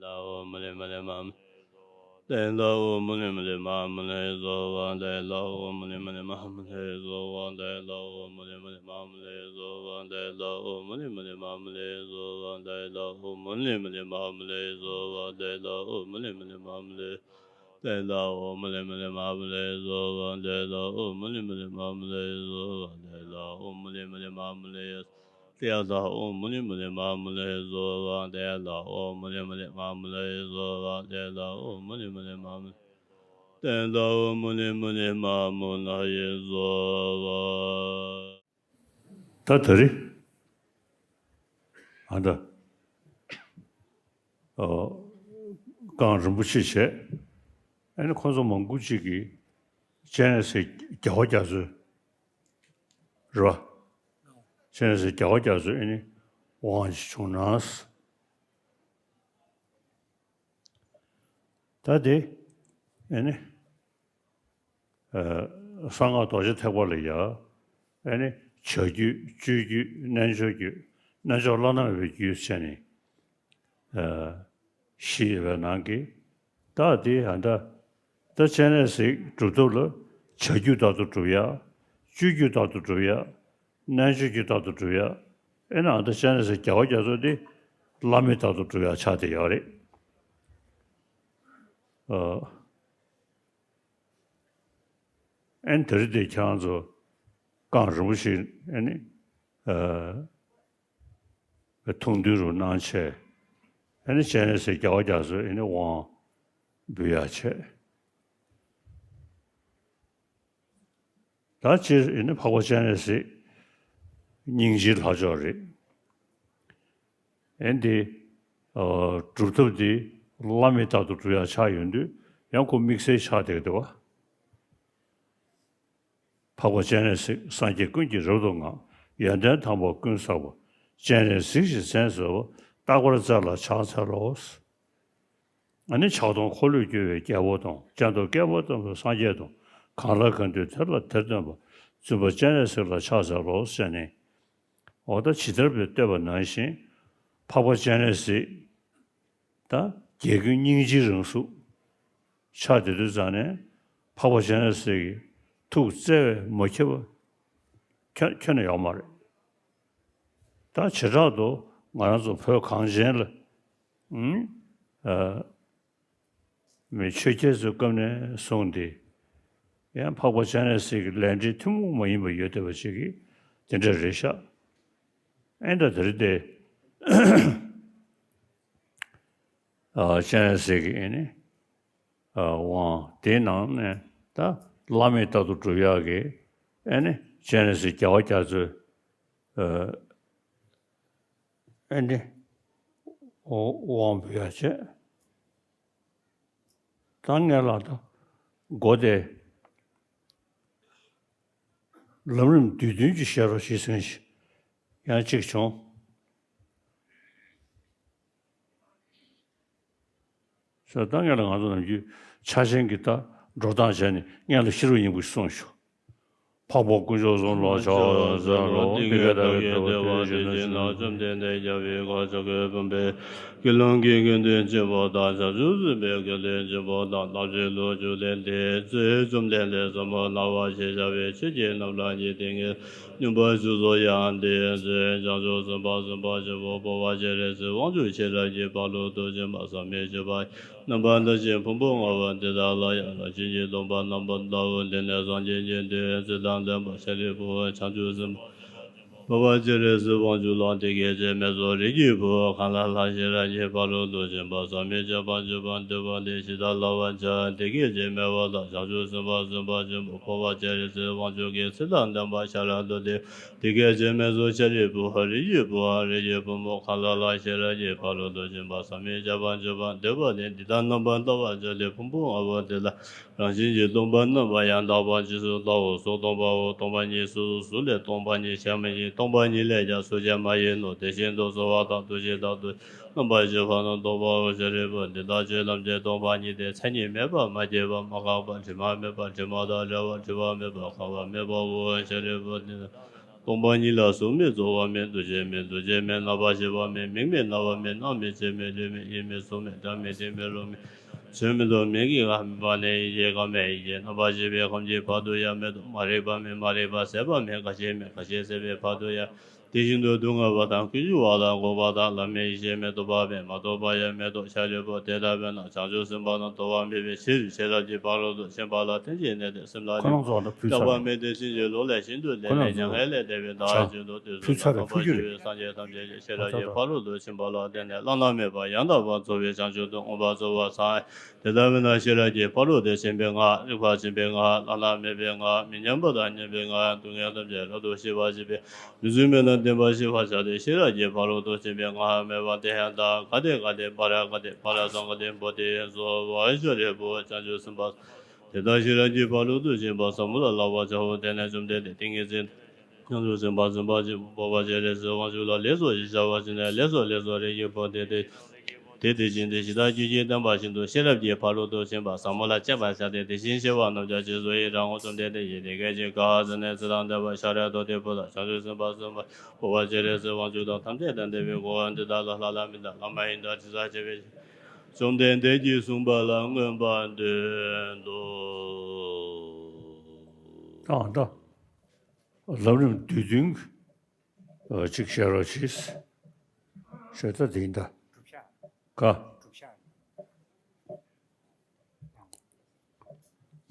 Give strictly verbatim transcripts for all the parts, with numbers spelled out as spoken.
ལ་ཨོ་མུ་ནི་མུ་ནི་མ་མུ་ནི། ཏེ་ལ་ཨོ་མུ་ནི་མུ་ནི་མ་མུ་ནི་ཛོ་ཝ། ཏེ་ལ་ཨོ་མུ་ནི་མུ་ནི་མ་མུ་ནི་ཛོ་ཝ། ཏེ་ལ་ཨོ་མུ་ནི་མུ་ནི་མ་མུ་ནི་ཛོ་ཝ། ཏེ་ལ་ཨོ་མུ་ནི་མུ་ནི་མ་མུ་ནི་ཛོ་ཝ། ཏེ་ལ་ཨོ་མུ་ནི་མུ་ནི་མ་མུ་ནི་ཛོ་ཝ། ཏེ་ལ་ཨོ་མུ་ནི་མུ་ནི་མ་མུ་ནི། ཏེ་ལ་ཨོ་མུ་ནི་མུ་ནི་མ་མུ་ནི་ཛོ་ཝ། ཏེ་ལ་ཨོ་མུ་ནི་མུ་ནི་མ་མུ་ནི་ཛོ་ཝ། ཏེ་ལ་ཨོ་མུ་ནི་མུ་ནི་མ་མུ་ནི། ཏེ་ལ་ཨོ་མུ་ནི་མུ་ནི་མ་མུ་ནི་ཛོ་ཝ། ཏེ་ལ་ཨོ་མུ་ནི་མུ་ནི་མ་མུ་ནི་ཛོ་ཝ། ཏེ་ལ་ཨོ་མུ་ནི་མུ་ནི་མ་མུ་ནི། ཏེ་ལ་ཨོ་མུ་ནི་མུ་ནི་མ་མུ་ནི་ཛོ་ཝ། ད་དེ་རིང་ཨ་ད་ཨོ་གངས་རིན་པོ་ཆེ་བྱས། ཨ་ནི་ཁོང་ཚོ་མང་པོ་ཅིག་གིས་སྤྱན་རས་གཟིགས་རྒྱལ་བ་རྒྱ་མཚོའི་རེད་བ། སྤྱན་རས་གཟིགས་རྒྱལ་བ་རྒྱ་མཚོའི་ཨ་ནི་དབང་ཅིག་བྱུང་ན། ད་དེ་ཨ་ནི་ཨ་གསང་སྔགས་རྡོ་རྗེ་ཐེག་པ་ལ་ཡ་ཨ་ནི་བྱ་རྒྱུད་སྤྱོད་རྒྱུད་རྣལ་འབྱོར་རྒྱུད། རྣལ་འབྱོར་བླ་ན་མེད་པའི་རྒྱུད་བྱས་ནས་ཨ་བཞི་ཡོད་པའི་ནང་གི། ད་དེ་ཨ་ད་ད་སྤྱན་རས་གཟིགས་སྒྲུབ་ཐབས་ལ་བྱ་རྒྱུད་ལྟར་དུ་སྒྲུབ་ཡ། སྤྱོད་རྒྱུད་ལྟར་དུ་སྒྲུབ་ཡ། རྣལ་འབྱོར་རྒྱུད་ལྟར་དུ་སྒྲུབ་ཡ། ཨེ་ན་ཨ་ད་སྤྱན་རས་གཟིགས་རྒྱལ་བ་རྒྱ་མཚོ་དེ་བླ་མེད་ལྟར་དུ་སྒྲུབ་ཡ་ཆགས་བསྡད་ཡོད་རེད། ཨ་ཨེ་ན་དེ་རིང་དེ་ཁྱེད་རང་ཚོ་གངས་རིན་པོ་ཆེ་ཨེ་ནི་ཨ་ཐུགས་འདུན་རུ་གནང་བྱས། ཨེ་ནི་སྤྱན་རས་གཟིགས་རྒྱལ་བ་རྒྱ་མཚོའི་ཨེ་ནི་དབང་འབུལ་ཡ་བྱས། ད་སྤྱིར་ཨེ་ནི་འཕགས་པ་སྤྱན་རས་གཟིགས་སྙིང་རྗེའི་ལྷ་མཆོག་རེད། ཨེ་འདི་ཨ་སྒྲུབ་ཐབས་འདི་བླ་མེད་ལྟར་དུ་སྒྲུབ་ཡ་ཆགས་ཡོང་དུས་ཡང་ཁོ་དམིགས་བསལ་ཆགས་བསྡད་འདུག་བ། འཕགས་པ་སྤྱན་རས་གཟིགས་སངས་རྒྱས་ཀུན་གྱི་རབ་ཏུ་བསྔགས། ཡོན་ཏན་དམ་པ་ཀུན་བསགས་པ། སྤྱན་རས་གཟིགས་ཀྱི་མཚན་བཟོད་པ། རྟག་པར་བརྩེ་ལ་ཕྱག་འཚལ་ལོ། ཨ་ནི་ཆགས་སྡང་འཁོར་ལོས་སྒྱུར་བའི་རྒྱལ་པོ་དང་། སྤྱན་སྟོབས་བསྐལ་པ་ཀུན་ཏུ་སངས་རྒྱས་དང་། གང་ལ་གང་འདུལ་དེ་ལ་དེར་སྟོན་པ། བཙུན་པ་སྤྱན་རས་གཟིགས་ལ་ཕྱག་འཚལ་ལོ་ཟེར་ནས། འོ་ད་ཇི་ལྟར་བསྟོད་པ་ནང་བཞིན་འཕགས་པ་སྤྱན་རས་གཟིགས་ད་རྒྱལ་ཀུན་སྙིང་རྗེའི་རང་གཟུགས་ཆགས་བསྡད་དུས་ཙང་ནས་འཕགས་པ་སྤྱན་རས་གཟིགས་ཀྱི་ཐུགས་བརྩེ་བས་མ་ཁྱབ་པ་ཁྱོན་ཁྱོན་ནས་ཡོད་མ་རེད། ད་བྱེ་བྲག་ཏུ་ང་རང་ཚོ་བོད་གངས་ཅན་ལ་ཨུམ་ཨ་མི་ཆོས་རྒྱལ་ཚོའི་སྐབས་ནས་བཟུང་སྟེ་ཡང་འཕགས་པ་སྤྱན་རས་གཟིགས་ཀྱི་ལས་འབྲེལ་ཐུན་མོང་མ་ཡིན་པ་ཡོད་བསྡད་པ་ཅིག་གིས་དེ་འདྲ་རེད་ཤག་ཨེ་འདྲ་དེ་རེད་དེ། ཨ་སྤྱན་རས་གཟིགས་ཀྱི་ཨེ་ནི་ཨ་དབང་དེའི་ནང་ནས་ད་བླ་མེད་ལྟར་དུ་སྒྲུབ་ཡག་གི་ཨེ་ནི་སྤྱན་རས་གཟིགས་རྒྱལ་བ་རྒྱ་མཚོའི་ཨ་ཨེ་ནི་དབང་འབུལ་ཡག་བྱས། ད་ངས་ལ་ད་མགོ་དེ་ལམ་རིམ་བསྡུས་དོན་གྱི་བཤད་རོགས་ཞེས་ཟེར་མཁན་ཞིག་ཡང་གཅིག་བྱུང་། ཟེར་ད་ངས་ལ་ང་ཚོ་ནམ་རྒྱུན་ཆགས་ཞེན་གྱི་ད་འགྲོ་སྟངས་བྱས་ནས་ངས་ལ་ཤེས་རབ་སྙིང་པོ་ཞིག་གསུངས་ཤོག་འཕགས་པ་དཀོན་མཆོག་གསུམ་ལ་ཕྱག་འཚལ་ལོ། འདི་སྐད་བདག་གིས་ཐོས་པ་དེ་བཞིན་ནོ། བཅོམ་ལྡན་འདས་རྒྱལ་བའི་གར་ཕྱག་གི་བུམ་པས་དགེ་སློང་གི་དགེ་འདུན་གཅེས་པ་དང་། བྱང་ཆུབ་སེམས་དཔའི་དགེ་འདུན་གཅེས་པ་དང་། ཐམས་ཅད་ལུས་ཅན་ལས་འདས་ཚེ་བཅོམ་ལྡན་འདས་ཟབ་མོ་སྣང་བ་ཞེས་བྱ་བའི་ཆོས་ཀྱི་རྣམ་གྲངས་ཀྱི་ཏིང་ངེ་འཛིན་སྙོམས་པར་ཞུགས་སོ། ཡང་དེའི་ཚེ་བྱང་ཆུབ་སེམས་དཔའ་སེམས་དཔའ་ཆེན་པོ་འཕགས་པ་སྤྱན་རས་གཟིགས་དབང་ཕྱུག་ཤེས་རབ་ཀྱི་ཕ་རོལ་ཏུ་ཕྱིན་པ་ཟབ་མོའི་སྤྱོད་པ་རྣམ་པར་དག་ཅིང་ཕུང་པོ་ལྔ་པོ་འདི་དག་ལ་ཡང་རང་བཞིན་གྱིས་སྟོང་པར་རྣམ་པར་བལྟའོ། དེ་ནས་སངས་རྒྱས་ཀྱི་མདུན་ཚེ་དང་ལྡན་པ་ཤཱ་རིའི་བུ་བྱང་ཆུབ་སེམས་དཔའ་འཕགས་པ་སྤྱན་རས་གཟིགས་དབང་ཕྱུག་ལ་འདི་སྐད་ཅེས་སྨྲས་སོ། རིགས་ཀྱི་བུ་གང་ལ་ལྷ་ཤེས་རབ་ཀྱི་ཕ་རོལ་ཏུ་ཕྱིན་པ་ཟབ་མོའི་སྤྱོད་པ་སྤྱོད་པར་འདོད་པ་དེས་ཇི་ལྟར་བསླབ་པར་བྱ། དེ་སྐད་ཅེས་སྨྲས་པ་དང་། བྱང་ཆུབ་སེམས་དཔའ་སེམས་དཔའ་ཆེན་པོ་འཕགས་པ་སྤྱན་རས་གཟིགས་དབང་ཕྱུག་གིས་ཚེ་དང་ལྡན་པ་ཤཱ་ར་དྭ་ཏིས་འདི་སྐད་ཅེས་སྨྲས་སོ། ཤཱ་རིའི་བུ་རིགས་ཀྱི་བུའམ་རིགས་ཀྱི་བུ་མོ་གང་ལ་ལྷ་ཤེས་རབ་ཀྱི་ཕ་རོལ་ཏུ་ཕྱིན་པ་ཟབ་མོའི་སྤྱོད་པ་སྤྱོད་པར་འདོད་པ་དེས་འདི་ལྟར་རྣམ་པར་བལྟ་བར་བྱ་སྟེ། ཕུང་པོ་ལྔ་པོ་དེ་དག་རང་བཞིན་གྱིས་སྟོང་པར་རྣམ་པར་ཡང་དག་པར་རྗེས་སུ་བལྟའོ། གཟུགས་སྟོང་པའོ། སྟོང་པ་ཉིད་གཟུགས་སུ། གཟུགས་ལས་སྟོང་པ་ཉིད་གཞན་མ་ཡིན། སྟོང་པ་ཉིད་ལས་ཀྱང་གཟུགས་གཞན་མ་ཡིན་ནོ། དེ་བཞིན་དུ་ཚོར་བ་དང་འདུ་ཤེས་དང་འདུ་རྣམ་པར་ཤེས་པ་རྣམས་སྟོང་པའོ། ཤཱ་རིའི་བུ་འདི་དག་ཆོས་ཐམས་ཅད་སྟོང་པ་ཉིད་དེ། མཚན་ཉིད་མེད་པ། མ་སྐྱེས་པ། མ་འགགས་པ། དྲི་མ་མེད་པ། དྲི་མ་དང་བྲལ་བ། བྲི་བ་མེད་པ། གང་བ་མེད་པའོ། ཤཱ་རིའི་བུ་འདི་དག་སྟོང་པ་ཉིད་ལ་གཟུགས་མེད་རྫོགས་པ་མེད། འདུ་བྱེད་མེད་རྡུལ་ཕྲན་མེད་རྣམ་པར་ཤེས་པ་མེད། མིག་མེད་རྣ་བ་མེད་རྣ་མེད་ལྕེ་མེད་ལུས་མེད་ཡིད་མེད་གཟུགས་མེད་སྒྲ་མེད་དྲི་མེད་རོ་མེད། ཆོས་མེད་དོ་མེད་ཀྱི་ཁ་མེད་པ་ནས་ཡེ་ཤེས་ཁམས་མེད། ཡེ་ཤེས་རྣམ་པར་ཤེས་པའི་ཁམས་ཀྱི་བར་དུ་ཡང་མེད་དོ། མ་རིག་པ་མེད་མ་རིག་པ་ཟད་པ་མེད། ཁ་ཞེ་མེད་ཁ་ཞེ་ཟད་པའི་བར་དུ་ཡང་། དེ་བཞིན་དུ་སྡུག་བསྔལ་བ་དང་ཀུན་འབྱུང་བ་ལ་འགོག་པ་དང་ལམ་མེད་ཡེ་ཤེས་མེད་རྟོག་པ་མེད་མ་རྟོགས་པ་ཡང་མེད་དོ། ཤཱ་རིའི་བུ་དེ་ལྟ་བས་ན་བྱང་ཆུབ་སེམས་དཔའ་རྣམས་དོར་བ་མེད་པའི་ཕྱིར་ཤེས་རབ་ཀྱི་ཕ་རོལ་ཏུ་ཕྱིན་པ་ལ་རྟེན་ཅིང་གནས་ཏེ་སེམས་ལ་ཁོ་རང་ཚོ་ད་ཕུལ་ཚར་བ་མེད་དེ་ཕྱིན་ཅི་ལོག་ལས་ཤིན་ཏུ་འདས་ནས་མྱ་ངན་ལས་འདས་པའི་བདག་ཆེན་དུ་དུས་གསུམ་ལ་འཕགས་པ་སྤྱོད་པའི་སངས་རྒྱས་ཐམས་ཅད་ཀྱིས་ཤེས་རབ་ཀྱི་ཕ་རོལ་ཏུ་ཕྱིན་པ་ལ་བརྟེན་ནས་བླ་ན་མེད་པ་ཡང་དག་པར་རྫོགས་པའི་བྱང་ཆུབ་ཏུ་མངོན་པར་རྫོགས་པར་སངས། དེ་ལྟ་བས་ན་ཤེས་རབ་ཀྱི་ཕ་རོལ་ཏུ་ཕྱིན་པའི་སྔགས། རིག་པ་ཆེན་པོའི་སྔགས། བླ་ན་མེད་པའི་སྔགས། མི་མཉམ་པ་དང་མཉམ་པའི་སྔགས། སྡུག་བསྔལ་ཐམས་ཅད་རབ་ཏུ་ཞི་བར་བྱེད་པའི། མི་བཟོད་མེད་དང་ལྡན་པ་ཞི་བར་བྱ་སྟེ། ཤེས་རབ་ཀྱི་ཕ་རོལ་ཏུ་ཕྱིན་པའི་སྔགས་མེད་པ་དེ་ཡང་དག་ག་ཏེ་ག་ཏེ་པཱ་ར་ག་ཏེ་པཱ་ར་སཾ་ག་ཏེ་བོ་དྷི་སྭཱ་ཧཱ། ཤཱ་རིའི་བུ་བྱང་ཆུབ་སེམས་དཔའ། དེ་ལྟར་ཤེས་རབ་ཀྱི་ཕ་རོལ་ཏུ་ཕྱིན་པ་ཟབ་མོ་ལ་བསླབ་པར་བྱའོ། དེ་ནས་བཅོམ་ལྡན་འདས་ཏིང་ངེ་འཛིན། བྱང་ཆུབ་སེམས་དཔའ་བརྩོན་པ་ཆེན་པོ་འཕགས་པ་སྤྱན་རས་གཟིགས་དབང་ཕྱུག་ལ་ལེགས་སོ་ཞེས་བྱ་བ་བྱིན་ནས། ལེགས་སོ་ལེགས་སོ། རིགས་ཀྱི་བུ་དེ་དེ། དེ་དེ་བཞིན་ཏེ། ཇི་ལྟར་རྒྱུད་ཀྱིས་བསྟན་པ་བཞིན་དུ་ཤེས་རབ་ཀྱི་ཕ་རོལ་ཏུ་ཕྱིན་པ་ཟབ་མོ་ལ་སྤྱད་པར་བྱ་སྟེ། དེ་བཞིན་གཤེགས་པ་རྣམས་ཀྱང་རྗེས་སུ་ཡི་རང་ངོ་། བཅོམ་ལྡན་འདས་ཀྱིས་དེ་སྐད་ཅེས་བཀའ་སྩལ་ནས། ཚེ་དང་ལྡན་པ་ཤཱ་ར་དྭ་ཏིའི་བུ་དང་། བྱང་ཆུབ་སེམས་དཔའ་སེམས་དཔའ་འཕགས་པ་སྤྱན་རས་གཟིགས་དབང་ཕྱུག་དང་། ཐམས་ཅད་དང་ལྡན་པའི་གོ་འཕང་འདི་དག་ལ་ལྷ་དང་མི་དང་ལྷ་མ་ཡིན་དང་། དྲི་ཟར་བཅས་པའི་བཅོམ་ལྡན་འདས་ཀྱིས་གསུངས་པ་ལ་མངོན་པར་བསྟོད་དོ། ཨ་ད། ལམ་རིམ་བསྡུས་དོན་གྱི་ཨ་གཅིག་བཤད་རོགས་གྱིས། ཤོད་ད་དེ་ཡིན་ད། ག་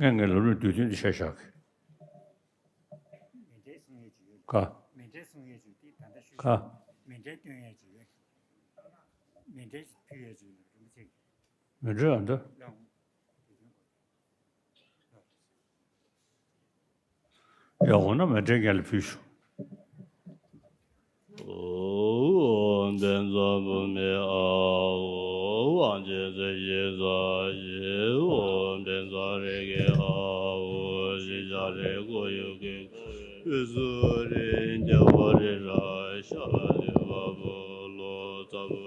ངས་ངས་ལམ་རིམ་བསྡུས་དོན་དེ་བཤད་བཞག་གི། མཎྜལ་གསུང་ཡས་ཅིག་ཡོད། ག་མཎྜལ་གསུང་ཡས་ཅིག་དེ་ད་ལྟ་ཤོད། ག་མཎྜལ་སྟོན་ཡས་ཅིག་ཡོད། མཎྜལ་ཕུལ་ཡས་ཅིག་ཡོད། རིན་པོ་ཆེ་གི། མཎྜལ་ཨ་འདི། ཡ་འོ་ན་མཎྜལ་ངས་ལ་ཕུལ་ཞུ། ཨོ། དཔལ་འཛམ་བུ་མེ་ཨ་ཨོ། དབང་ཆེན་སྲས་ཀྱི་རྩ་བཞི་ཨོ། དཔལ་འཛམ་རི་གི་ཨ་ཨོ། ཤེས་བྱ་རི་ཁོར་ཡུག་གི་ཁོར་ཡུག་ཟུར་རི་རྒྱལ་པོ་རི་རབ་ཤ་ལུས་འཕགས་པོ་ལོ་ཙཱ་བོ།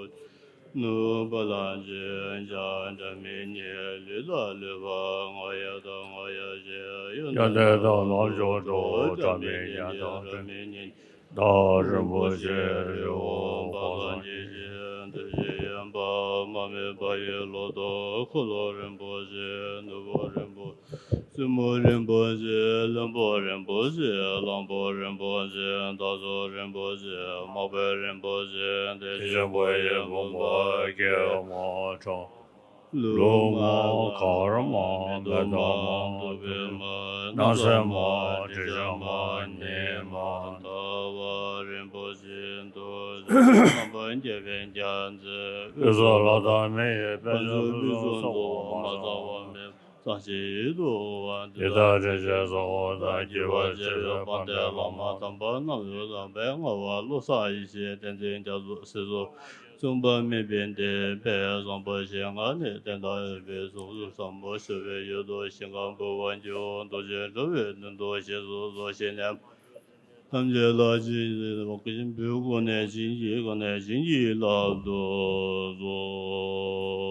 ནུབ་བ་ལང་སྤྱོད་འཇའ་འདྲ་མི་གཉིས། ལུས་དང་ལུས་འཕགས་ང་རྒྱལ་དང་ང་རྒྱལ་ཆེ། ཡོན་ཏན་དང་ལོངས་སྤྱོད་འགྲོ་འདྲ་མི་གཉིས་དང་འདྲ་མི་གཉིས། བདག་རིན་པོ་ཆེ་རི་བོ་དཔག་བསམ་གྱི་ཞིང་། བདུད་བཞི་ཡོན་པ་མ་རྨོས་པ་ཡི་ལོ་ཏོག་འཁོར་ལོ་རིན་པོ་ཆེ། ནོར་བུ་རིན་པོ་བཙུན་མོ་རིན་པོ་ཆེ། བློན་པོ་རིན་པོ་ཆེ། གླང་པོ་རིན་པོ་ཆེ། མདའ་མཆོག་རིན་པོ་ཆེ། དམག་དཔོན་རིན་པོ་ཆེ། དེ་ཆེན་པོ་ཡི་བུམ་པ་སྐྱེས་མ་ཁྲ། ལུག་མ་གར་མ་མེ་ཏོག་མ་བདུག་སྤོས་མ་སྣང་གསལ་མ་དྲི་ཆབ་མ་ཉི་མ་ཟླ་བ་རིན་པོ་ཆེ། འདུ་བྱེད་རྣམ་པར་རྒྱལ་བའི་རྒྱལ་མཚན། དབུས་སུ་ལྷ་དང་མི་ཡི་དཔལ་འབྱོར་ཕུན་སུམ་ཚོགས་པ་མ་ཚང་བ་མེད་པ། གཙང་ཞིང་དུ་འོང་བ་འདི་དག་དྲིན་ཅན་བཟང་པོ་དང་། བགྱིས་པར་བྱ་བའི་དཔལ་ལྡན་བླ་མ་དམ་པ་རྣམས་ཡོངས་དག་པའི་མངའ་འོག་ལ། བློ་བཟང་ཡེ་ཤེས་བསྟན་འཛིན་རྒྱ་མཚོ་སྲིད་མཚོ་མཚུངས་པ་མེད་པའི་བདེ་བའི་བཟང་པོ་ཞིང་ང་ནི་བསྟན་དང་ཡོད་པའི་གཟུངས་གསུམ་ཟབ་མོ་ཤོད་པའི་ཡུལ་དུ་ཞིང་ཁམས་འབུལ་བར་འགྱུར། འདུ་བྱེད་འགྲོ་བའི་དོན་དུ་བཞེས་སུ་གསོལ། ཞི་གནས་ཐམས་ཅད་ལ་བྱིན་གྱིས་བརླབ་ཏུ་གསོལ།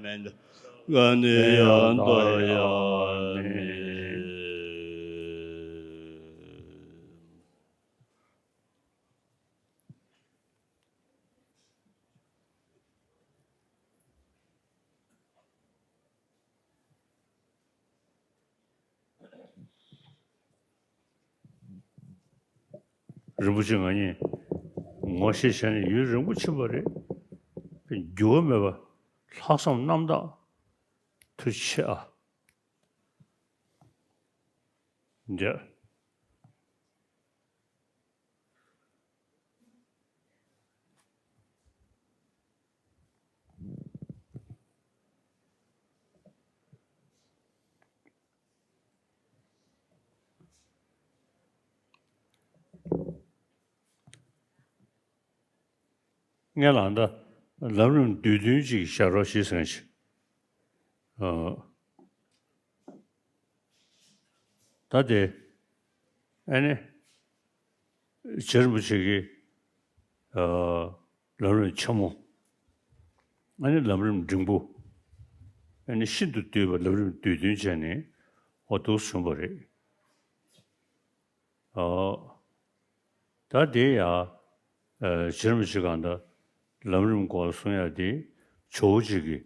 མེད། ག་ནི་ཡང་དག་ཡང་མེད། རིན་པོ་ཆེ་ང་གཉིས་ངོ་ཤེས་བྱས་ནས་ཡུན་རིང་པོ་ཕྱིན་པ་རེད། འགྱུར་བ་མེད་པ་ལྷག་བསམ་རྣམ་དག་ཐུགས་རྗེ་ཆེ་ཨ། འདི། ངས་ལ་འདི་ལམ་རིམ་བསྡུས་དོན་ཅིག་བཞག་རོགས་ཞེས་ཟེར་མཁན་ཞིག་ཨ། ད་དེ། ཨ་ནི། རྗེ་རིན་པོ་ཆེ་གི། ཨ། ལམ་རིམ་ཆེན་མོ། ཨ་ནི་ལམ་རིམ་འབྲིང་པོ། ཨ་ནི་ཤིན་ཏུ་བསྡུས་པ་ལམ་རིམ་བསྡུས་དོན་བྱས་ནས་འོ་འདུག་བྱུང་བ་རེད། ཨོ། ད་དེ་ཡ། ཨ། རྗེ་རིན་པོ་ཆེ་གང་ལྟར་ལམ་རིམ་སྐོར་གསུང་ཡ་དེ་ཇོ་བོ་རྗེ་གི།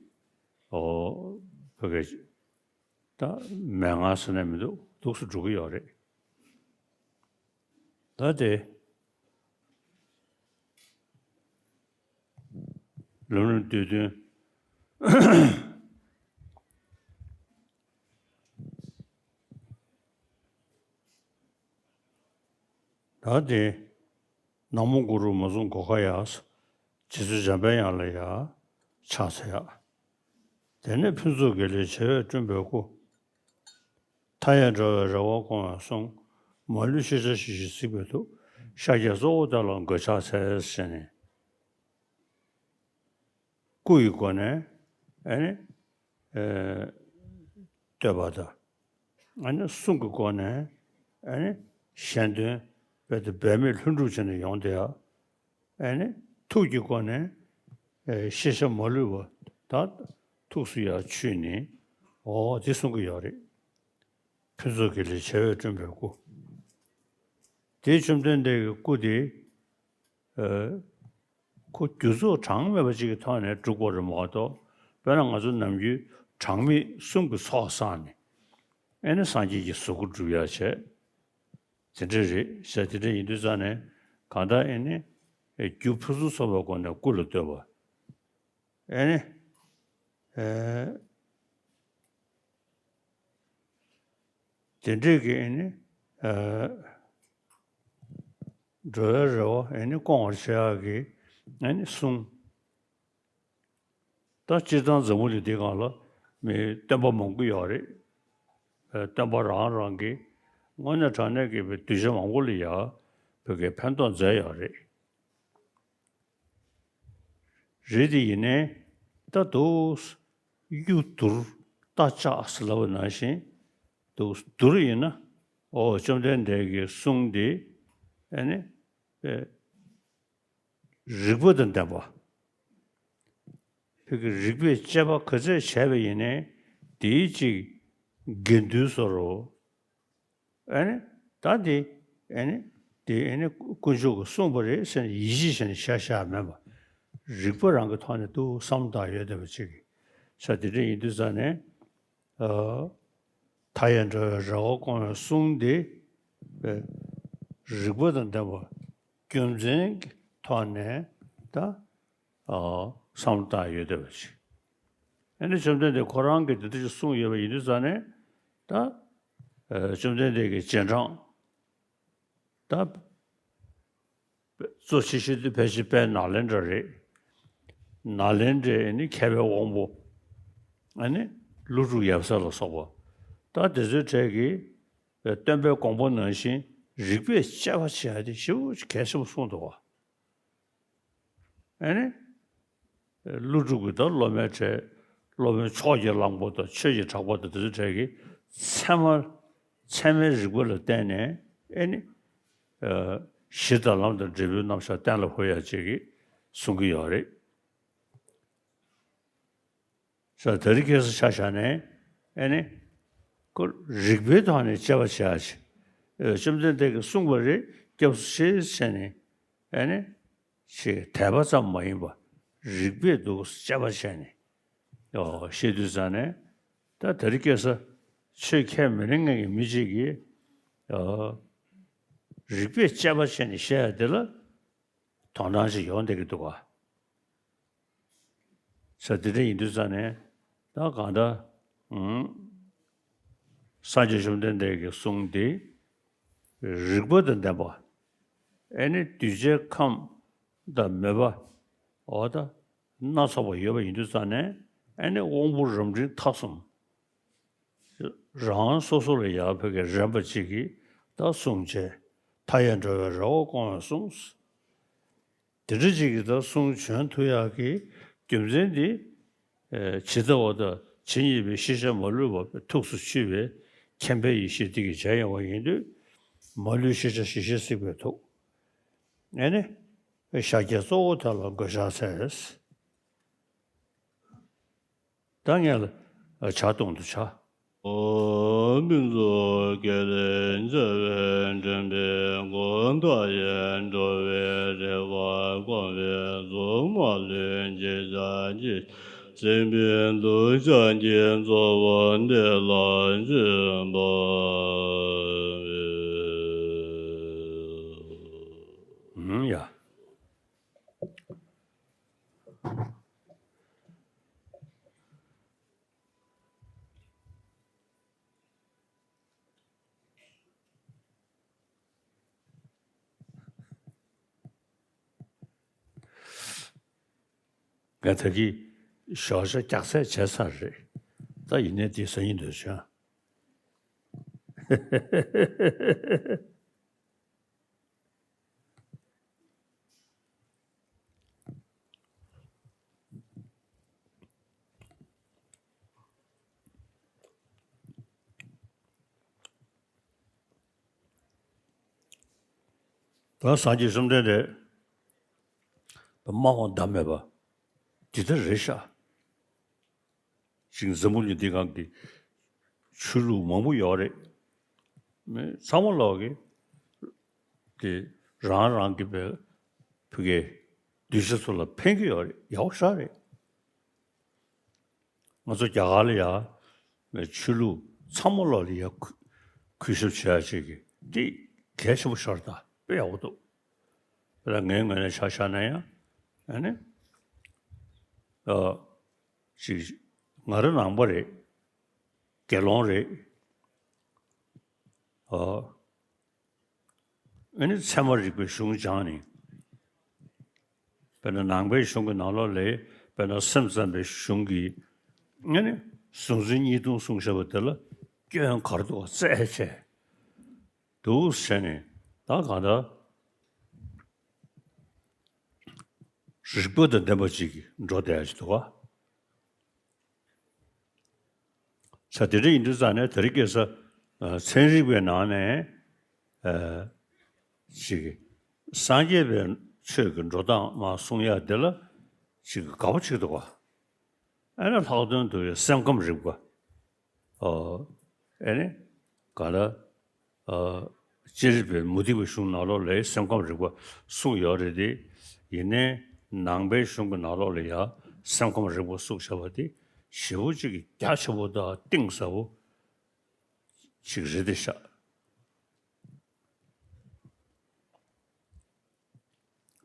ཨོ། བོད་སྐད། ད་མན་ངག་ཟེར་ན་མི་འདུག་འདུག་སེ་འགྲོ་གི་ཡོད་རེད། ད་དེ། ལམ་རིམ་བསྡུས་དོན། ད་དེ། ན་མོ་གུ་རུ་མ་ཟུང་གོ་ཁ་ཡ། རྗེ་བཙུན་འཇམ་དཔལ་དབྱངས་ལ་ཡ། ཕྱག་འཚལ་ཡ། དེ་ནས་ཕུན་ཚོགས་དགེ་ལེགས་བྱེ་བས་བསྐྲུན་པའི་སྐུ། མཐའ་ཡས་འགྲོ་བའི་རེ་བ་སྐོང་བའི་གསུང་། མ་ལུས་ཤེས་བྱ་ཞིག་ཞིག་གཟིགས་པའི་ཐུགས། ཤཱཀྱའི་གཙོ་བོ་དེ་ལ་མགོས་ཕྱག་འཚལ་ཟེར་ནས། སྐུ་ཡི་སྒོ་ནས་ཨ་ནི། ཨེ། བསྟོད་པ་དང་། ཨ་ནི་གསུང་གི་སྒོ་ནས་ཨ་ནི་གཞན་དོན་དཔེ་དེ་འབད་མེད་ལྷུན་གྲུབ་བྱས་ནས་ཡོང་དེ་ཡ། ཨ་ནི་ཐུགས་ཀྱི་སྒོ་ནས་ཨེ་ཤེས་བྱ་མ་ལུས་པ་དག་ཐུགས་སུ་ཡ་ཆུད་ནས་འོ་དེ་གསུང་གི་ཡོད་རེད། ཕུན་ཚོགས་དགེ་ལེགས་བྱེ་བས་བསྐྲུན་པའི་སྐུ། དེ་བཅོམ་ལྡན་འདས་ཀྱི་སྐུ་དེ་ཨེ། ཁོ་རྒྱུ་ཚོགས་གྲངས་མེད་པ་ཅིག་གི་ཐོག་ནས་སྒྲུབ་དགོས་རེད་མ་གཏོགས། དཔེར་ན་ང་ཚོ་ནམ་རྒྱུན་གྲངས་མེད་གསུམ་གྱི་ཚོགས་བསགས་ནས་ཨེ་ནི་སངས་རྒྱས་ཀྱི་གཟུགས་སྐུ་སྒྲུབ་ཡ་བྱས། དེ་འདྲ་རེད་ཤག་དེ་འདྲ་ཡིན་དུས་ཙང་ནས་གང་ལྟར་ཨེ་ནི་རྒྱུ་ཕུན་སུམ་ཚོགས་པའི་སྒོ་ནས་སྐུ་ལ་བསྟོད་པ། ཨེ་ནི། ཨེ། དེ་འདྲས་ཀྱི་ཨེ་ནི། ཨེ། འགྲོ་བའི་རེ་བ་ཨེ་ནི་སྐོང་བར་བྱེད་ཡག་གི་ཨེ་ནི་གསུང་། ད་སྤྱིར་བཏང་འཛམ་བུ་གླིང་འདི་སྒང་ལ་མི་སྟོན་པ་མང་པོ་ཡོད་རེད། ཨེ། སྟོན་པ་རང་རང་གི་དངོས་གནས་དྲང་གནས་ཀྱི་གདུལ་བྱ་མང་པོ་ལ་ཡ་བོད་ཀྱི་ཕན་ཐོགས་མཛད་ཡོད་རེད། རེད་དེ་ཡིན་ནའི་ད་དུ་གཡུ་བསྡུར་རྟ་ལྕག་ཟེར་ལབ་པ་ནང་བཞིན་དུ་བསྡུར་ཡིན་ན། ཨོ་བཅོམ་ལྡན་འདས་ཀྱི་གསུང་འདི་ཨ་ནི་ཨེ་རིགས་པ་དང་ལྡན་པ། བོད་ཀྱི་རིགས་པས་དཔྱད་པ་ག་ཚད་བྱས་པ་ཡིན་ནའི་དེའི་གཅིག་དགེ་འདུན་སོགས་རོ། ཨ་ནི་ད་འདི་ཨ་ནི་འདི་ཨ་ནི་དཀོན་མཆོག་གིས་གསུངས་པ་རེད་ཟེར་ནས་ཡིད་ཆེས་བྱས་ནས་བཞག་བཞག་མེད་པ། རིགས་པ་རང་གི་ཐོག་ནས་ཏུ་བསམ་བློ་བཏང་ཡོད་བསྡད་པ་ཅིག་གིས་ས་དེ་འདྲ་ཡིན་དུས་ཙང་ནས། ཨ། མཐའ་ཡས་འགྲོ་བའི་རེ་བ་སྐོང་བའི་གསུང་འདི་རིགས་པ་དང་ལྡན་པ་རྒྱུ་མཚན་གྱི་ཐོག་ནས་ད། ཨ། བསམ་བློ་བཏང་ཡོད་བསྡད་པ་ཞིག་ཨ་ནི་བཅོམ་ལྡན་འདས་ཁོ་རང་གིས་འདི་འདྲ་ཞིག་གསུངས་ཡོད་པ་ཡིན་དུས་ཙང་ནས་ད། ཨ། བཅོམ་ལྡན་འདས་ཀྱི་རྗེས་འབྲང་ད། གཙོ་ཆེ་ཤོས་དེ་ཕལ་ཆེར་དཔལ་ནཱ་ལེནྡྲ་རེད། ནཱ་ལེནྡྲའི་ཨ་ནི་མཁས་པའི་དབང་པོ། ཨ་ནི་ཀླུ་སྒྲུབ་ཡབ་སྲས་ལ་སོགས་པ། ད་དེ་ཚོའི་གྲས་ཀྱིས་སྟོན་པའི་དགོངས་པ་ནང་བཞིན་རིགས་པས་དཔྱད་པ་བྱེད་ཡ་དེ་ཞེ་པོ་གལ་ཆེན་པོ་གསུངས་འདུག་བ། ཨ་ནི། ཀླུ་སྒྲུབ་ཀྱི་ད་སློབ་མའི་གྲས། སློབ་དཔོན་ཕྱོགས་ཀྱི་གླང་པོ་དང་ཆོས་ཀྱི་གྲགས་པ་དང་དེ་ཚོའི་གྲས་ཀྱིས་ཚད་མ། ཚད་མའི་རིགས་པ་ལ་བརྟེན་ནས་ཨ་ནི། གཞི་དང་ལམ་དང་འབྲས་བུའི་རྣམ་གཞག་གཏན་ལ་ཕབ་ཡ་ཅིག་གིས་གསུང་གི་ཡོད་རེད། ས་དེ་རིང་ཁ་སང་ཆ་བཞག་ནས་ཨེ་ནི་ཁོ་རིགས་པའི་ཐོག་ནས་དཔྱད་པ་བྱེད་ཡ་ཅིག་ཨེ་བཅོམ་ལྡན་འདས་ཀྱིས་གསུངས་པ་རེད། སྐྱབས་སུ་མཆི་བྱས་ནས་ཨེ་ནི་ཅིག་དད་པ་ཙམ་མ་ཡིན་པ་རིགས་པས་འདུག་དཔྱད་པ་བྱས་ནས་ཨོ་བཤད་དུས་ཙང་ནས་ད་དེ་རིང་ཁ་སང་ཆོས་ཁས་མི་ལེན་མཁན་གྱི་མི་གཅིག་གིས་ཨོ་རིགས་པས་དཔྱད་པ་བྱས་ནས་བཤད་ཡ་དེ་ལ་དོ་སྣང་ཅིག་ཡོང་བསྡད་ཀྱི་འདུག་ག་ས་དེ་འདྲ་ཡིན་དུས་ཙང་ནས་ད་གང་ལྟར་ཨང་སངས་རྒྱས་བཅོམ་ལྡན་འདས་ཀྱི་གསུང་འདི་རིགས་པ་དང་ལྡན་པ་ཨེ་ནི་གདུལ་བྱའི་ཁམས་དང་མོས་པ་འོ་ད་སྣ་ཚོགས་པ་ཡོད་པ་ཡིན་དུས་ཙང་ནས་ཨེ་ནི་དབང་པོ་རབ་འབྲིང་ཐ་གསུམ་རང་སོ་སོ་ལ་ཡང་ཕ་གི་རན་པ་གཅིག་གིས་ད་གསུངས་བྱས་མཐའ་ཡས་འགྲོ་བའི་རེ་བ་སྐོང་བའི་གསུངས། དེ་འདྲ་ཅིག་གིས་ད་གསུང་བྱོན་ཐུབ་ཡག་གི་རྒྱུ་མཚན་འདི་ཇི་ལྟ་བ་དང་ཇི་སྙེད་པའི་ཤེས་བྱ་མ་ལུས་པ་ཐུགས་སུ་ཆུད་པའི་མཁྱེན་པའི་ཡེ་ཤེས་འདི་གིས་བྱས་ཡོང་བ་ཡིན་དུས། མ་ལུས་ཤེས་བྱ་ཞི་ཞིང་སྲིད་པའི་ཐུགས། ཨེ་ནི་ཤཱཀྱའི་གཙོ་བོ་དེ་ལ་མགོས་ཕྱག་འཚལ། ད་ངས་ལ་ཕྱག་སྟོང་དུ་བྱ། ཕུན་ཚོགས་བསྐལ་བརྒྱར་བྱ་བའི་འདྲེན་པའི་མགོན། མཐའ་ཡས་འགྲོ་བའི་རེ་བ་སྐོང་བའི་མཚོ། མ་ལུས་འཇིགས་བྱ་ཇི་སྲིད་པའི་གདུལ་བྱ་གྱི་གཙོ་བོ་འདི་ལ་བྱོན་པ་ཡིན། ཡ། ང་ད་གིན་ཞོགས་ཇ་རྒྱགས་ཚད་བྱས་ཚར་རེད། ད་ཡིན་ནའི་དེ་ཟ་ཡིན་འདོད་བྱུང་། ད་སངས་རྒྱས་བཅོམ་ལྡན་འདས་དམའ་བ་ཟླ་མེད་པ་འདི་ལྟར་རེད་ཤག་ཅིག་འཛམ་བུ་གླིང་འདི་སྒང་གི་ཆོས་ལུགས་མང་པོ་ཡོད་རེད། མི་ཚང་མ་ལོག་གི་དེ་རང་རང་གི་བའི་ཕ་གིའི་གདུལ་བྱ་ཚོ་ལ་ཕན་གྱི་ཡོད་རེད། ཡག་པོ་ཞེ་དྲག་རེད། ང་ཚོ་རྒྱ་གར་ལ་ཡ་ཆོས་ལུགས་ཚང་མ་ལོག་ལ་ཡ་གུ་གུས་ཞབས་བྱེད་ཡ་ཅིག་གི་འདི་གལ་ཆེན་པོ་ཞེ་དྲག་དཔེ་ཡག་པོ་འདུག་དཔེར་ན་ངའི་ངོས་ནས་ཆ་བཞག་ན་ཡང་ཨ་ནི་ཨ་ཅིག་ང་རང་ནང་པ་རེད། དགེ་སློང་རེད། ཨ་ཨ་ནི་ཚད་མ་རིག་པའི་གཞུང་སྦྱངས་ནས། དཔེར་ན་ནང་པའི་གཞུང་གི་ནང་ལོགས་ལ་དཔེར་ན་སེམས་ཙམ་པའི་གཞུང་གི་ཨ་ནི་གཟུང་འཛིན་གཉིས་སྟོང་གསུངས་བཞག་པ་དེ་ལ་སྐྱོན་ག་རེ་འདུག་བ་བཙལ་བྱས་འདུག་བྱས་ནས་ད་གང་ལྟར་རིགས་པ་དང་ལྡན་པ་ཅིག་གིས་འགྲོ་བསྡད་ཡ་ཅིག་འདུག་བ། ས་དེ་འདྲ་ཡིན་དུས་ཙང་ནས་དེ་རིང་ཁ་སང་ཚན་རིག་པའི་ནང་ནས་ཅིག་སངས་རྒྱས་པའི་ཆོས་ཀྱི་འགྲོ་སྟངས་མར་གསུང་ཡ་དེ་ལ་ཅིག་དགའ་པོ་ཅིག་འདུག་བ། ཨ་ནི་ལྷག་དོན་དུ་སེམས་ཁམས་རིག་པ། ཨོ། ཨེ་ནི། ག་ལ། ཨ། སྤྱིར་བའི་མུ་སྟེགས་པའི་གཞུང་ནང་ལོགས་ལ་སེམས་ཁམས་རིག་པ་གསུངས་ཡོད་རེད་དེ། ཡིན་ནའི་ནང་པའི་གཞུང་གི་ནང་ལོགས་ལ་ཡང་སེམས་ཁམས་རིག་པ་གསུངས་བཞག་པ་དེ་ཞེ་པོ་ཅིག་གི་རྒྱ་ཆེན་པོ་དང་གཏིང་ཟབ་པོ་ཅིག་རེད་དེ་ཤག་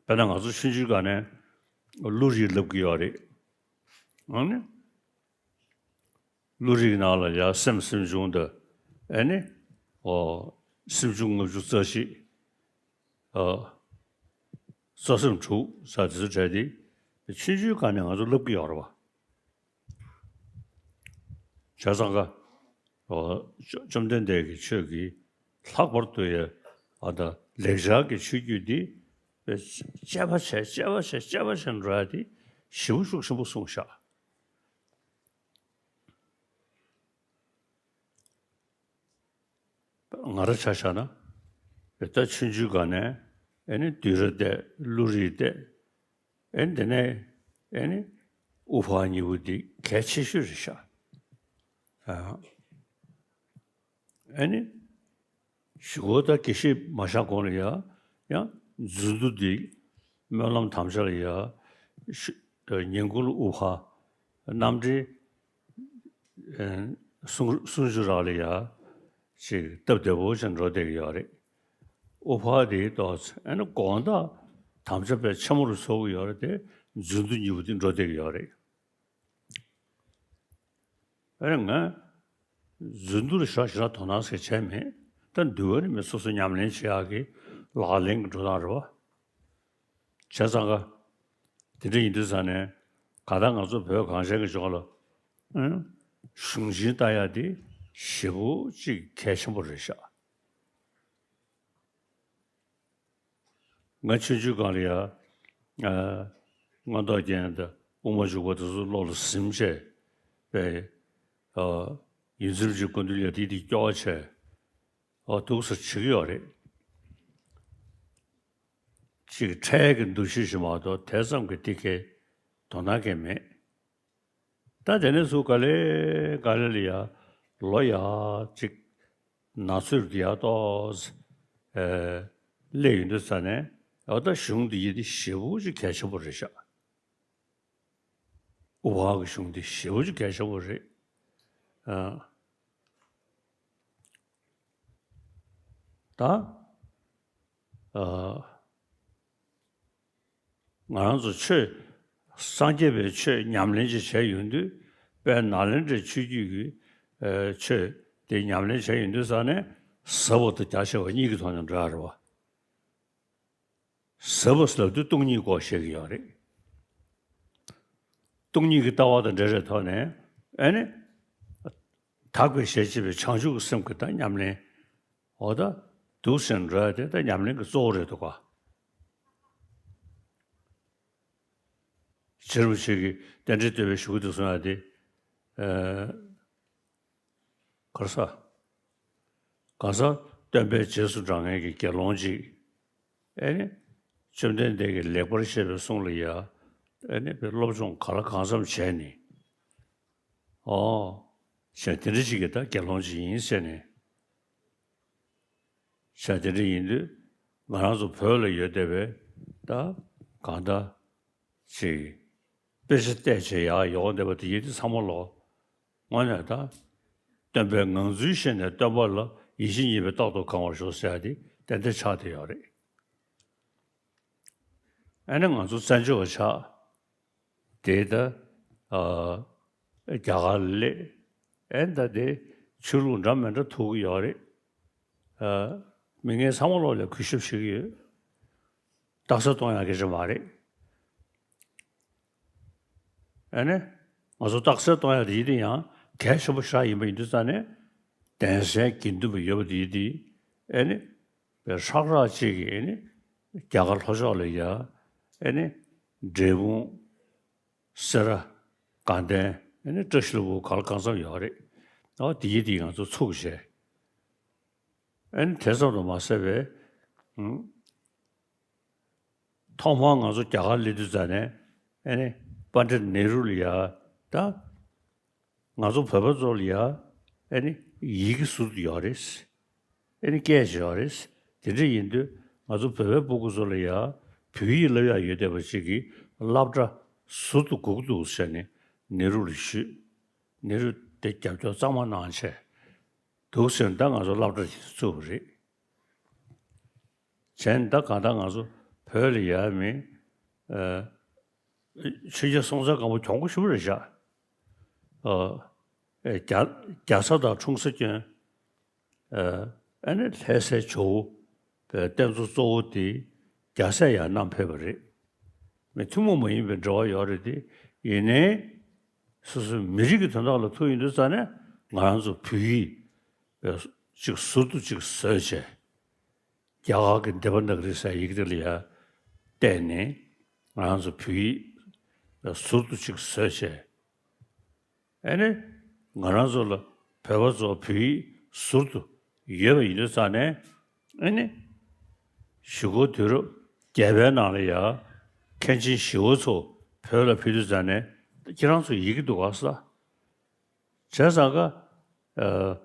དཔེར་ན་ང་ཚོ་ཆུང་ཆུང་སྒང་ནས་བློ་རིག་ལབ་ཀྱི་ཡོད་རེད། ཨ་ནི། བློ་རིག་ནང་ལ་ཡང་སེམས་སེམས་བྱུང་དང་ཨེ་ནི། ཨོ། སེམས་བྱུང་ལྔ་བཅུ་རྩ་བཞི། ཨ། རྩ་སེམས་དྲུག་ཟེར་དེ་ཚོ་གྲས་དེ་ཆུང་ཆུང་སྒང་ནས་ང་ཚོ་ལབ་ཀྱི་ཡོད་རེད་བ། བྱས་ཙང་ཀ། ཨོ། བཅོ་བཅོམ་ལྡན་འདས་ཀྱི་ཆོས་ཀྱི་ལྷག་པར་དུ་ཡ་ཨ་ད་ལེགས་སྦྱར་གྱི་ཆོས་བརྒྱུད་འདི་དཔྱད་པ་བྱས་དཔྱད་པ་བྱས་དཔྱད་པ་བྱས་འགྲོ་ཡ་དེ་ཞེ་པོ་ཤུགས་ཆེན་པོ་གསུངས་ཤག་ང་རང་ཆ་བཞག་ན། ད་ཆུང་ཆུང་སྒང་ནས་ཨེ་ནི་བསྡུས་གྲྭ་བལྟས། བློ་རིག་བལྟས། ཨེ་ནི་དེ་ནས་ཨེ་ནི་ དབུ་ཕར་གཉིས་པོ་འདི་གལ་ཆེ་ཤོས་རེད་ཤག་ཨ་ཨ་ནི། གཞུག་གུ་ད་དགེ་བཤེས་མ་བཞག་གོང་ལ་ཡ། ཡང་རྫུ་འཕྲུལ་འདི་སྨོན་ལམ་དམ་བཅའ་ལ་ཡ། ཤུ་ཉིན་གུང་ལ་དབུ་ཕར། གནམ་འབྲས། ཨེ་སུམ་སུམ་ཅུ་རག་ལ་ཡ། ཅིག་སྟབས་བདེ་པོ་ཅིག་འགྲོ་བསྡད་ཀྱི་ཡོད་རེད། དབུ་ཕར་དེའི་ཏོག་ཙམ་ཨ་ནི་དགོང་དག་དམ་བཅའ་དཔེ་ཆེན་མོ་རུ་ཚོགས་ཀྱི་ཡོད་རེད་དེ། རྫུ་འཕྲུལ་གཉིས་པོ་དེ་འགྲོ་བསྡད་ཀྱི་ཡོད་རེད། ཨ་ནི་ང་རྫུ་འཕྲུལ་ཞོག་ཞེ་དྲག་དོ་སྣང་ཟེར་བྱས་མེད། ད་འདུལ་བ་ནི་མི་སོ་སོ་ཉམས་ལེན་བྱེད་ཡག་གི་ལག་ལེན་གྱི་འགྲོ་སྟངས་རེད་བ། བྱས་ཙང་ཀ། དེ་འདྲ་ཡིན་དུས་ཙང་ནས་གང་ལྟར་ང་ཚོ་བོད་གངས་ཅན་གྱི་ལྗོངས་ལ། ཨང་། གཞུང་ཆེན་ལྟ་ཡག་དེ་ཞེ་པོ་ཅིག་གལ་ཆེན་པོ་རེད་ཤག་ང་ཆུང་ཆུང་སྒང་ལ་ཡ། ཨ། མངོན་རྟོགས་རྒྱན་དང་དབུ་མ་འཇུག་པ་དེ་ཚོ་བློ་ལ་ཟིན་བྱས་པའི། ཨ། ཡིད་འཛིན་གྱི་སྐུ་མདུན་ལ་དེ་དེ་སྐྱོ་བ་བྱས། ཨ། འདུག་སེ་བྱེད་ཀྱི་ཡོད་རེད། ཅིག་འཕྲལ་གྱི་འདུ་ཤེས་ཤིག་མ་གཏོགས་དེ་ཙམ་གྱི་དེ་གའི་དོ་སྣང་གང་མེད། ད་དེ་ནས་ཚུར་ག་ལེ་ག་ལེ་ལ་ཡ། ལོ་ཡ་ཅིག་ན་ཚོད་ཀྱི་ཡ་ཏོག་ཙམ། ཨེ། སླེབས་ཡོང་དུས་ཙ་ནས། འོ་ད་གཞུང་འདི་ཡི་དེ་ཞེ་པོ་ཅིག་གལ་ཆེན་པོ་རེད་ཤག་དབུ་ཕར་གྱི་གཞུང་འདི་ཞེ་པོ་ཅིག་གལ་ཆེན་པོ་རེད། ཨ། ད། ཨ། ང་རང་ཚོ་ཆོས། སངས་རྒྱས་པའི་ཆོས་ཉམས་ལེན་ཅིག་བྱས་ཡོང་དུས། དཔལ་ནཱ་ལེནྡྲའི་ཆོས་བརྒྱུད་ཀྱི། ཨ། ཆོས་དེ་ཉམས་ལེན་བྱས་ཡོང་དུས་ཙ་ནས་ཟབ་པ་དང་རྒྱ་ཆེ་བ་གཉིས་ཀྱི་ཐོག་ནས་འགྲོ་ཡ་རེད་བ། ཟབ་པ་ཟེར་དུས་སྟོང་ཉིད་སྐོར་བཤད་ཀྱི་ཡོད་རེད། སྟོང་ཉིད་ཀྱི་ལྟ་བ་དང་འབྲེལ་བའི་ཐོག་ནས། ཨ་ནི། དག་པའི་ཞལ་ཕྱེ་བའི་བྱང་ཆུབ་ཀྱི་སེམས་ཀྱི་ད་ཉམས་ལེན། འོ་ད། འདུག་སེ་འགྲོ་ཡ་དེ་ད་ཉམས་ལེན་གྱི་གཙོ་བོ་རེད་འདུག་ག་རྗེ་རིན་པོ་ཆེ་གིས་རྟེན་འབྲེལ་བསྟོད་པའི་གཞུག་གུ་དེ་གསུང་ཡ་དེ། ཨ། ག་རེ་ཟ། གང་ཟག་སྟོན་པའི་རྗེས་སུ་འབྲང་མཁན་གྱི་དགེ་སློང་ཅིག་ཨེ་ནི། བཅོམ་ལྡན་འདས་ཀྱིས་ལེགས་པར་བཤད་པའི་གསུང་ལ་ཡ། ཨེ་ནི་པའི་སློབ་སྦྱོང་ག་ལ་གང་འཚམ་བྱས་ནས། ཨོ། བྱས་དེ་འདྲ་ཅིག་གི་ད་དགེ་སློང་ཅིག་ཡིན་ཟེར་ནས། བྱས་དེ་འདྲ་ཡིན་དུས། ང་རང་ཚོ་བོད་ལ་ཡོད་བསྡད་པའི། ད། གང་ལྟར། ཅིག་དཔེ་ཆ་བལྟས་བྱས་ཡར་ཡོང་བསྡད་པ་དེ་ཡིན་དུས་ཚང་མ་ལོ། དངོས་གནས་ད། སྟོན་པའི་ངང་ཚུལ་ཤེས་ནས་སྟོན་པ་ལ་ཡིད་ཆེས་གཉིས་པས་རྟག་ཏུ་གང་བར་ཤོག་ཟེར་ཡ་དེ་ཏན་ཏན་ཆགས་བསྡད་ཡོད་རེད། ཨ་ནི་ང་ཚོ་བཙན་བྱོལ་བ་ཆགས། དེ་ད། ཨ། རྒྱ་གར་སླེབས། ཨེ་ད་དེ་ཆོས་ལུགས་འདྲ་མི་འདྲ་ཐུག་གི་ཡོད་རེད། ཨ། མི་ངན་ཚང་མ་ལོག་ལ་གུས་ཞབས་བྱེད་ཀྱི་ཡོད། རྟགས་གསལ་གཏོང་ཡག་གི་རེད་མ་རེད། ཨ་ནི། ང་ཚོ་རྟགས་གསལ་གཏོང་ཡག་དེ་ཡིན་དེ་ཡང་གལ་ཆེན་པོ་ཞིག་ཡིན་པ་ཡིན་དུས་ཙང་ནས། གདན་སའི་དགེ་འདུན་པ་ཡོད་པ་དེ་ཡིན་དེ། ཨ་ནི། པའི་ཧྲག་ཧྲག་ཅིག་གིས་ཨ་ནི། རྒྱ་གར་ལྷོ་ཕྱོགས་ལ་ཡ། ཨ་ནི། འབྲས་སྤུངས། སེ་ར། དགའ་ལྡན། ཨ་ནི་བཀྲ་ཤིས་ལྷུན་པོ་ག་ལ་གང་འཚམ་ཡོད་རེད། ཨ་དེ་ཡི་དེ་ང་ཚོ་ཚུགས་བྱས། ཨ་ནི་དེ་ཙམ་དུ་མ་ཟད་པའི། ཨང་། ཐོག་མར་ང་ཚོ་རྒྱ་གར་སླེབས་དུས་ཙ་ནས། ཨ་ནི་པཎྜི་ཏ་ནེ་རུ་ལ་ཡ། ད། ང་ཚོ་བོད་པ་ཚོ་ལ་ཡ། ཨ་ནི་ཡི་གེ་ཟུར་དུ་ཡོད་རེད། ཨེ་ནི་སྐད་ཆ་ཡོད་རེད། དེ་འདྲ་ཡིན་དུས་ང་ཚོ་བོད་པའི་སྤུ་གུ་ཚོ་ལ་ཡ་བོད་ཡིག་བསླབ་ཡག་ཡོད་བསྡད་པ་ཅིག་གི་སློབ་གྲྭ་ཟུར་དུ་སྒུག་འདུག་ཟེར་ནས་ནེ་རུ་ལ་ཞུས། ནེ་རུ་དེ་རྒྱབ་སྐྱོར་གཙང་མ་གནང་བྱས། འདུག་ཟེར་ནས་ད་ང་ཚོ་སློབ་གྲྭ་དེ་བཙུགས་པ་རེད། བྱས་ནས་ད་གང་ལྟར་ང་ཚོ་བོད་ལ་ཡ་མི། ཨ། ཆོས་རྒྱལ་སྲོང་བཙན་སྒམ་པོ་གྱོང་པོ་ཞེ་པོ་རེད་ཤག་ཨ། ཨེ་རྒྱ་རྒྱ་བཟའ་དང་འཁྲུངས་ས་སྐྱོན། ཨ། ཨ་ནི་ལྷ་སའི་ཇོ་བོ། བའི་རྟེན་གཙོ་གཙོ་བོ་དེ་རྒྱ་བཟས་ཡར་བསྣམས་ཕེབས་པ་རེད། མི་ཐུན་མོང་མ་ཡིན་པའི་འབྲེལ་བ་ཡོད་རེད་དེ། ཡིན་ནའི། སོ་སོའི་མི་རིགས་ཀྱི་དོན་དག་ལ་ཐུག་ཡོང་དུས་ཙང་ནས་ང་རང་ཚོ་བོད་ཡིག་བའི་ཅིག་ཟུར་དུ་ཅིག་བཟོས་བྱས། རྒྱ་གར་གྱི་དེ་བ་ན་ག་རི་ཟེར་ཡི་གེ་དེ་ལ་ཡ་བལྟས་ནས་ང་རང་ཚོ་བོད་ཡིག་ཟུར་དུ་ཅིག་བཟོས་བྱས། ཨ་ནི་ང་རང་ཚོ་ལ་བོད་པ་ཚོ་བོད་ཡིག་ཟུར་དུ་ཡོད་པ་ཡིན་དུས་ཙང་ནས། ཨ་ནི་གཞུག་གུ་དུས་རབས་བརྒྱད་པའི་ནང་ལ་ཡ་མཁན་ཆེན་ཞི་བ་འཚོ་བོད་ལ་ཕེབས་དུས་ཙང་ནས་ ཁྱེད་རང་ཚོ་ཡི་གེ་འདུག་ག་ས། བྱས་ཙང་ཀ་ཨ།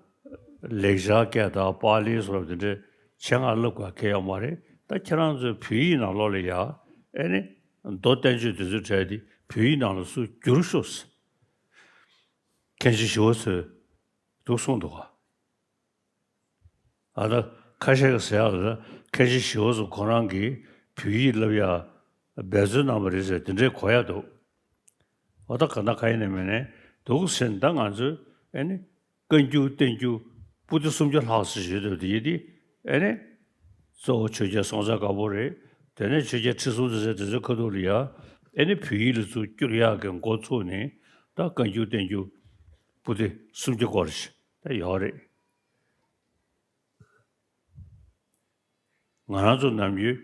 ལེགས་སྦྱར་སྐད་དང་པཱ་ལིའི་སོགས་དེ་འདྲའི་ཆེད་མངགས་བསླབ་དགོས་གལ་ཡོད་མ་རེད། ད་ཁྱེད་རང་ཚོའི་བོད་ཡིག་ནང་ལོགས་ལ་ཡ་ཨེ་ནི་མདོ་བསྟན་བཅོས་དེ་ཚོའི་གྲས་དེ་བོད་ཡིག་ནང་ལ་སུ་བསྒྱུར་ཤོག་ཟེར། མཁན་ཆེན་ཞི་བ་འཚོས་འདུག་གསུངས་འདུག་ག་ཨ་ད་ཁ་ཤས་ཀྱིས་ཟེར་ཡག་ལ་ད་མཁན་ཆེན་ཞི་བ་འཚོ་ཁོ་རང་གིས་བོད་ཡིག་བསླབ་ཡག་འབད་བརྩོན་གནང་བ་རེད་ཟེར་དེ་འདྲའི་གོ་ཡག་འདུག་ཨོ་ད་ག་ན་ག་ཡིན་ནའི་མིན་ནའི་འདུག་ཟེར་ན་ད་ང་ཚོས་ཨེ་ནི་བཀའ་འགྱུར་བསྟན་འགྱུར་པོ་ཏི་སུམ་བརྒྱ་ལྷག་ཙམ་ཡོད་འདུག་དེ་ཡིན་དེ་ཨེ་ནི་གཙོ་བོ་ཆོས་རྒྱལ་སྲོང་བཙན་སྒམ་པོ་རེད། དེ་ནས་ཆོས་རྒྱལ་ཁྲི་སྲོང་ལྡེ་བཙན་དེ་ཚོའི་ཁ་ཐུག་ལ་ཡ་ཨེ་ནི་བོད་ཡིག་ལ་ཚུར་བསྒྱུར་ཡག་གི་འགོ་ཚུགས་ནས་ད་བཀའ་འགྱུར་བསྟན་འགྱུར་པོ་ཏི་སུམ་བརྒྱ་སྐོར་ཞིག་ད་ཡོད་རེད། ང་རང་ཚོ་ནམ་རྒྱུན་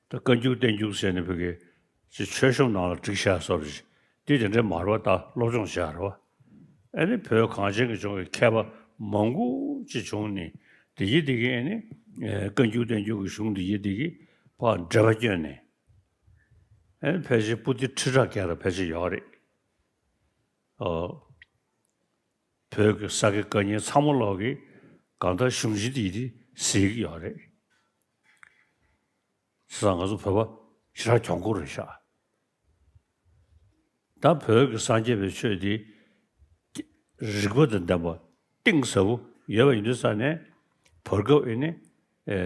ད་བཀའ་འགྱུར་བསྟན་འགྱུར་ཟེར་ནས་བོད་ཀྱི་ཅིག་མཆོད་གཤོམ་ནང་ལ་བསྒྲིགས་བཞག་སོགས་རེད། འདི་དེ་འདྲའི་མ་རེད་པ། ད་སློབ་སྦྱོང་བྱས་རེད་པ། ཨ་ནི་བོད་གངས་ཅན་གྱི་ལྗོངས་ཀྱི་མཁས་པ་མང་པོ་ཅིག་བྱུང་ནས་དེ་ཡི་དེ་གི་ཨ་ནི་ཨེ་བཀའ་འགྱུར་བསྟན་འགྱུར་གྱི་གཞུང་དེ་ཡི་དེ་གི་ཕར་འགྲེལ་པ་བསྐྱོན་ནས་ཨ་ནི་ཕལ་ཆེར་པོ་ཏི་ཁྲི་ཕྲག་བརྒལ་ལ་ཕལ་ཆེར་ཡོད་རེད། ཨོ། བོད་ཀྱི་ས་དགེ་བཀའ་རྙིང་ཚང་མ་ལོག་གིས་གང་ལྟར་གཞུང་ཆེན་དེ་ཡི་དེ་གཟིགས་ཀྱི་ཡོད་རེད། བྱས་ཙང་ང་ཚོ་བོད་པ་ཞེ་དྲག་གྱོང་པོ་རེད་ཤག་ད་བོད་ཀྱི་སངས་རྒྱས་པའི་ཆོས་འདི་རིགས་པ་དང་ལྡན་པ་གཏིང་ཟབ་པོ་ཡོད་པ་ཡིན་དུས་ཙང་ནས་བར་སྐབས་ཨེ་ནི་ཨེ་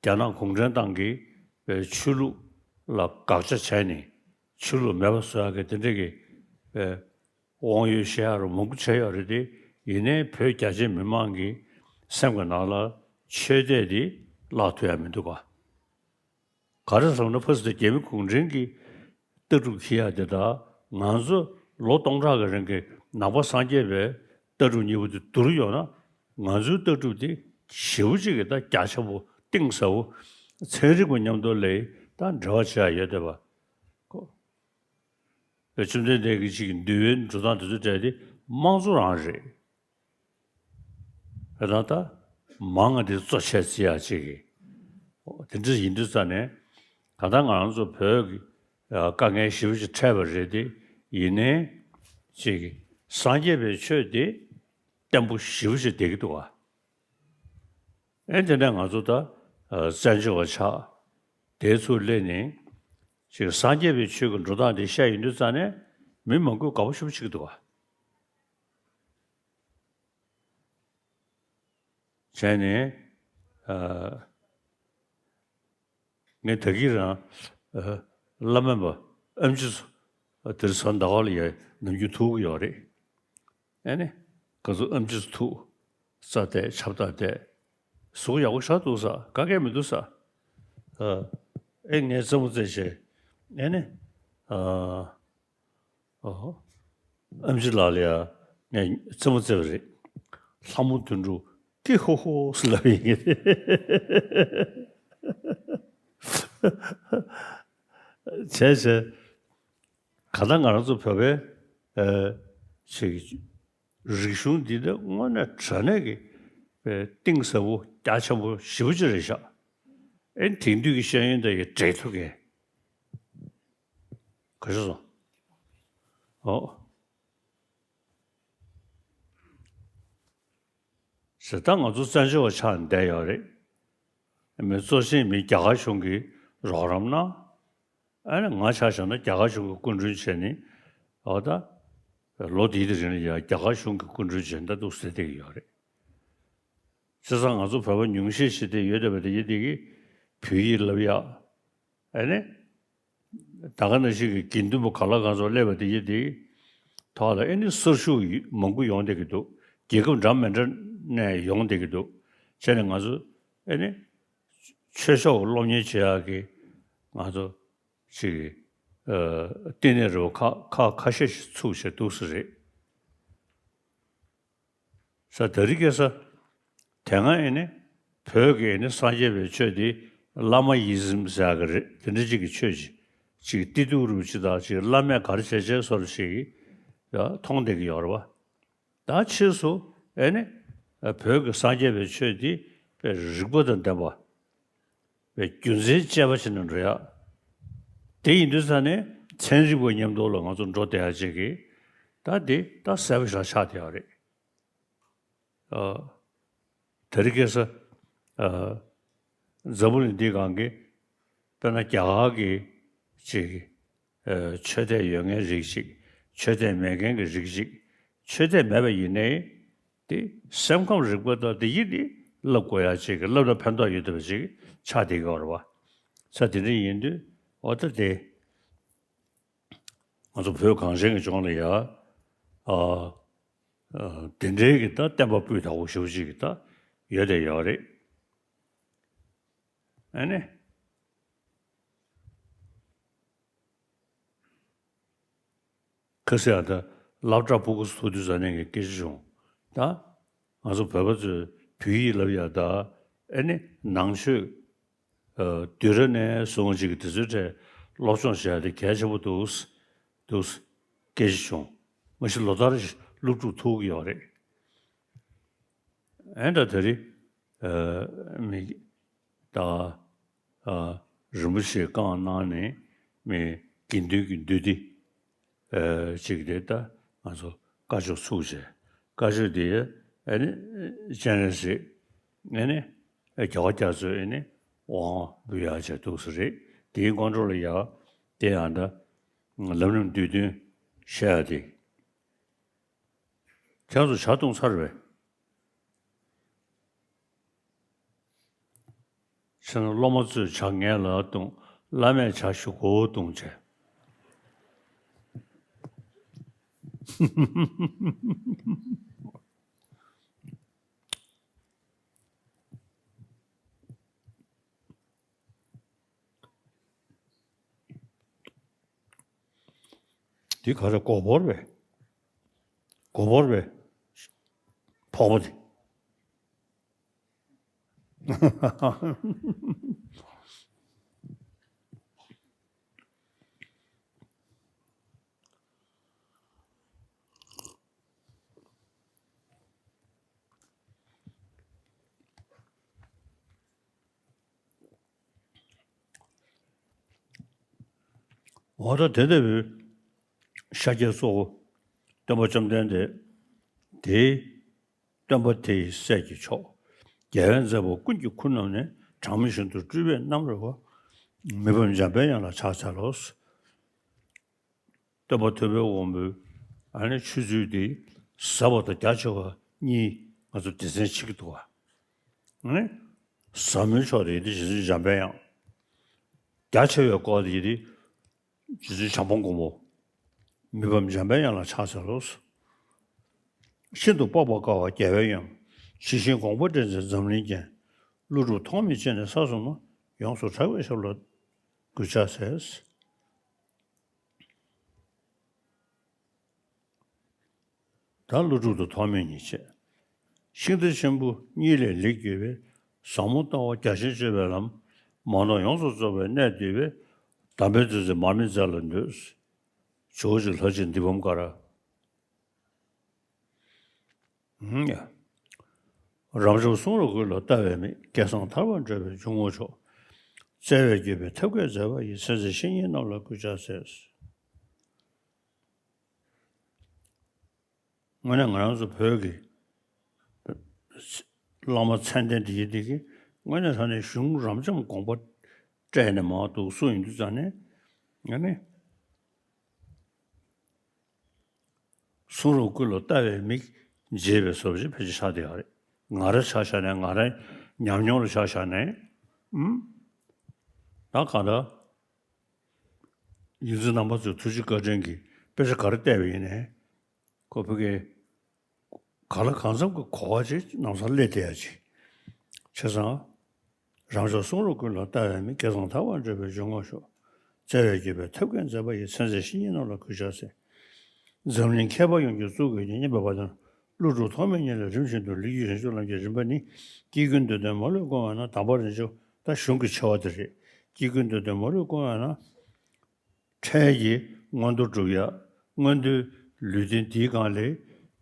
རྒྱ་ནག་གུང་ཁྲན་ཏང་གིས་ཨེ་ཆོས་ལུགས་ལ་དགག་བྱ་བྱས་ནས་ཆོས་ལུགས་མེད་པ་བཟོ་ཡག་གི་དེ་འདྲ་གི་ཨེ་དབང་ཡོད་བཤད་ཡག་རུ་མང་པོ་བྱས་ཡོད་རེད་དེ། ཡིན་ནའི་བོད་རྒྱ་ཆེ་མི་མང་གི་སེམས་ཀྱི་ནང་ལ་ཆོས་དད་དེ་བརླག་ཐུབ་ཡག་མི་འདུག་ག་ག་རེ་ཟེར་ན་ཕ་སི་ཏེ་རྒྱ་མི་གུང་ཁྲན་གྱི་ལྟ་གྲུབ་འཁྱེར་ཡག་དེ་དང་ང་ཚོ་ལོ་སྟོང་ཕྲག་གི་རིང་གི་ནང་པ་སངས་རྒྱས་པའི་ལྟ་གྲུབ་གཉིས་པོ་དེ་བསྡུར་ཡོང་ན་ང་ཚོའི་ལྟ་གྲུབ་དེ་ཞེ་པོ་ཅིག་གི་ད་རྒྱ་ཆེན་པོ་གཏིང་ཟབ་པོ་ཚན་རིག་པ་མཉམ་དུ་ལས་ད་འབྲེལ་བ་བྱེད་ཡག་ཡོད་བསྡད་པ་ཁོ། བཅོམ་ལྡན་འདས་ཀྱི་ཅིག་འདུལ་བའི་འགྲོ་སྟངས་དེ་ཚོ་གྲས་དེ་དམངས་གཙོ་རང་རེད། དེ་དང་ད་མང་ང་དེ་གཙོ་ཆེ་བརྩི་ཡག་ཅིག་གི་དེ་འདྲ་ཡིན་དུས་ཙང་ནས་གང་ལྟར་ང་རང་ཚོ་བོད་ཀྱི་དཀའ་ངལ་ཞེ་པོ་ཅིག་འཕྲད་པ་རེད་དེ། ཡིན་ནའི་ཅིག་སངས་རྒྱས་པའི་ཆོས་དེ་བརྟན་པོ་ཞེ་པོ་ཅིག་བསྡད་ཀྱི་འདུག་ག་ཨེ་དེ་ནས་ང་ཚོ་ད་ཨ་བཙན་བྱོལ་བ་ཆགས་དེའི་ཚུར་སླེབས་ནས་ཅིག་སངས་རྒྱས་པའི་ཆོས་ཀྱི་འགྲོ་སྟངས་དེ་བཤད་ཡོང་དུས་ཙང་ནས་མི་མང་པོས་དགའ་པོ་ཞེ་པོ་བྱེད་ཀྱི་འདུག་ག་བྱས་ནས་ཨ་ངས་ད་གིན་རང་ཨ་བླ་མ་པ་ཨེམ་ཆི་ཚོ་དེར་ས་ཟླ་བ་ལ་ཡ་ནམ་རྒྱུན་ཐུག་གི་ཡོད་རེད། ཨེ་ནི། ཁ་སང་ཨེམ་ཆི་ཐུག་རྩ་བལྟས་ཆབ་ཏ་བལྟས། གཟུགས་ཡག་པོ་ཞེ་དྲག་འདུག་ས། དཀའ་ངལ་མི་འདུག་ས། ཨ། ཨེ་ངས་རྩེད་མོ་རྩེ་བྱས། ཨེ་ནི། ཨ། ཨོ། ཨེམ་ཆི་ལགས་ལ་ཡ་ངས་རྩེད་མོ་རྩེ་བ་རེད། ལྷ་མོ་དོན་གྲུབ་ཀི་ཧོ་ཧོ་ཟེར་ལབ་ཡིན། བྱས་བྱས། གང་ལྟར་ང་རང་ཚོ་བོད་པའི་ཨ་ཅིག་རིག་གཞུང་འདི་ནི་དངོས་གནས་དྲང་གནས་ཀྱི་ཨ་གཏིང་ཟབ་པོ་རྒྱ་ཆེན་པོ་ཞེ་པོ་ཅིག་རེད་ཤག་ཨེ་དེང་དུས་ཀྱི་ཤེས་ཡོན་དང་ཡང་འབྲེལ་ཐུབ་མཁན། ག་རེ་ཟེར་སོང་། ཨོ། ཟེར་ད་ང་ཚོ་བཙན་བྱོལ་བ་ཆགས་ནས་བསྡད་ཡོད་རེད། མི་གཙོ་ཆེན་མི་རྒྱ་གར་གཞུང་གིས་རོགས་རམ་གནང་། ཨ་ནི་ང་ཆ་བཞག་ན་རྒྱ་གར་གཞུང་གི་སྐུ་མགྲོན་བྱས་ནས་འོ་ད་ལོ་འདིའི་རིང་ལ་ཡང་རྒྱ་གར་གཞུང་གི་སྐུ་མགྲོན་བྱས་ནས་ད་འདུག་ཟེར་བསྡད་ཀྱི་ཡོད་རེད། བྱས་ཙང་ང་ཚོ་བོད་པ་ཉུང་ཤས་ཤིག་དེ་ཡོད་བསྡད་པ་དེ་ཡིན་དེ་གིས་བོད་ཡིག་བསླབ་ཡག་ཨ་ནི། ད་ག་ནང་བཞིན་གྱི་དགེ་འདུན་པ་ག་ལ་གང་ཚོ་སླེབས་པ་དེ་ཡིན་དེ་ཐོག་ལ་ཨ་ནི་གསར་ཞུགས་མང་པོ་ཡོང་བསྡད་ཀྱི་འདུག་རྒྱལ་ཁབ་འདྲ་མི་འདྲ་ནས་ཡོང་བསྡད་ཀྱི་འདུག་བྱས་ནས་ང་ཚོ་ཨ་ནི། ཆོས་ཕྱོགས་སློབ་གཉེར་བྱེད་ཡག་གི་ང་ཚོ་ཅིག་ཨ་བསྟི་གནས་རུ་ཁག་ཁག་ཁ་ཤས་ཤིག་ཚུགས་བྱས་འདུག་ས་རེད། ས་དེ་རིང་ཁ་སང་དེ་སྔ་ཨེ་ནི་བོད་ཀྱི་ཨེ་ནི་སངས་རྒྱས་པའི་ཆོས་འདི་བླ་མ་ཡི་ཟམ་ཟེར་ཡག་གི་རེད། དེ་འདྲ་ཅིག་གི་ཆོས་ཅིག་ཅིག་བསྟི་གཏུག་རུ་ཅིག་དང་ཅིག་བླ་མས་ག་རེ་བྱས་བྱས་སོར་ཞིག་ཡ་མཐོང་བསྡད་ཀྱི་ཡོད་རེད་བ། ད་ཕྱིས་སུ་ཨེ་ནི་བོད་ཀྱི་སངས་རྒྱས་པའི་ཆོས་འདི་དཔེ་རིག་པ་དང་ལྡན་པ། བའི་རྒྱུ་མཚན་དཔྱད་པ་བྱས་ནས་འགྲོ་ཡག་དེ་ཡིན་དུས་ཙང་ནས་ཚན་རིག་པ་མཉམ་དུ་ལ་ང་ཚོ་འགྲོ་བསྡད་ཡག་ཅིག་གི་ ད་འདི་ད་གསལ་པོ་ཞིག་ཆགས་བསྡད་ཡོད་རེད། ཨ། དེ་རིང་ཁ་སང་། ཨ། འཛམ་བུ་གླིང་འདིའི་སྒང་གི། དཔེར་ན་རྒྱ་གར་གྱི་ཅིག་ཨ། ཆོས་དད་ཡོད་མཁན་རིགས་གཅིག་ཆོས་དད་མེད་མཁན་གྱི་རིགས་གཅིག་ཆོས་དད་མེད་པ་ཡིན་ནའི། དེ་སེམས་ཁམས་རིག་པ་དང་དེ་ཡིན་ནི་བསླབ་དགོས་ཡ་ཅིག་གི་བསླབ་ན་ཕན་ཐོགས་ཡོད་བསྡད་པ་ཅིག་ཆགས་བསྡད་ཀྱི་ཡོད་རེད་བ། ས་དེ་འདྲ་ཡིན་དུས་འོ་ད་དེ། ང་ཚོ་བོད་གངས་ཅན་གྱི་ལྗོངས་ལ་ཡ། ཨ། ཨ། དེ་འདྲའི་གི་ད་བསྟན་པ་སྤུས་དག་པོ་ཞེ་པོ་ཅིག་གི་ད་ཡོད་དེ་ཡོད་རེད། ཨ་ནི། ཁ་སང་ཡ་ད་སློབ་གྲྭ་ཕྲུ་གུ་ཚོ་ཐུག་དུས་ཙ་ནས་ཀྱི་སྐད་ཆ་བྱུང་། ད་ང་ཚོ་བོད་པ་ཚོས་བོད་ཡིག་བསླབ་ཡ་ད་ཨ་ནི་ནང་ཆོས། ཨ། དུས་རབས་ནས་བཟུང་ཅིག་གི་དེ་ཚོའི་གྲས་སློབ་སྦྱོང་བྱེད་ཡ་དེ་གལ་ཆེན་པོ་འདུག་འདུག་སྐད་ཆ་བྱུང་། མ་གཞི་ལོ་ལྟར་སློབ་ཕྲུག་ཐུག་གི་ཡོད་རེད། ཨེ་འདྲ་དེ་རིང་། ཨ། མི་ད། ཨ། རིན་པོ་ཆེས་བཀའ་གནང་ནས་མི་དགེ་འདུན་གྱི་འདུས་སྡེ། ཨ། ཅིག་དེ་ད་ང་ཚོ་བཀའ་ཆོས་ཚུགས་བྱས། བཀའ་ཆོས་དེ་ཨ་ནི་སྤྱན་རས་གཟིགས་ཨ་ནི་རྒྱལ་བ་རྒྱ་མཚོས་ཨ་ནི་དབང་འབུལ་ཡག་བྱས་འདུག་ས་རེད། དེའི་སྔོན་འགྲོ་ལ་ཡ་དེ་ཡང་ད་ལམ་རིམ་བསྡུས་དོན་བཤད་ཡ་དེ། ཁྱེད་ཚོ་ཇ་བཏུང་ཚར་བས། ཕྱིན་ན་སློབ་མ་ཚོས་ཇ་ངས་ལ་བཏུང་། བླ་མས་ཇ་ཞུ་གོ་བཏུང་བྱས། འདི་ག་རེ་མགོ་བོར་བས། མགོ་བོར་བས། ཕོག་པ་དེ། འོ་ད་དེ་ལྟ་བུའི་ཤཱཀྱའི་གཙོ་བོ་སྟོན་པ་བཅོམ་ལྡན་འདས་དེའི་སྟོན་པ་དེ་ཡི་སྲས་ཀྱི་མཆོག་རྒྱལ་བའི་མཛད་པ་ཀུན་གྱི་ཁུར་རྣམས་ནི། གྲངས་མེད་ཤིན་ཏུ་སྤྲུལ་པའི་རྣམ་རོལ་པ། མི་ཕམ་འཇམ་དཔལ་དབྱངས་ལ་ཕྱག་འཚལ་ལོ། སྟོན་པ་ཐུབ་པའི་དབང་པོའི་ཨ་ནི་ཆོས་ཚུལ་འདི་ཟབ་པ་དང་རྒྱ་ཆེ་བ་གཉིས་ང་ཚོ་སྡེ་ཚན་ཕྱེ་གི་འདུག་བ། ཨ་ནི་ཟབ་མོའི་ཕྱོགས་དེ་ཡི་དེ་རྗེ་བཙུན་འཇམ་དཔལ་དབྱངས། རྒྱ་ཆེ་བའི་སྐོར་དེ་ཡི་དེ་རྗེ་བཙུན་བྱམས་པ་མགོན་པོ། མི་ཕམ་འཇམ་དཔལ་དབྱངས་ལ་ཕྱག་འཚལ་ལོ། ཤིན་ཏུ་སྤོབས་པ་དཀའ་བ་རྒྱལ་བའི་དབྱངས། ཇི་བཞིན་དགོངས་པ་འགྲེལ་མཛད་འཛམ་གླིང་རྒྱན། ཀླུ་སྒྲུབ་ཐོགས་མེད་ཅན་ནས་ས་གསུམ་ན། ཡོངས་སུ་གྲགས་པའི་ཞབས་ལ་གུས་ཕྱག་འཚལ། ད་ཀླུ་སྒྲུབ་ཏུ་ཐོགས་མེད་ཉིད་བྱས། ཤིང་རྟ་ཆེན་པོ་གཉིས་ལས་ལེགས་བརྒྱུད་པའི། ཟབ་མོ་ལྟ་བ་རྒྱ་ཆེན་སྤྱོད་པའི་ལམ། མ་ནོར་ཡོངས་སུ་རྫོགས་པའི་གནད་བསྡུས་པའི། གདམས་པའི་རྩེ་མཛད་མར་མེ་མཛད་ལ་འདུད། ཇོ་བོ་རྗེ་ལྷ་རྗེ་འདི་བམ་ཀ་ར། ཧུམ་ཡ། རབ་འབྱམས་གསུང་རབ་ཀུན་ལ་ལྟ་བའི་མིག་སྐལ་བཟང་ཐར་པར་འགྲོ་བའི་འཇུག་ངོགས་མཆོག་བཙལ་བས་བརྒྱུད་པའི་ཐབས་མཁས་མཛད་པ་ཡི། མཚན་མཛད་བཤེས་གཉེན་རྣམས་ལ་གུས་ཕྱག་འཚལ། དངོས་གནས་ང་རང་ཚོ་བོད་ཀྱི་བླ་མ་མཚན་ལྡན་འདི་ཡི་འདི་གི་དངོས་གནས་ཐོག་ནས་གཞུང་རབ་འབྱམས་དགོངས་པ་སྤྲད་ནས་མར་འདུག་གསུངས་ཡོང་དུས་ཙང་ནས་ང་ནི། གསུང་རབ་ཀུན་ལ་ལྟ་བའི་མིག་འབྱེད་པའི་བཟོ་ཅིག་ཕལ་ཆེར་ཆགས་བསྡད་ཡོད་རེད། ང་རང་ཆ་བཞག་ནས་ང་རང་ཉམས་མྱོང་ལ་ཆ་བཞག་ནས། ཨུམ། ད་གང་ལྟར་ཡོངས་འཛིན་རྣམ་པ་ཚོས་ཐུགས་རྗེ་བཀའ་དྲིན་གྱིས་དཔེ་ཆ་ག་རེ་བལྟས་པ་ཡིན་ནའི། ཁོ་ཕ་གི་གང་ལ་གང་འཚམ་གྱི་གོ་བ་ཅིག་ལམ་སང་སླེབས་བསྡད་ཡ་ཅིག་བྱས་ཙང་། རབ་འབྱམས་གསུང་རབ་ཀུན་ལ་ལྟ་བའི་མིག་སྐལ་བཟང་ཐར་པར་འགྲོ་བའི་འཇུག་ངོགས་མཆོག་བཙལ་བས་བརྒྱུད་པའི་ཐབས་མཁས་མཛད་པ་ཡི། མཚན་མཛད་བཤེས་གཉེན་རྣམས་ལ་གུས་ཕྱག་འཚལ། འཛམ་གླིང་མཁས་པ་ཡོངས་ཀྱི་གཙུག་གི་རྒྱན། སྙན་པའི་བ་དན་ཀླུ་སྒྲུབ་ཐོགས་མེད་ཉིད་ལ་རིམ་བཞིན་དུ། ལེགས་བརྒྱུད་རིན་ཆེན་བླ་མའི་རིམ་པ་ནི། སྐྱེ་ཀུན་འདོད་དོན་མ་ལུས་སྐོང་བས་ན། དམ་པ་རིན་ཆེན་ད་གཞུང་གི་ཆེ་བ་དེ་རེད། སྐྱེ་ཀུན་འདོད་དོན་མ་ལུས་སྐོང་བས་ན། འཕྲལ་གྱི་མངོན་མཐོ་སྒྲུབ་ཡ། མངོན་མཐོའི་ལུས་རྟེན་འདིའི་སྒང་ལ་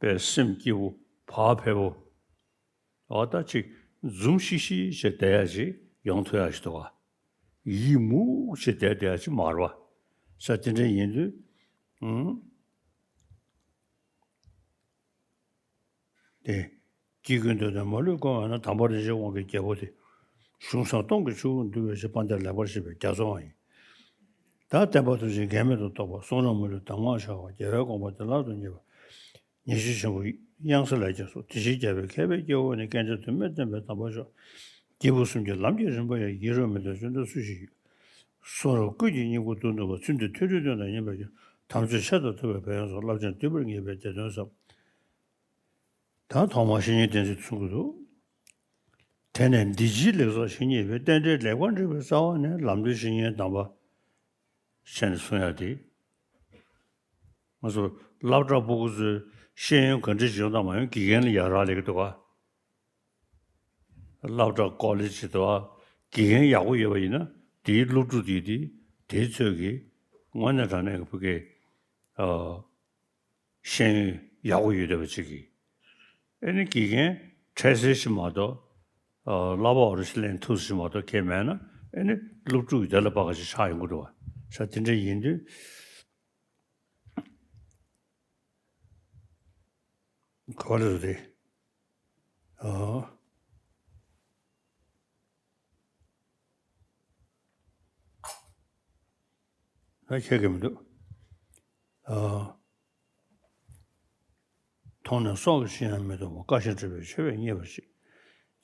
པའི་སེམས་སྐྱིད་པོ་བག་ཕེབས་པོ། འོ་ད་ཅིག་འཛུམ་ཤིག་ཤིག་བྱས་བསྡད་ཡ་ཅིག་ཡོང་ཐུབ་ཡ་ཞིག་འདུག་ག་ཡིད་མུག་བྱས་བསྡད་བསྡད་ཡ་ཅིག་མ་རེད་པ། ས་དེ་འདྲ་ཡིན་དུས། ཨང་། དེ། སྐྱེ་ཀུན་འདོད་དོན་མ་ལུས་སྐོང་བས་ན། དམ་པ་རིན་ཆེན་དབང་གི་རྒྱལ་པོ་དེ། གཞུང་བསྲང་སྟོང་གི་ཆུ་བོ་འདུལ་བའི་ཕྱིར། དཔལ་ལྡན་ལེགས་པར་བཤད་པའི་རྒྱ་མཚོའང་ཡིན། ད་བསྟན་པ་ཐམས་ཅད་འགལ་མེད་དུ་རྟོགས་པ། གསུང་རབ་མ་ལུས་གདམས་ངག་འཆང་བ། རྒྱལ་བའི་དགོངས་པ་དེ་ལག་ཏུ་ཉེས་པ། ཉེར་ཞི་ཆེན་པོ་དབྱངས་གསལ་ལས་ཀྱང་གསུངས། དེ་བཞིན་རྒྱལ་བའི་མཁས་པའི་སྐྱེ་བོ་ནི། སྐད་ཆ་དོན་མེད་བསྟན་པའི་དམ་པ་མཆོག་སྐྱེས་བུ་གསུམ་གྱི་ལམ་གྱི་རིམ་པ་ཡང་། ཡིད་རངས་མི་འདོད་སྤྱོད་ལྡན་སུ་ཞིག་ཡོད། གསུང་རབ་ཀུན་གྱི་སྙིང་པོ་རྡུལ་ནུས་པ། ཚུལ་འདི་ཐོས་གྲོལ་དོན་དང་མཉམ་པར་ཀྱང་། དམ་ཆོས་ཆེད་དུ་ཐོས་པའི་ཕན་ཡོན་སོགས། རླབས་ཆེན་བསྡུས་པར་ངེས་པས་དེ་དོན་ཟབ། ད་ཐོག་མར་བཤེས་གཉེན་བསྟེན་ཚུལ་གསུང་གི་འདུག་དེ་ནས་འདི་ཕྱིའི་ལེགས་ཚོགས་བཤེས་གཉེན་པས། རྟེན་འབྲེལ་ལེགས་པར་འགྲིག་པའི་རྩ་བ་ནས། ལམ་མདོའི་བཤེས་གཉེན་དམ་པ་ཞེས་ནས་གསུང་ཡ་དེ། ང་ཚོ་སློབ་གྲྭ་ཕྲུ་གུ་ཚོས་ཤེས་ཡོན་ག་འདྲ་ཞིག་ཡོང་དང་མ་ཡོང་དགེ་རྒན་ལ་ཡ་རག་ལས་ཀྱི་འདུག་ག་སློབ་གྲྭ་ཀོ་ལེ་ཇི་དང་དགེ་རྒན་ཡག་པོ་ཡོད་པ་ཡིན་ན། དེའི་སློབ་ཕྲུག་དེ་དེ་དེའི་ཚོད་ཀྱིས་དངོས་གནས་དྲང་གནས་ཀྱི་ཕ་གི་ཨ། ཤེས་ཡོན་ཡག་པོ་ཡོད་བསྡད་པ་ཅིག་གིས། ཨེ་ནི་དགེ་རྒན་འཕྲལ་སེལ་ཞིག་མ་གཏོགས། ཨ། བསླབ་པ་འོ་རེ་ཞིག་ལེན་ཐུབ་ས་ཞིག་མ་གཏོགས་ཁྱད་མེད་ན། ཨེ་ནི་སློབ་ཕྲུག་གི་དེ་ལ་ཕ་ག་ཞིག་ཆགས་ཡོང་གི་འདུག་བ། ས་དེ་འདྲ་ཡིན་དུས། ག་པར་འདུག་དེ། ཨ། ད་ཁྱད་ཀྱི་མི་འདུག་ཨ། མཐོང་ནས་སྲོག་གི་ཤི་ཡང་མི་གཏོང་བ། བཀའ་བཞིན་སྒྲུབ་པའི་ཆེ་བས་མཉེས་པར་བྱེད།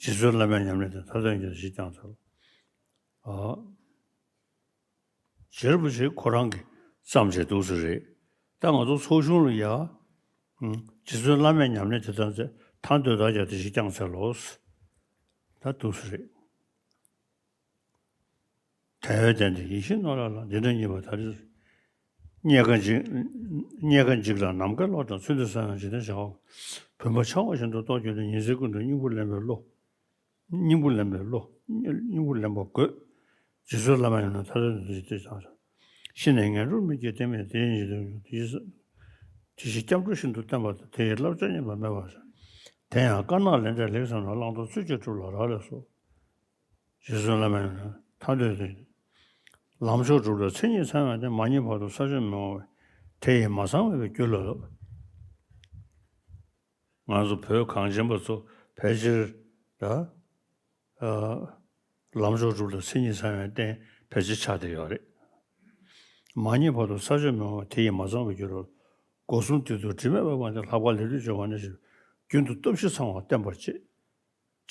རྗེ་བཙུན་བླ་མའི་ཉམས་ལེན་དེ། མཐའ་དོན་གྱི་ཞིག་ཀྱང་འཚལ། ཨ། རྗེ་རིན་པོ་ཆེ་ཁོ་རང་གིས་བརྩམས་བྱས་འདུག་ས་རེད། ད་ང་ཚོ་ཚོགས་ཆུང་ལ་ཡ། ཨ། རྗེ་བཙུན་བླ་མའི་ཉམས་ལེན་དེ་ཙམ་ཚེ། མཐའ་འདོད་ཐག་ཀྱང་དེ་བཞིན་བསྐྱངས་འཚལ་ལོ། ད་འདུག་ས་རེད། དལ་བའི་རྟེན་འབྲེལ་ཡིད་བཞིན་ནོར་ལ་ལྷག་འདི་འདྲ་རྙེད་པ་ད་རེས། རྙེད་དཀའ་འཇིག་རྙེད་དཀའ་འཇིག་ལ་ནམ་མཁའི་གློག་དང་། ཚུལ་འདི་གསལ་ཡང་འཇིག་རྟེན་བྱ་བ། བུམ་པ་འཆང་བ་བཞིན་དུ་རྟོགས་གྱུར་ནས། ཉིན་མཚན་ཀུན་ཏུ་སྙིང་པོ་ལེན་པའི་བློ། སྙིང་པོ་ལེན་པའི་བློ། སྙིང་པོ་ལེན་པ་དགོས། རྗེ་བཙུན་བླ་མ་ཡིན་ན་མཐའ་དོན་དུ་ཅི་སྟེ་བྱང་ཤོག་ཤི་ནས་ངན་འགྲོར་མི་སྐྱེ་གཏན་མེད་དེ་ཡི་ཉིད་དུ་ཡོད། དེ་ཡི་དེ་བཞིན་སྐྱབས་འགྲོ་ཤིན་ཏུ་བསྟེན་པ་དང་། དེ་ཡི་བསླབ་བྱ་ཉམས་པ་མེད་པར་བྱ། དེ་ཡང་དཀར་ནག་ལས་འབྲས་ལེགས་བསམས་ན། བླང་དོར་ཚུལ་གྱིས་གྲུབ་ལ་རག་ལས་སོ། རྗེ་བཙུན་བླ་མ་ཡིན་ན་མཐའ་འདོད་དེ། ལམ་མཆོག་སྒྲུབ་ལ་མཚན་ཉིད་ཚང་བའི་རྟེན། མ་རྙེད་བར་དུ་ས་ཕྱོགས་མི་འོང་བས། དེ་ཡིས་མ་ཚང་བའི་རྒྱུ་ལ་ལོ། ང་ཚོ་བོད་གངས་ཅན་པ་ཚོ་ཕལ་ཆེར་ད། ཨ། ལམ་མཆོག་སྒྲུབ་ལ་མཚན་ཉིད་ཚང་བའི་རྟེན་ཕལ་ཆེར་ཆགས་བསྡད་ཡོད་རེད། མ་རྙེད་བར་དུ་ས་ཕྱོགས་མི་འོང་བས། དེ་ཡིས་མ་ཚང་བའི་རྒྱུ་ལ་ལོ། སྒོ་གསུམ་དུས་གསུམ་དྲི་མེད་པར་སྤངས་ཏེ། ལྷག་པར་ལས་སྒྲིབ་སྦྱོང་བ་ནི་ཞེས། རྒྱུན་དུ་སྟོབས་བཞི་ཚང་བ་བསྟེན་པར་བྱེད། རྗེ་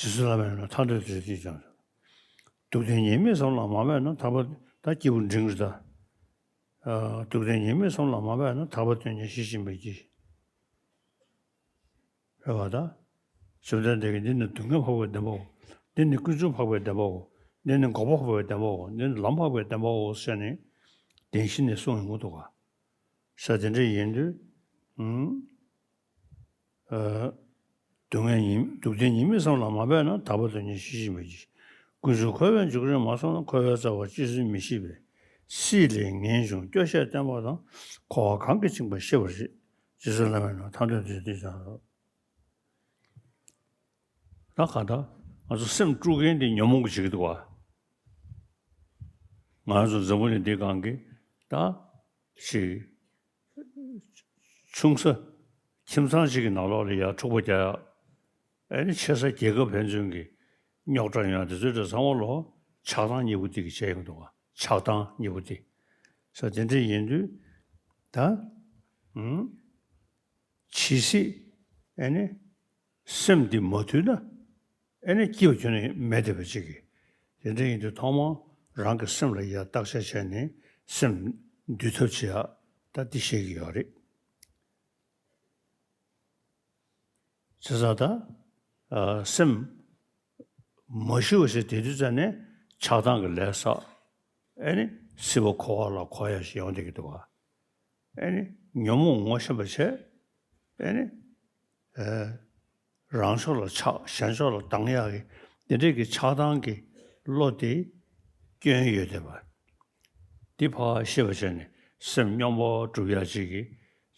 བཙུན་བླ་མ་ཡིན་ན་མཐའ་འདོད་དེ་ཅིས་ཀྱང་། སྡུག་བདེན་གཉིས་མེད་བསམ་ལ་མ་འབད་ན། ཐར་པ་ད་སྐྱེས་བུ་འབྲིང་གི་ད། ཨ། སྡུག་བདེན་གཉིས་མེད་བསམ་ལ་མ་འབད་ན། ཐར་པ་དོན་གཉེར་ཞི་ཞིང་པའི་གྱིས། རེད་བ་ད། བཅོམ་ལྡན་འདས་ཀྱིས་འདི་ནི་སྡུག་བསྔལ་འཕགས་པའི་བདེན་པའོ། འདི་ནི་ཀུན་འབྱུང་འཕགས་པའི་བདེན་པའོ། འདི་ནི་འགོག་པ་འཕགས་པའི་བདེན་པའོ། འདི་ནི་ལམ་འཕགས་པའི་བདེན་པའོ་ཟེར་ནས་བདེན་བཞི་ནས་གསུངས་ཡོང་གི་འདུག་ག་ས་དེ་འདྲ་ཡིན་དུས། ཨ། སྡུག་བསྔལ་ཉིད་སྡུག་བདེན་གཉིས་མེད་བསམ་ལ་མ་འབད་ན། ཐར་པ་དོན་གཉེར་ཞི་ཞིང་པའི་གྱིས། ཀུན་འབྱུང་འཁོར་བའི་འཇིགས་རུང་མ་བསམ་ན། འཁོར་བའི་རྩ་བར་ཅི་སྲིད་མི་ཤི་བས། སྲིད་ལས་ངེས་འབྱུང་སྐྱོ་ཤས་བསྟེན་པ་དང་། འཁོར་བ་གང་གིས་བཅིངས་པ་ཤེས་པར་བྱེད། རྗེ་བཙུན་བླ་མ་ཡིན་ན་མཐའ་འདོད་དེ་ཅིས་ཀྱང་། ད་གང་ལྟར་ང་ཚོ་སེམས་དཀྲུག་མཁན་དེ་ཉོན་མོངས་ཀྱིས་བྱེད་ཀྱི་འདུག་བ། ང་ཚོ་འཛམ་བུ་གླིང་འདི་སྒང་གི་ད་ཞིག་ཆུང་ས་ཁྱིམ་ཚང་ཞིག་གི་ནང་ལོགས་ལ་ཡར་འཁྲུག་པ་རྒྱག་ཡ། ཨེ་ནི་ཆེ་ས་རྒྱལ་ཁབ་ཕན་ཚུན་གྱི་རྙོག་དྲ་ཡོང་ཡ་དེ་ཚོའི་གྲས་ཚང་མ་ལོ་ཆགས་སྡང་གཉིས་པོ་དེ་གིས་བྱས་ཡོང་འདུག་བ། ཆགས་སྡང་གཉིས་པོ་དེ། ས་དེ་འདྲ་ཡིན་དུས་ད། ཨུམ། ཇི་སྲིད་ཨེ་ནི་སེམས་འདི་མ་དུལ་ན། ཨེ་ནི་སྐྱིད་པ་ཁྱོན་ནས་མེད་བསྡད་པ་ཅིག་གིས། དེ་འདྲ་ཡིན་དུས་ཐོག་མར་རང་གི་སེམས་ལ་ཡར་བརྟག་དཔྱད་བྱས་ནས་སེམས་འདུལ་ཐབས་བྱེད་ཡ་ད་འདི་བཤད་ཀྱི་ཡོད་རེད། བྱས་ཙང་ད། ཨ། སེམས་མ་ཞི་བ་ཞིག་དེ་དུས་ཙམ་ནས་ཆགས་སྡང་གི་ལས་བསགས། ཨེ་ནི་སྲིད་པ་འཁོར་བ་ལ་འཁོར་ཡ་ཞིག་ཡོང་བསྡད་ཀྱི་འདུག་བ། ཨེ་ནི་ཉོན་མོངས་ངོ་ཤེས་པ་བྱས། ཨེ་ནི། ཨ། རང་ཕྱོགས་ལ་ཆགས། གཞན་ཕྱོགས་ལ་སྡང་ཡག་གི་འདི་འདྲས་ཀྱི་ཆགས་སྡང་གི་བློ་དེ་སྐྱོན་ཡོད་བསྡད་པ། འདི་ཕར་ཤེས་པ་བྱས་ནས་སེམས་སྙོམས་པོ་སྒྲུབ་ཡག་ཅིག་གི་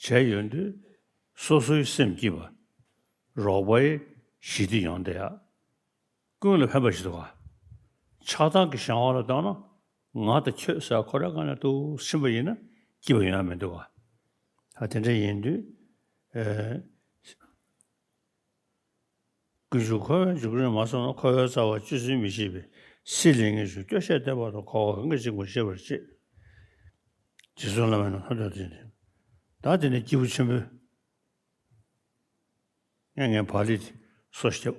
བྱས་ཡོང་དུས། སོ་སོའི་སེམས་སྐྱིད་པ། རོགས་པའི་ཞི་བདེ་ཡོང་བསྡད་ཡག་ཀུན་ལ་ཕན་པ་ཞིག་འདུག་ག་ཆགས་སྡང་གི་བྱ་བ་ལ་བཏང་ན། ང་དང་ཁྱོད་ཟེར་ཁོ་རང་གང་ལ་འདུག་ཕྱིན་པ་ཡིན་ན་སྐྱིད་པ་ཡོང་ཡ་མི་འདུག་ག་ད་དེ་འདྲ་ཡིན་དུས། ཨེ། ཀུན་འབྱུང་འཁོར་བའི་འཇིགས་པ་རེད་མ་བསམ་ན། འཁོར་བའི་རྩ་བ་གཅོད་ཚུལ་མི་ཤེས་པས། སྲིད་ལས་ངེས་འབྱུང་སྐྱོ་ཤས་བརྟས་པ་དང་། འཁོར་བ་གང་གིས་འཇིག་པར་བྱེད་པར་བྱེད། རྗེ་བཙུན་བླ་མའི་ནང་ལྷ་དང་དེ་ནི། ད་དེ་ནས་སྐྱེས་བུ་ཆེན་པོས། ངས་ངའི་བག་ལེབ་དེ་སོ་བརྒྱབ།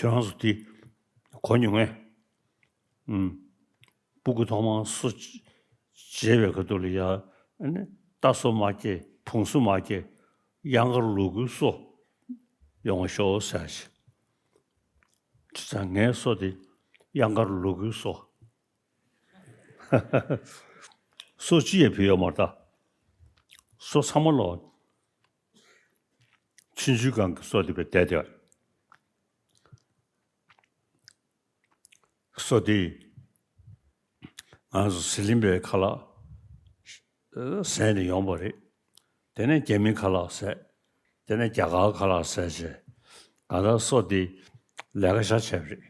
ཁྱེད་རང་ཚོ་དེ་གོ་མྱོང་ངས། ཨུམ། སྤུ་གུ་ཐོག་མར་སོ་བརྗེ་བའི་ཁ་ཐུག་ལ་ཡ། ཨ་ནི་རྟ་སོ་མ་སྐྱེས། བོང་སོ་མ་སྐྱེས། གཡང་དཀར་ལོ་དགུའི་སོ་ཡོང་བ་ཤོག་ཟེར་ཞིག་བྱས་ཙང་ངའི་སོ་དེ་གཡང་དཀར་ལོ་དགུའི་སོ། སོ་གཅིག་ཡང་བུད་ཡོད་མ་རེད་ད། སོ་ཚང་མ་ལོ། ཆུང་ཆུང་སྒང་གི་སོ་དེ་བས་བསྡད་དེ། སོ་དེ་ང་ཚོ་ཟི་ལིང་པའི་ཁ་ལག་ཟས་ནས་ཡོང་བ་རེད། དེ་ནས་རྒྱ་མིའི་ཁ་ལག་ཟས། དེ་ནས་རྒྱ་གར་ཁ་ལག་ཟས་བྱས། གང་ལྟར་སོ་དེ་ལས་ཀ་ཤ་ཆེ་བ་རེད།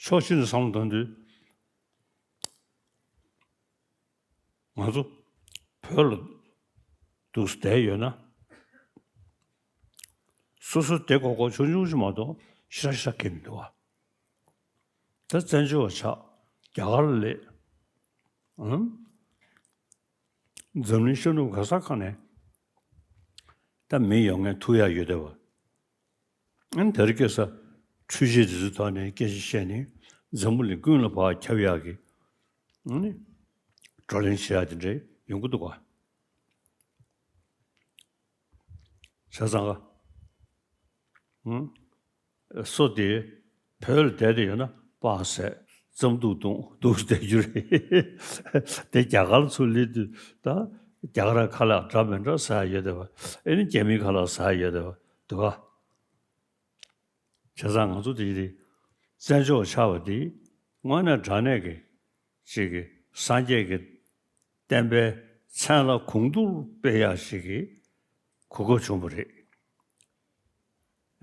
ཕྱོགས་གཅིག་ནས་བསམ་བློ་གཏོང་དུས། ང་ཚོ་བོད་ལ་འདུག་སེ་བསྡད་ཡོད་ན། སོ་སོ་བདེ་ཁོག་ཁོག་ཆུང་ཆུང་ཞིག་མ་གཏོགས་ཤི་ར་ཤི་ར་སྐྱེ་མི་འདུག་ཨ། ད་བཙན་བྱོལ་བ་ཆགས། རྒྱ་གར་ལ་སླེབས། ཨང་། འཛམ་གླིང་ཤར་ནུབ་ག་ས་ག་ནས་ད་མི་ཡོང་མཁན་ཐུག་ཡག་ཡོད་བསྡད་པ། ཨ་ནི་དེ་རིང་ཁ་སང་འཕྲུལ་ཆས་དེ་ཚོའི་ཐོག་ནས་སྐད་ཆ་བཤད་ནས་འཛམ་བུ་གླིང་ཀུན་ལ་ཕར་ཁྱབ་ཡག་གི། ཨ་ནི་བགྲོ་གླེང་བྱེད་ཡག་དེ་འདྲ་ཡོང་གི་འདུག་ག་བྱས་ཙང་ག་ཨང་། སོ་དེ་བོད་ལ་བསྡད་དེ་ཡོད་ན་སྤགས་ཟས་རྩམ་ཐུག་བཏུང་འདུག་སེ་བསྡད་རྒྱུ་རེད། དེ་རྒྱ་གར་ཚུར་སླེབས་དུས་ད་རྒྱ་གར་ཁ་ལག་འདྲ་མི་འདྲ་ཟ་ཡ་ཡོད་བསྡད་པ། ཨེ་ནི་རྒྱ་མིའི་ཁ་ལག་ཟ་ཡ་ཡོད་བསྡད་པ་འདུག་ག་བྱས་ཙང་ང་ཚོ་དེ་རིང་བཙན་བྱོལ་བ་ཆགས་པ་དེ་དངོས་གནས་དྲང་གནས་ཀྱི་ཅིག་གི་སངས་རྒྱས་ཀྱི་བསྟན་པའི་མཚན་ལ་གོང་བསྡུར་སྤེལ་ཡག་ཞིག་གི་གོ་སྐབས་བྱུང་བ་རེད།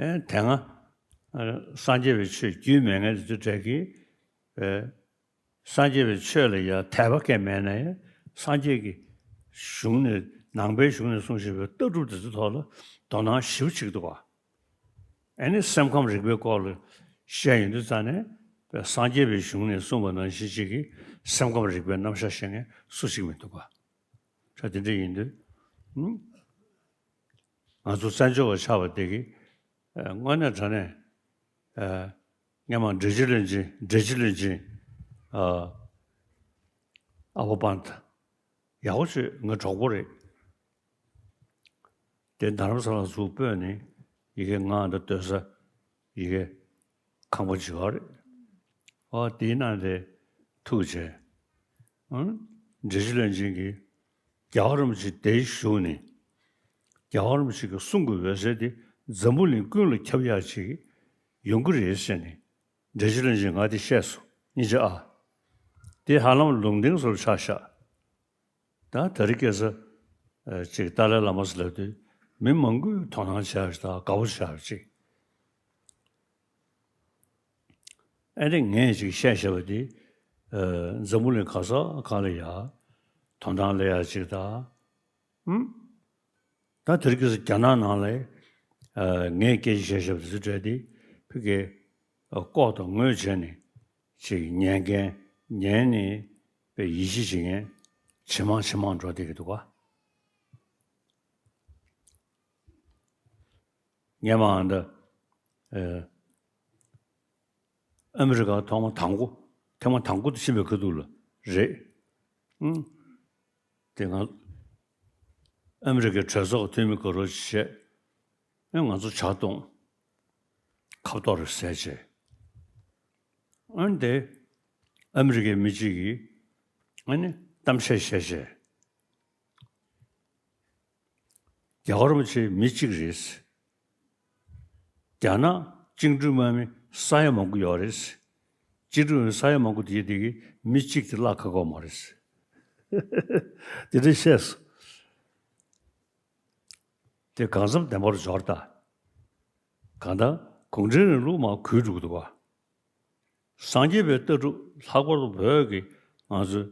ཨེ་དེ་སྔ་ཨ་སངས་རྒྱས་པའི་ཆོས་རྒྱུས་མེད་མཁན་དེ་ཚོའི་གྲས་ཀྱིས་ཨེ་སངས་རྒྱས་པའི་ཆོས་ལ་ཡང་དད་པ་གང་མེད་ན་ཡང་སངས་རྒྱས་ཀྱི་གཞུང་ནས་ནང་པའི་གཞུང་ནས་གསུངས་བཞིན་པའི་ལྟ་གྲུབ་དེ་ཚོའི་ཐོག་ལ་དོ་སྣང་ཞེ་པོ་བྱེད་ཀྱི་འདུག་ག་ཨེ་ནི་སེམས་ཁམས་རིག་པའི་སྐོར་ལ་བཤད་ཡོང་དུས་ཙང་ནས་སངས་རྒྱས་པའི་གཞུང་ནས་གསུངས་པ་ནང་བཞིན་ཅིག་གི་སེམས་ཁམས་རིག་པའི་རྣམ་གཞག་བཤད་མཁན་སུ་ཞིག་མི་འདུག་ག་ད་དེ་འདྲ་ཡིན་དུས། ང་ཚོ་བཙན་བྱོལ་བ་ཆགས་པ་དེ་གི་ཨ་དངོས་གནས་དྲང་གནས་ཨ་སྔོན་མ་འབྲི་ཆུ་བློན་ཆེན། འབྲི་ཆུ་བློན་ཆེན་ཨ་ཨ་བོ་པཱན་ད་ཡག་པོ་བྱོས། ངའི་གྲོགས་པོ་རེད། དེ་རྡ་རམ་ས་ལ་ཚུར་སྤོས་ནས་ཡ་གི་ང་འདི་སྡོད་ས་ཡ་གི་ཁང་པ་ཅིག་ཡོད་རེད། ཨོ་དེའི་ནང་དེ་ཐུག་བྱས། ཨང་། འབྲི་ཆུ་བློན་ཆེན་གྱིས་རྒྱལ་བ་རིན་པོ་ཆེ་དེར་བཞུགས་ནས་རྒྱལ་བ་རིན་པོ་ཆེ་གི་གསུང་གི་འོད་ཟེར་དེ་འཛམ་བུ་གླིང་ཀུན་ལ་ཁྱབ་ཡག་ཅིག་ཡོང་གི་རེད་ཟེར་ནས་འབྲི་ཆུ་བློན་ཆེན་ང་དེ་བཤད་སོང་། སྙིང་རྗེ་ཨ། དེ་ཧ་ལམ་ལུང་བསྟན་ཚོར་ཆགས་ཤག་ད་དེ་རིང་ཁ་སང་ཨ་ཅིག་ཏཱ་ལའི་བླ་མ་ཟེར་ལབ་དུས་མི་མང་པོས་དོ་སྣང་བྱས་པ་ཞིག་དང་དགའ་པོ་བྱས་པ་ཅིག་ཨ་ནི་ངས་ཅིག་བཤད་བཞག་པ་དེ་ཨ་འཛམ་བུ་གླིང་ག་ས་ག་ལ་ཡ་དོ་སྣང་སླེབས་ཡག་ཅིག་དང་། ཨུམ། ད་དེ་རིང་ཁ་སང་རྒྱ་ནག་ནང་ལ་ཨ་ངས་སྐད་ཆ་བཤད་བཞག་པ་དེ་ཚོ་འདྲ་དེ་ཕ་གི་ཨ་ལྐོག་དང་ངོས་བྱས་ནས་ཅིག་ཉན་མཁན། ཉན་ནས་པའི་ཡིད་ཆེས་བྱེད་མཁན་ཇེ་མང་ཇེ་མང་འགྲོ་བསྡད་ཀྱི་འདུག་ག་སྔོན་མ་འདི་ཨ་ཨ་མི་རི་ཀ་ཐོག་མ་དང་པོ། ཐེངས་མ་དང་པོ་དེ་ཕྱིན་པའི་ཁ་ཐུག་ལ་རེད། ཨང་། དེ་སྔ་ཨ་མི་རི་ཀའི་གྲོས་ཚོགས་འཐུས་མི་དགའ་རབ་ཅིག་བྱས། ཨེ་ང་ཚོ་ཇ་བཏུང་། ཁ་ཐོག་རེ་ཟས་བྱས། ཨ་ནི་དེ་ཨ་མི་རི་ཀའི་མི་གཅིག་གིས་ཨ་ནི་གཏམ་བཤད་བྱས་བྱས། རྒྱལ་བ་རིན་པོ་ཆེ་མི་གཅིག་རེད། རྒྱ་ནག་བཅིངས་འགྲོལ་དམག་མི་ས་ཡ་མང་པོ་ཡོད་རེད། བཅིངས་འགྲོལ་ས་ཡ་མང་པོ་དེ་དེ་གི་མི་གཅིག་དེ་བརླག་ཁག་པོ་མ་རེད། དེ་འདྲ་བཤད་སོང་། དེ་གང་འཚམ་བདེན་པར་འབྱོར་ད། གང་ལྟར་གུང་ཁྲན་རིང་ལུགས་མར་རྒུད་འགྲོ་གི་འདུག་ག། སངས་རྒྱས་པའི་ལྟ་གྲུབ། ལྷག་པར་དུ་བོད་ཀྱི་ང་ཚོའི་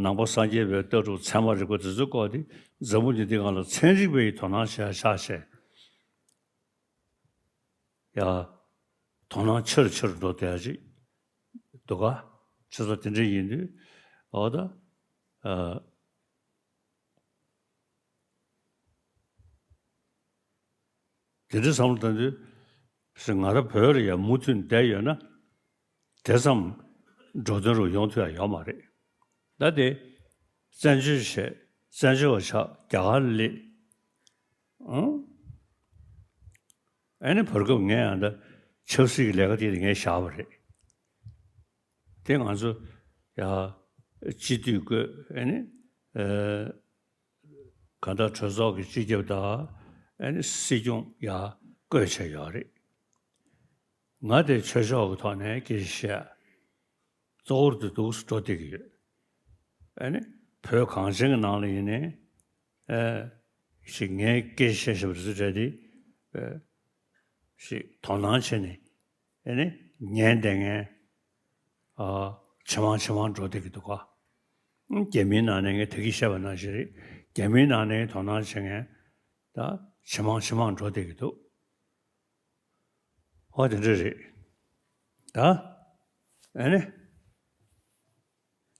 ནང་པ་སངས་རྒྱས་པའི་ལྟ་གྲུབ་ཚད་མ་རིག་པ་དེ་ཚོའི་སྐོར་དེ་འཛམ་བུ་གླིང་འདིའི་སྒང་ལ་ཚན་རིག་པ་ཡིས་དོ་སྣང་བྱས་ཆགས་བྱས། ཡ། དོ་སྣང་ཆེ་རུ་ཆེ་རུ་འགྲོ་བསྡད་ཡ་ཅིག་འདུག་ག། བྱས་ཙང་དེ་འདྲ་ཡིན་དུས་འོ་ད། ཨ། དེ་འདྲའི་བསམ་བློ་བཏང་དུས། ང་རང་བོད་ལ་ཡང་མུ་མཐུད་བསྡད་ཡོད་ན། དེ་ཙམ་འགྲོ་དོན་རུ་ཡོང་ཐུབ་ཡ་ཡོད་མ་རེད། ད་དེ་བཙན་བྱོལ་བྱས། བཙན་བྱོལ་བ་ཆགས། རྒྱ་གར་སླེབས། ཨང་། ཨ་ནི་བར་སྐབས་ངས་ཡང་ད་ཆབ་སྲིད་ཀྱི་ལས་ཀ་དེ་ངས་བཞག་པ་རེད། དེ་ང་ཚོ་ཡ་སྤྱི་འཐུས་བསྐོས། ཨ་ནི་ཨ་གང་ལྟར་གྲོས་ཚོགས་ཀྱི་སྤྱི་ཁྱབ་དང་ཨ་ནི་སྲིད་སྐྱོང་ཡ་བསྐོས་བྱས་ཡོད་རེད། ང་དེ་ཆོས་ཕྱོགས་ཀྱི་ཐོག་ནས་སྐད་ཆ་བཤད། གཙོ་བོར་དུ་འདུག་སེ་འགྲོ་བསྡད་ཀྱི་ཡོད། ཨ་ནི་བོད་གངས་ཅན་གྱི་ནང་ལ་ཡིན་ནའི་ཨ་ཞིག་ངས་སྐད་ཆ་བཤད་བཞིན་པ་དེ་ཚོ་གྲས་དེ་ཨ་ཞིག་དོ་སྣང་བྱས་ནས། ཨ་ནི་ཉན་བསྡད་མཁན་ཨ་ཇེ་མང་ཇེ་མང་འགྲོ་བསྡད་ཀྱི་འདུག་ག། རྒྱ་མིའི་ནང་ནས་ངས་ད་གིན་བཤད་པ་ནང་བཞིན་རེད། རྒྱ་མིའི་ནང་ནས་དོ་སྣང་བྱེད་མཁན་ད་ཇེ་མང་ཇེ་མང་འགྲོ་བསྡད་ཀྱི་འདུག། ཨོ་དེ་འདྲ་རེད། ད་ཨ་ནི་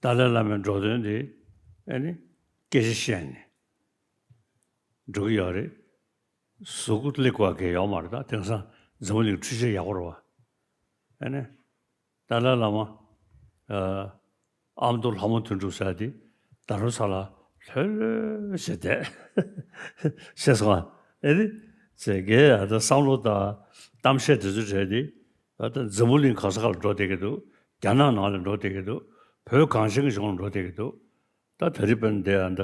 ཏཱ་ལའི་བླ་མའི་འགྲོ་དོན་དེ་ཨ་ནི་སྐད་ཆ་བཤད་ནས་འགྲོ་གི་ཡོད་རེད། གཟུགས་པོ་ལེགས་པ་གང་ཡོད་མ་རེད། ད་དེང་སང་འཛམ་བུ་གླིང་འཕྲུལ་ཆས་ཡག་པོ་རེད་བ། ཨ་ནི་ཏཱ་ལའི་བླ་མ་ཨ་ཨ་མདོ་ལྷ་མོ་དོན་གྲུབ་ཟེར་དེ་ད་རུང་ས་ལ་ལྷོད་ལྷོད་བྱས་བསྡད། ཤེས་སོང་ཨ། ཨེ་རེད། ཟེར་གི་ཡ་ད་བསམ་བློ་དང་གཏམ་བཤད་དེ་ཚོ་བྱས་ཏེ། ད་ལྟ་འཛམ་བུ་གླིང་ག་ས་ག་ལ་འགྲོ་བསྡད་ཀྱི་འདུག། རྒྱ་ནག་ནང་ལ་འགྲོ་བསྡད་ཀྱི་འདུག། བོད་གངས་ཅན་གྱི་ལྗོངས་ལ་འགྲོ་བསྡད་ཀྱི་འདུག། ད་ད་རེས་དཔེར་ན་དེ་ཡང་ད་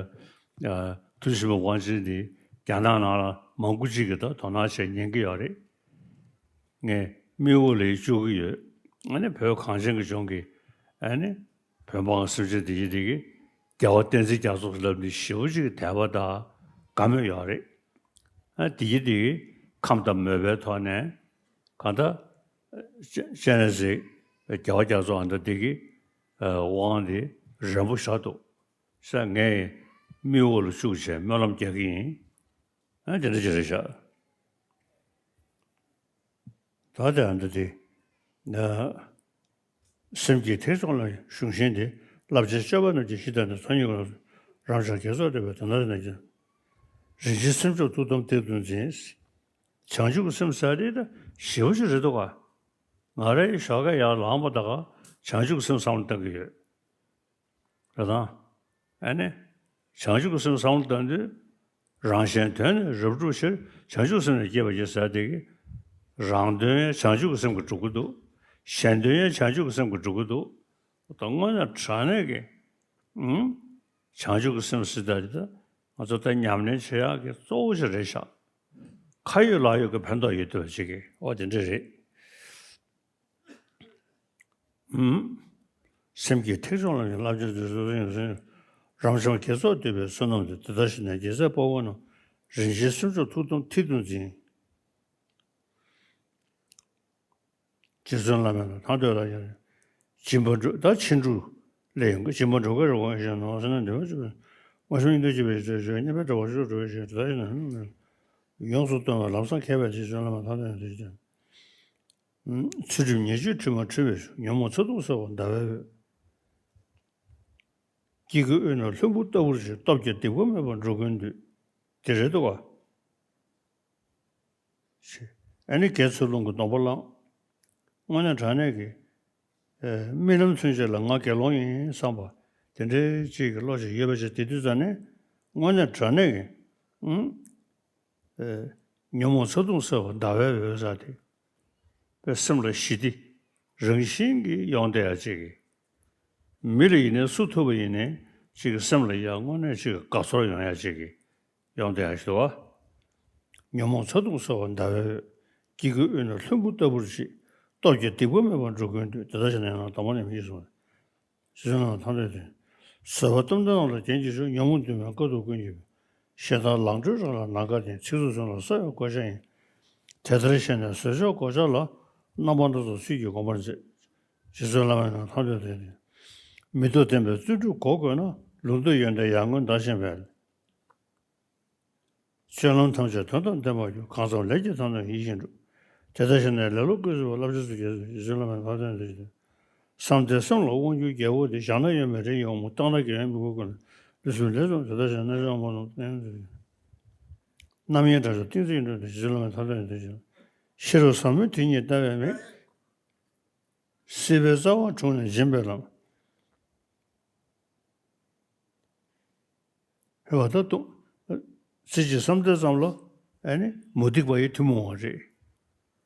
ཨ་ཐུགས་རྗེ་ཆེན་པོ་དབང་ཆེན་འདི་རྒྱ་ནག་ནང་ལ་མང་པོ་ཅིག་གིས་ད་དོ་སྣང་བྱས་ཉན་གྱི་ཡོད་རེད། ངས་མིག་འོག་ལ་ཡི་བཅུག་གི་ཡོད། ཨ་ནི་བོད་གངས་ཅན་གྱི་ལྗོངས་ཀྱི་ཨ་ནི་བོད་འབངས་སེམས་ཅན་དེ་ཡི་དེ་གི་རྒྱལ་བ་བསྟན་འཛིན་རྒྱ་མཚོ་ལབ་ནི་ཞེ་པོ་ཅིག་གི་དད་པ་དང་དགའ་མོས་ཡོད་རེད། ཨ་དེ་ཡི་དེ་གི་ཁམས་དང་མོས་པའི་ཐོག་ནས་གང་ལྟར་སྤྱན་རས་གཟིགས་རྒྱལ་བ་རྒྱ་མཚོ་ཨ་འདྲ་དེ་གི་དབང་དེ་རན་པོ་བཞག་འདུག་ས། ངས་མིག་འོག་ལ་བཅུག་བྱས་སྨོན་ལམ་རྒྱག་གི་ཡིན། ཨ་དེ་འདྲ་ཅིག་རེད་ཤག། ད་དེ་ཨ་འདྲ་དེ། ན། སེམས་ཀྱི་ཐེག་མཆོག་ལ་གཞུང་ཤིང་དེ། རླབས་ཆེན་སྤྱོད་པ་རྣམས་ཀྱི་གཞི་དང་ནི། མཚོ་སྙེད་ཀུན་ལ་རབ་འབྱམས་དགེ་ཚོགས་བསྟོད་པའི་དོན་དག་ནི། རིན་ཆེན་སེམས་མཆོག་ཐུགས་དམ་ཐིག་ཏུ་འཛིན། བྱང་ཆུབ་ཀྱི་སེམས་ཟེར་དེ་ད་ཞེ་པོ་ཅིག་རེད་འདུག་ག། ང་རའི་ཞོགས་ཀས་ཡར་ལངས་པ་ད་ག་བྱང་ཆུབ་ཀྱི་སེམས་བསམ་བློ་བཏང་གི་ཡོད། རེད་དང་། ཨ་ནི། བྱང་ཆུབ་ཀྱི་སེམས་བསམ་བློ་བཏང་དུས། རང་གཞན་དོན་ནི་རབ་བསྒྲུབ་ཕྱིར། བྱང་ཆུབ་སེམས་ནི་བསྐྱེད་པར་བགྱི་ཟེར་དེ་གི། རང་དོན་ཡང་བྱང་ཆུབ་ཀྱི་སེམས་ཀྱིས་སྒྲུབ་ཀྱི་འདུག། གཞན་དོན་ཡང་བྱང་ཆུབ་ཀྱི་སེམས་ཀྱིས་སྒྲུབ་ཀྱི་འདུག། ད་དངོས་གནས་དྲང་གནས་ཀྱི། ཨུམ། བྱང་ཆུབ་ཀྱི་སེམས་ཟེར་ད་དེ་ད་ང་ཚོ་ད་ཉམས་ལེན་བྱེད་ཡག་གི་གཙོ་བོ་ཞིག་རེད་ཤག། ཁ་ཡོད་ལག་ཡོད་ཀྱི་ཕན་ཐོགས་ཡོད་ཐུབ་པ་ཅིག་གི་ཨོ་དེ་འདྲ་རེད། ཨུམ། སེམས་ཀྱི་ཐེག་མཆོག་ལ་ནི། རླབས་ཆེན་དེ་ཚོ་ཡོད་སེམས། རབ་འབྱམས་དགེ་ཚོགས་བསྟོད་པའི་བསོད་ནམས་དེ། དེ་ལྟར་ཞིག་ན་རྒྱལ་སྲས་དཔའ་བོ་རྣམས། རིན་ཆེན་སེམས་མཆོག་ཐུགས་དམ་ཐིག་ཏུ་འཛིན། རྗེ་བཙུན་བླ་མའི་ཐང་སྟོད་ལ་ཡང་། སྦྱིན་པ་འགྲོ་ད་ཕྱིན་དྲུག་ལས་ཡོང་གི། སྦྱིན་པ་འགྲོ་གར་རེ་བ་ཞིག་ནོར་ཟེར་ན་འདི་བ་ཞིག་མ་ཤོང་ཡིན་དུ་ཅི་བས་ཞེས་བརྗོད། སྙན་པའི་དྲ་བ་ཞུ་འགྲོ་བའི་ཞིང་དེ་ལྟར་ཞིག་ན་ཡོངས་སུ་གཏོང་བའི་ལམ་བཟང་མཁས་པའི་རྗེ་བཙུན་བླ་མའི་ཐང་སྟོད་ཡང་དུ་ཅི། ཚུལ་ཁྲིམས་ཉེས་སྤྱོད་དྲི་མ་འཁྲུལ་བའི་གཞུང་། ཉོན་མོངས་ཚ་གདུང་སེལ་བ་ཟླ་བའི་འོད། སྐྱེ་དགུའི་དབུས་ན་ལྷུན་པོ་ལྟ་བུར་གཤེགས། སྟོབས་ཀྱིས་སྡིག་པ་མེད་པར་འགྲོ་ཀུན་འདུལ། དེ་རེད་འདུག་ག། ཞེས། ཨ་ནི་དགེ་ཚུལ་སློང་གི་སྡོམ་པ་བླངས། དངོས་གནས་དྲང་གནས་ཀྱི། ཨེ་རྨི་ལམ་ཚུན་ཆད་ལ་ང་དགེ་སློང་ཡིན་བསམ་པ། དེ་འདྲའི་ཅིག་གི་བློ་ཞིག་ཡོད་པ་ཞིག་དེ་དུས་ཙ་ནས་དངོས་གནས་དྲང་གནས་ཀྱི། ཨུམ། ཨེ་ཉོན་མོངས་ཚ་གདུང་སེལ་བ་ཟླ་བའི་འོད་ཟེར་དེ། པའི་སེམས་ལ་ཞི་བདེ་རང་བཞིན་གྱིས་ཡོང་བསྡད་ཡ་ཅིག་གི། མི་ལ་ཡིན་ནའི་སུ་ཐུག་པ་ཡིན་ནའི་ཅིག་གི་སེམས་ལ་ཡ་དངོས་གནས་ཅིག་གི་དགའ་ཚོར་ཡོང་ཡ་ཅིག་གི་ཡོང་བསྡད་ཡ་ཞིག་འདུག་བ། ཉོན་མོངས་ཚ་གདུང་སེལ་བ་ཟླ་བའི་འོད། སྐྱེ་དགུའི་དབུས་ན་ལྷུན་པོ་ལྟ་བུར་བརྗིད། སྟོབས་ཀྱིས་སྡིག་པ་མེད་པར་འགྲོ་ཀུན་འདུད། དེ་ལྟར་བྱས་ནས་ཡང་དག་པར་རྙེད་པར་ཤོག་ཟེར་གསུངས་པ་རེད། རྗེ་བཙུན་བླ་མ་ཐམས་ཅད་མཁྱེན། བཟོད་པ་གཏུམ་དང་ལ་རྒྱན་གྱིས་ཕྱུག་ཉོན་མོངས་འདུལ་བའི་དཀའ་ཐུབ་ཀུན་གྱི་དཔལ། ཞེ་སྡང་ལང་སྤྲུལ་རང་ལ་ནམ་མཁའ་ལྡིང་། ཚིག་རྩུབ་གཞན་ལ་སྲོག་ཡང་གོད་ཆག་ཡིན། དེ་ལྟར་ཞེན་ནས་བཟོད་མཆོག་གོད་ཆག་ལ། རྣམ་པ་སྣ་ཚོགས་ཚུལ་གྱིས་བསྒོམ་པར་མཛད། རྗེ་བཙུན་བླ་མ་ཡང་ཐམས་ཅད་མཁྱེན། མི་ལྡོག་བདེན་པའི་བརྩོན་འགྲུས་གོ་བགོས་ན། ལུང་སྟོན་ཡོན་ཏན་ཡར་ངོའི་མདངས་ཤིང་འཕེལ། སྤྱོད་ལམ་ཐམས་ཅད་དོན་དང་ལྡན་པར་འགྱུར། གང་བསམ་ལས་ཀྱི་མཐའ་རྣམས་ཡིད་བཞིན་འགྲུབ། དེ་ལྟར་བྱས་ནས་ལེ་ལོ་ཀུན་སེལ་བའི་བསླབ་བྱ་སོགས་རྒྱས་སོ། རྗེ་བཙུན་བླ་མ་ཐམས་ཅད་མཁྱེན། བསམ་གཏན་སེམས་ལ་དབང་བསྒྱུར་རྒྱལ་པོ་དེ། བཞག་ན་ཡོད་མེད་རེ་ཡི་དབང་པོ། བཏང་ན་དགེ་བའི་དམིགས་པ་ཀུན། ལུས་སེམས་ལས་བྱུང་དེ་ལྟར་བྱས་ནས་སྣང་ཞེན་དབང་པོ་རྣམས། རྣམ་གཡེང་བྲལ་ཞིང་ཏིང་འཛིན་འགྲུབ་སྟེ། རྗེ་བཙུན་བླ་མ་ཐམས་ཅད་མཁྱེན། ཤེས་རབ་ཟབ་མོའི་དེ་ཉིད་ལྟ་བའི་མིག་སྲིད་པའི་རྩ་བ་དྲུངས་ནས་འབྱིན་པའི་ལམ། ཧེ་བ་ད་ལྟོ། རྩེ་གཅིག་བསམ་གཏན་ཙམ་ལ་ཨ་ནི་མུ་སྟེགས་པ་ཡི་ཐུན་མོང་བ་རེད།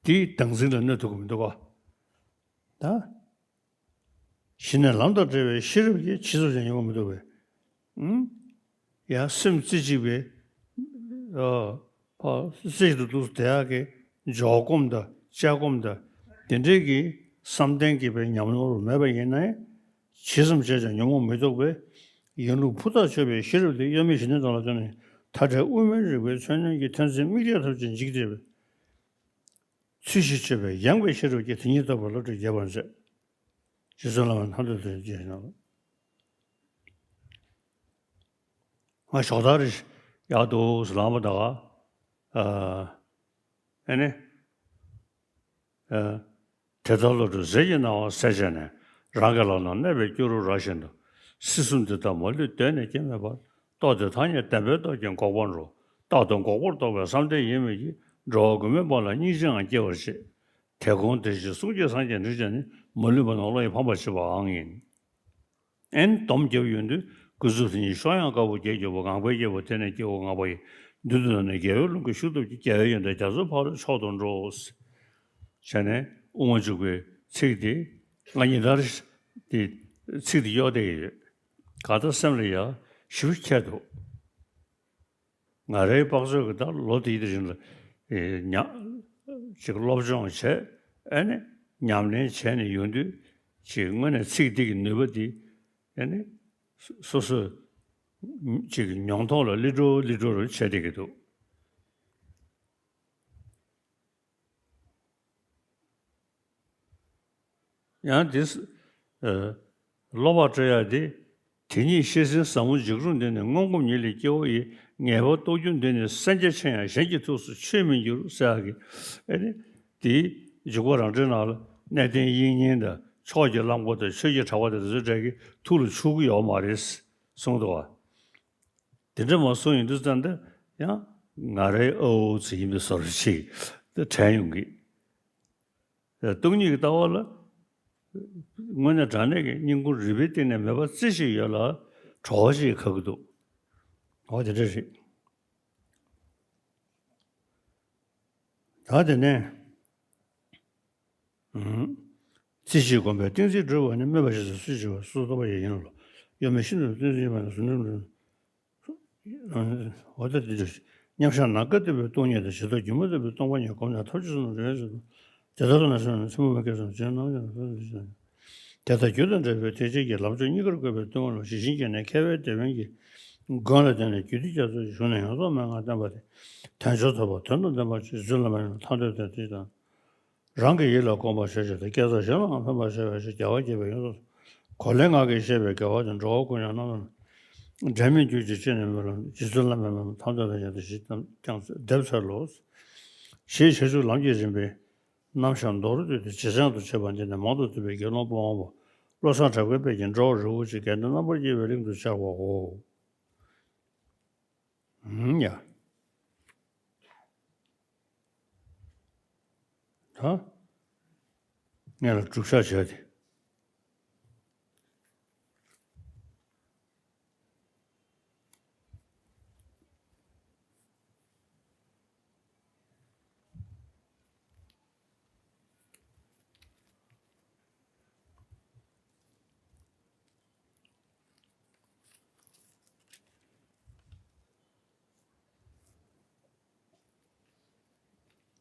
དེའི་བདག་འཛིན་ལ་གནོད་ཐུབ་ཀྱི་མི་འདུག་ག་ད། གཞི་ནས་ལམ་དང་བྲལ་བའི་ཤེས་རབ་ཀྱིས་ཇི་ཙམ་ཞིག་ཡོང་གི་མི་འདུག་པས། ཨུམ། ཡང་སེམས་རྩེ་གཅིག་པའི། ཨ། ཕ་རྩེ་གཅིག་ཏུ་འདུག་བསྡད་ཡག་གི་འཇོག་སྒོམ་དང་དཔྱད་སྒོམ་དང་དེ་འདྲའི་གི་བསམ་གཏན་གྱི་པའི་ཉམས་མྱོང་རུ་མེད་པ་ཡིན་ན་ཡང་། ཇི་ཙམ་བྱས་ཀྱང་ཉོན་མོངས་མི་ལྡོག་པས། ཡིན་ལུགས་ཕུ་ཐག་ཆོད་པའི་ཤེས་རབ་དེ་གཡོ་མེད་གཞི་གནས་དོན་ལ་བརྟེན་ནས་མཐའ་བྲལ་དབུ་མའི་རིག་པའི་མཚོན་རྣོན་གྱི་ཐོན་རྫས་མིག་ལྟར་ཐུབ་ཅིང་འཇིག་བདེ་བའི། ཚུལ་བཞིན་དཔྱོད་པའི་ཡངས་པའི་ཤེས་རབ་ཀྱིས་དེ་ཉིད་རྟོགས་པའི་བློ་གྲོས་རྒྱས་པར་མཛད། རྗེ་བཙུན་བླ་མ་ཐམས་ཅད་མཁྱེན་ནོ། ང་ཞོགས་ཐར་རེ་ཡག་འདུག་ཟེར་ལབ་པ་ད་ག་ཨ་ཨེ་ནི། ཨ། དེ་ལྟར་བློ་གྲོས་ཟིལ་གྱིས་གནང་བ་གསལ་བྱས་ནས། རང་གི་ལག་ན་གནས་པའི་སྐྱུ་རུ་ར་བཞིན་དུ། སྲིད་གསུམ་འདི་དག་མ་ལུས་གདོད་ནས་སྐྱེ་མེད་པར། རྟོགས་ཏེ་ཐ་སྙད་བདེན་པའི་སྟོབས་ཀྱིས་འགོག་པར་འགྲོ། རྟག་ཏུ་འགོག་པར་རྟོག་པའི་བསམ་གཏན་ཡིན་མོད་ཀྱི། འགྲོ་བ་མགོན་མེད་པ་ལ་སྙིང་རྗེའང་སྐྱེ་བར་བྱེད། དེ་ཁོང་དེ་བཞིན་གསུང་གཅིག་སངས་རྒྱས་འདྲིས་ཀྱང་ནི། མ་ལུས་པ་རྣམས་བློ་ཡིས་ཕམ་པར་བྱེད་པའང་ཡིན། ཨེ་ནི་སྡོམ་རྒྱབ་ཡོང་དུས་སྐུ་གཟུགས་དེ་ཉིད་གཤོག་ཡངས་དཀར་པོ་རྒྱས་གྱུར་པ། ངང་པའི་སྐྱེས་བུ་དེ་ནས་སྐྱེ་བོ་ངང་པ་ཡི། མདུན་དུ་བསྣམས་ནས་རྒྱལ་བའི་ལོངས་སྐུའི་ཤུགས་སྟོབས་ཀྱིས། རྒྱལ་བའི་ཡོན་ཏན་རྒྱ་མཚོའི་ཕ་རོལ་མཆོག་ཏུ་འགྲོ། བྱས་ནས་དབུ་མ་འཇུག་པའི་ཚིག་དེ་ང་ཉིན་ལྟར་དེ་ཚིག་དེ་གཡོག་བསྡད་ཀྱི་ཡོད། གང་ལྟར་སེམས་ལ་ཡ་ཞེ་པོ་ཁྱད་འདུག་ང་རའི་དཔག་ཚོད་ཀྱི་ད་ལོ་དེའི་རིང་ལ་ཨེ་ཉ་ཅིག་སློབ་སྦྱོང་བྱས། ཨ་ནི་ཉམས་ལེན་བྱས་ནས་ཡོང་དུས་ཅིག་དངོས་གནས་ཚིག་འདི་གི་ནུས་པ་འདི་ཨ་ནི་སོ་སོ་ཅིག་མྱོང་ཐོག་ལ་ལི་འགྲོ་ལི་འགྲོ་རུ་བྱས་བསྡད་ཀྱི་འདུག་ཡང་འདི་ཨ་བསླབ་པ་སྤྲད་ཡ་དེ། དེ་ཉིད་ཤེས་ཟིན་ཟབ་མོ་འཇིགས་རུང་འདི་ནི། སྔོན་གོམས་ཉིད་ལས་སྐྱེ་བོ་ཡི། ངེས་པ་རྟོགས་རྒྱུ་འདི་ནི་སེམས་རྒྱ་ཆེ་ཡང་། གཞན་གྱི་ཐུགས་སུ་ཆུད་མི་འགྱུར་ཟེར་ཡག་གི་ཨ་ནི་དེ་འཇུག་པ་རང་འགྲེལ་ནང་ལ་གནས་བརྟན་དབྱིག་གཉེན་དང་ཕྱོགས་ཀྱི་གླང་པོ་དང་ཆོས་ཀྱི་གྲགས་པ་དང་དེ་ཚོའི་གྲས་ཀྱི་ཐུགས་ལ་ཆུད་ཀྱི་ཡོད་མ་རེད་གསུངས་འདུག་བ། དེ་འདྲ་མ་གསུངས་ཡིན་དུས་ཙང་ད་ཡང་ང་རའི་ཨ་འོ་ཚོ་ཡིན་པའི་བཟོ་འདྲ་ཅིག་ད་དྲན་ཡོང་གི། སྟོང་ཉིད་ཀྱི་ལྟ་བ་ལ་དངོས་གནས་དྲང་གནས་ཀྱི་སྙིང་ཁུང་རུས་པའི་གཏིང་ནས་མོས་པ་རྩེ་ཞིག་ཡོད་ལ་གྲོགས་ཤིག་ཁག་གི་འདུག་འོ་དེ་འདྲ་རེད། ད་དེ་ནས། ཨུམ། རྩེ་གཅིག་བསྒོམས་པས་ཏིང་འཛིན་འགྲུབ་པ་ནི། སྨོན་པ་ཞེས་སོགས་སུས་བྱས་པ། སོ་སོ་རྟོགས་པ་ཡིས་ཡིན་ལ་ལོ། གཡོ་མེད་ཤིན་ཏུ་ཏིང་འཛིན་ཡིན་པ་ནི། གཟུང་འཛིན་འགྲུབ། འོ་ད་དེ་འདྲ་ཞིག་མཉམ་བཞག་ནམ་མཁའ་ལྟ་བུའི་སྟོང་ཉིད་དང་། ཇི་ལྟར་སྒྱུ་མ་ལྟ་བུའི་སྟོང་པ་ཉིད། བསྒོམས་ནས་ཐབས་ཇི་ཙམ་རེ་ཟད་དུ། དེ་ལྟར་ན་སེམས་ནི་ཚིམ་པ་མ་སྐྱེས་སམ། ཅེས་རྣམ་དབྱེ་ནས་གསུངས་ཏེ། དེ་ལྟར་རྒྱུ་དང་འབྲས་བུའི་ཐེག་ཆེན་གྱི། ལམ་མཆོག་གཉིས་ཀར་བཀོད་པའི་སྟོན་པ་ལ། ཇི་བཞིན་བསྐྱངས་ནས་མཁས་པའི་དེད་དཔོན་གྱི། མགོན་ལ་བརྟེན་ནས་རྒྱུད་སྡེ་རྒྱ་མཚོ་ཞུགས་ནས། ཡོངས་རྫོགས་མན་ངག་བསྟན་པ་དེ། དལ་འབྱོར་ཐོབ་པ་དོན་དང་ལྡན་པར་བྱེད། རྗེ་བཙུན་བླ་མའི་ཐང་སྟོང་དེ་དེ་དང་། རང་གི་ཡིད་ལ་གོམས་པར་བྱ་ཕྱིར་དང་། བསྐྱེད་རྫོགས་གཞན་ལའང་ཕན་པར་བྱ་བའི་ཕྱིར། རྒྱལ་བ་དགྱེས་པའི་ཡོངས་རྫོགས་སུ། གོ་ལའི་ངག་གིས་བཤད་པའི་དགེ་བ་དེ། འགྲོ་བ་ཀུན་ཀྱང་རྣམ་དག་ནི། འབྲལ་མེད་རྒྱུད་ཀྱི་སྤྱི་ནས་སྨོན་ལམ། རྗེ་བཙུན་བླ་མའི་མ་ཐང་སྟོང་དེ་ཡང་དེ་བཞིན་ཀྱང་འདེབས་འཚལ་ལོ། ཞེས་བྱ་ཆུ་ལམ་གྱི་རིམ་པས་རྣམ་གཞག་མདོར་བསྡུས་ཏེ་ཇེ་བཟང་དུ་བྱེད་པ་འདི་ནི་མང་དུ་བསྡུས་པའི་དགེ་སློང་དཔོན་དབང་པོ་བློ་བཟང་གྲགས་པའི་དཔལ་གྱིས་འགྲོ་བ་རི་བོ་ཆེ་གལ་ཏེ་རྣམ་པར་དབྱེ་བའི་གླིང་དུ་ཤར་བའོ། ཨུམ་ཡ། ད། ངས་ལ་སྒྲུབ་བྱ་བྱས་ཏེ།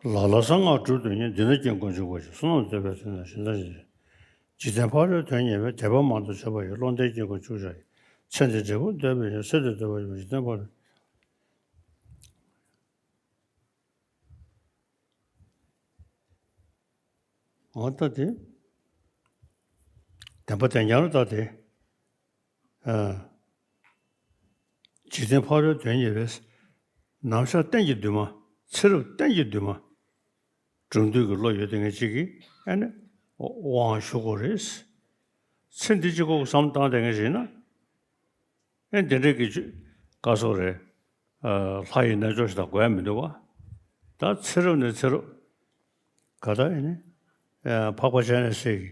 ལ་ལ་གསང་སྔགས་སྒྲུབ་ཏུ་ཉེ། འདི་ན་དཀྱིལ་འཁོར་འཇུག་པ་ཡི། བསོད་ནམས་འདོད་པས་དེ་ན་གཞན་དག་ཅི། འཇིག་རྟེན་ཕ་རོལ་དོན་གཉེར་བས། དད་པ་མང་དུ་བྱས་པ་ཡིས། བློ་ལྡན་དཀྱིལ་འཁོར་འཇུག་བྱ་ཡི། ཚེ་འདིར་འབྲས་བུ་འདོད་པས་ཡིན། ཚེ་འདིར་འདོད་པ་ཡིན། འཇིག་རྟེན་ཕ་རོལ། འོ་ད་དེ། བདེན་པ་བདེན་རྐྱང་རེད་ད་དེ། ཨ། འཇིག་རྟེན་ཕ་རོལ་དོན་གཉེར་བས། ནམ་ཞག་གཏན་གྱི་འདུན་མ། ཚེ་རབས་གཏན་གྱི་འདུན་མ། སྒྲུབ་འདོད་ཀྱི་བློ་ཡོད་དེ་ངས་ཅིག་གིས་ཨ་ནི་དབང་ཞུ་དགོས་རེད། ཚེ་འདི་གཅིག་པོ་བསམ་བཏང་དེ་ངས་བྱས་ན། ཨེ་འདི་འདྲའི་གི་ཆུ་བཀའ་སོགས་རེད། ཨ། ལྷ་ཡི་རྣལ་འབྱོར་ཞིག་དང་དགོས་ཡ་མི་འདུག་བ། ད་ཚེ་རབས་ནས་ཚེ་རབས། ག་ད་ཨེ་ནི། ཨ། འཕགས་པ་སྤྱན་རས་གཟིགས་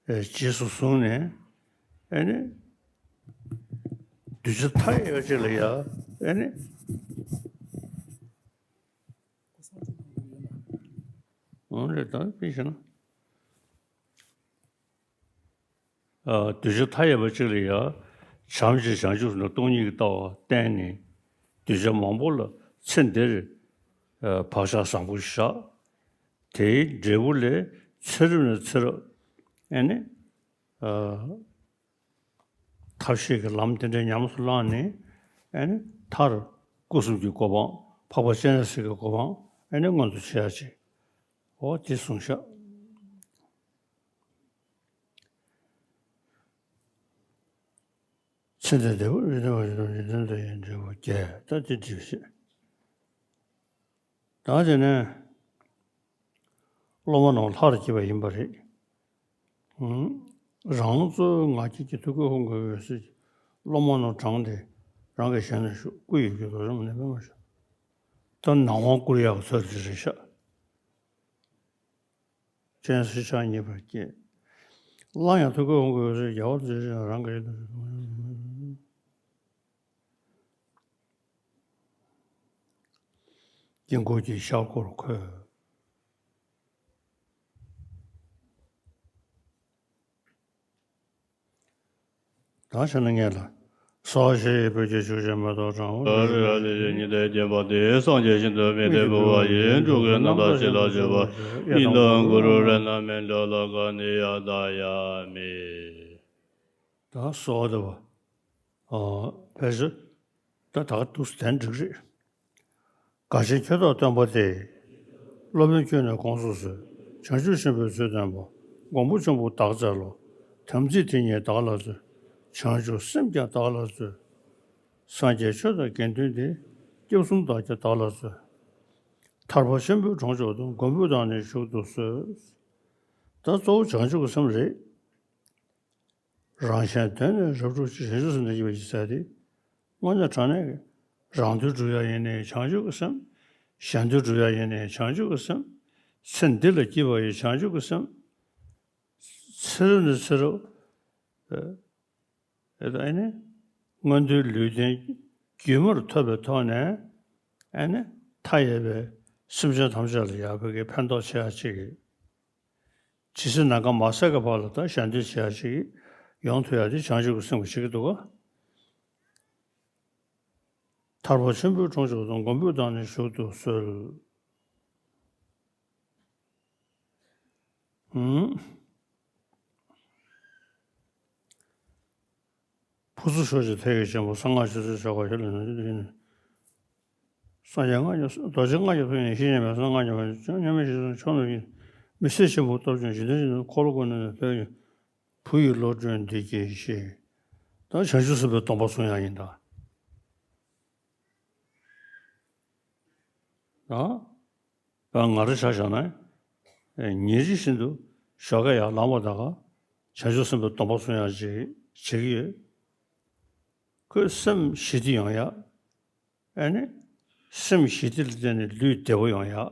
ཀྱི་རྗེས་སུ་བཟུང་ནས་ཨེ་ནི། གདུལ་བྱ་མཐའ་ཡས་པ་ཅིག་ལ་ཡ་ཨེ་ནི། འོ་རེད་ད་དཔེ་བྱས་ན། ཨ། གདུལ་བྱ་མཐའ་ཡས་པ་གཅིག་ལ་ཡང་བྱམས་ཤིང་བྱང་ཆུབ་སེམས་དང་སྟོང་ཉིད་ཀྱི་ལྟ་བ་བསྟན་ནས། གདུལ་བྱ་མང་པོ་ལ་ཚེ་འདིར། ཨ། བག་ཆགས་བཟང་པོ་བཞག་དེའི་འབྲས་བུ་ལས་ཚེ་རབས་ནས་ཚེ་རབས་ཨེ་ནི། ཨ། ཐབས་ཤེས་ཀྱི་ལམ་དེ་འདྲའི་ཉམས་སུ་བླངས་ནས་ཨེ་ནི་མཐར་སྐུ་གསུམ་གྱི་གོ་འཕང་། འཕགས་པ་སྤྱན་རས་གཟིགས་ཀྱི་གོ་འཕང་ཨེ་ནི་མངོན་དུ་བྱེད་ཡ་ཅིག་འོ་དེ་གསུངས་ཤག་ཚེ་འདིར་བདེ་བ་རེ་ལྡན་པ་ཞིག་དང་འཇིག་རྟེན་དུ་ཡང་འབྲས་བུ་བརྒྱད། ད་དེ་འགྲིག་བྱེད། ད་དེ་ནས་སློབ་མ་རྣམས་ལྷར་བསྐྱེད་པ་ཡིན་པ་རེད། ཧུམ། རང་གཙོའི་ང་རྒྱལ་གྱིས་ཐུགས་ཀའི་ཧཱུྃ་གི་འོད་ཟེར་གྱིས་སློབ་མ་རྣམས་དྲངས་ཏེ་རང་གི་ཞལ་ནས་ཞུགས། སྐུ་ཡི་རྒྱུད་དུ་རིམ་ནས་མེ་མ་ཞུགས། ད་ནང་དབང་བསྐུར་ཡག་གི་ཚུལ་དེ་རེད་ཤག་སྤྱན་གཟིགས་ཕྱག་གཉིས་པར་བསྐྱེད། སླར་ཡང་ཐུགས་ཀའི་ཧཱུྃ་གི་འོད་ཟེར་རྒྱལ་བ་རིན་པོ་ཆེ་རང་གི་ཡུལ་དུ། དཀྱིལ་འཁོར་གྱི་ཤར་སྒོར་འཁོད། ད་བྱས་ན་ངེད་ལ། སྭཱ་ཧཱ་ཞེས་པའི་བོད་ཀྱི་ཆོས་ཀྱི་མེ་ཏོག་དྲངས། ཨ་རི་ཨ་ལི་ཞེས་ཉི་ཟླའི་བརྒྱན་པ་དེ་སངས་རྒྱས་ཞིང་དུ་དམིགས་ཏེ་འབུལ་བ་ཡིན། འགྲོ་ཀུན་རྣམ་དག་ཞི་ལ་སྤྱོད་པ། ཨི་དམ་གུ་རུ་རཏྣ་མཉྫུ་ལོ་ཀ་ནི་ཡ་ད་ཡ་མི། ད་གསོལ་བ་འདེབས་པ། ཨ། ཕལ་ཆེར་ད་ད་ག་འདུག་སེ་དེ་འགྲིག་རེད། དགའ་ཆེན་ཁྱོད་བདག་སྟོན་པ་སྟེ། སློབ་དཔོན་ཁྱོད་ནི་དགོངས་སུ་གསོལ། བྱང་ཆུབ་ཆེན་པོའི་ཚུལ་སྟོན་པ། མགོན་པོ་ཆེན་པོ་བདག་སྩལ་ལོ། དམ་ཚིག་དེ་ཉིད་བདག་ལ་སྩོལ། བྱང་ཆུབ་སེམས་ཀྱང་བདག་ལ་སྩོལ། སངས་རྒྱས་ཆོས་དང་དགེ་འདུན་ཏེ། སྐྱབས་གསུམ་བདག་ཀྱང་བདག་ལ་སྩོལ། ཐར་པ་ཆེན་པོའི་གྲོང་མཆོག་ཏུ། མགོན་པོས་བདག་ནི་བཞུགས་སུ་གསོལ། ད་གཙོ་བོ་བྱང་ཆུབ་ཀྱི་སེམས་རེད། རང་གཞན་དོན་ནི་རབ་བསྒྲུབ་ཕྱིར། བྱང་ཆུབ་སེམས་དང་བཅས་པ་ཞེས་ཟེར་ཏེ། དངོས་གནས་དྲང་གནས་ཀྱི་རང་དོན་སྒྲུབ་ཡ་ཡིན་ནའི་བྱང་ཆུབ་ཀྱི་སེམས། གཞན་དོན་སྒྲུབ་ཡ་ཡིན་ནའི་བྱང་ཆུབ་ཀྱི་སེམས། ཚེ་འདི་ལ་སྐྱིད་པ་ཡི་བྱང་ཆུབ་ཀྱི་སེམས། ཚེ་རབས་ནས་ཚེ་རབས། ཨེ་ཨེ་ནི། མངོན་མཐོའི་ལུས་རྟེན་རྒྱུན་མར་ཐོབ་པའི་ཐོག་ནས་ཨེ་ནི་མཐའ་ཡས་པའི་སེམས་ཅན་ཐམས་ཅད་ལ་ཡག་པོའི་གི་ཕན་ཐོགས་ཆེ་བ་ཅིག་གི། ཇི་སྲིད་ནམ་མཁའ་མ་ཟད་ཀྱི་བར་ལ་ད་གཞན་དོན་བྱེད་ཡ་ཞིག་ཡོང་ཐུབ་ཡ་དེ་བྱང་ཆུབ་ཀྱི་སེམས་ཀྱིས་བྱེད་ཀྱི་འདུག་ག་ཐར་པ་ཆེན་པོའི་གྲོང་མཆོག་ཏུ། མགོན་པོས་བདག་ནི་བཞུགས་སུ་གསོལ། ཧུམ། ཕུར་ཚུགས་ཤོག་ཅིག་ཐལ་གྱིས་བརྒྱན་པ། གསང་སྔགས་ཆོས་ཚུལ་ཆོ་ག་ཞུ་ལ་ནི་འདི་ནི། སངས་རྒྱས་སྔགས་ཀྱི་རྡོ་རྗེ་སྔགས་ཀྱི་ཐུགས་ཉིད་བཞི་ཉིད་པའི་གསང་སྔགས་ཀྱི་བ་ཅན་མཉམ་མེད་ཞི་བ་མཆོག་རྣམས་ཀྱི། མི་ཟད་ཆེན་པོའི་སྟོབས་ཀྱིས་འཇིག་རྟེན་ཞི་བདེ། འཁོར་ལོ་བསྐོར་ནས་བོད་ཀྱི་བུ་ཡི་བློ་གྲོས་འདི་སྐྱེ་ཞེས། ད་བྱང་ཆུབ་སེམས་དཔའི་སྡོམ་པ་སྲུང་ཡ་ཡིན་ད། ད། བ་ང་རང་ཆ་བཞག་ན། ཉིན་རེ་བཞིན་དུ་ཞོགས་ཀས་ཡར་ལངས་པ་དང་བྱང་ཆུབ་སེམས་དཔའི་སྡོམ་པ་སྲུང་ཡག་ཅིག་བྱེད་ཀྱི་ཡོད། ཁོས་སེམས་ཞི་བདེ་ཡོང་ཡག་ཨ་ནི། སེམས་ཞི་བདེ་ལ་བརྟེན་ནས་ལུས་བདེ་པོ་ཡོང་ཡག་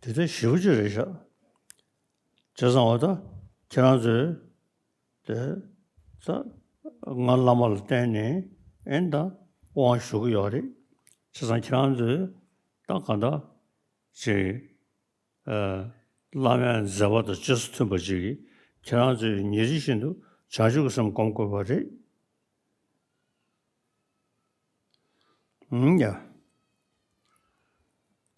དེ་ལྟར་ཞེ་པོ་ཅིག་རེད་ཤག་བྱས་ཙང་བ་ད་ཁྱེད་རང་ཚོས། དེ་ཚ་ང་བླ་མ་ལ་བརྟེན་ནས་ཨེ་ད་དབང་ཞུ་གི་ཡོད་རེད། བྱས་ཙང་ཁྱེད་རང་ཚོས་ད་གང་ལྟར་ཅིག་ཨ་བླ་མའི་མཛད་པ་དང་རྗེས་སུ་མཐུན་པ་ཅིག་ཁྱེད་རང་ཚོས་ཉིན་རེ་བཞིན་དུ་བྱང་ཆུབ་ཀྱི་སེམས་སྒོམ་དགོས་པ་རེད། ཨུམ་ཡ།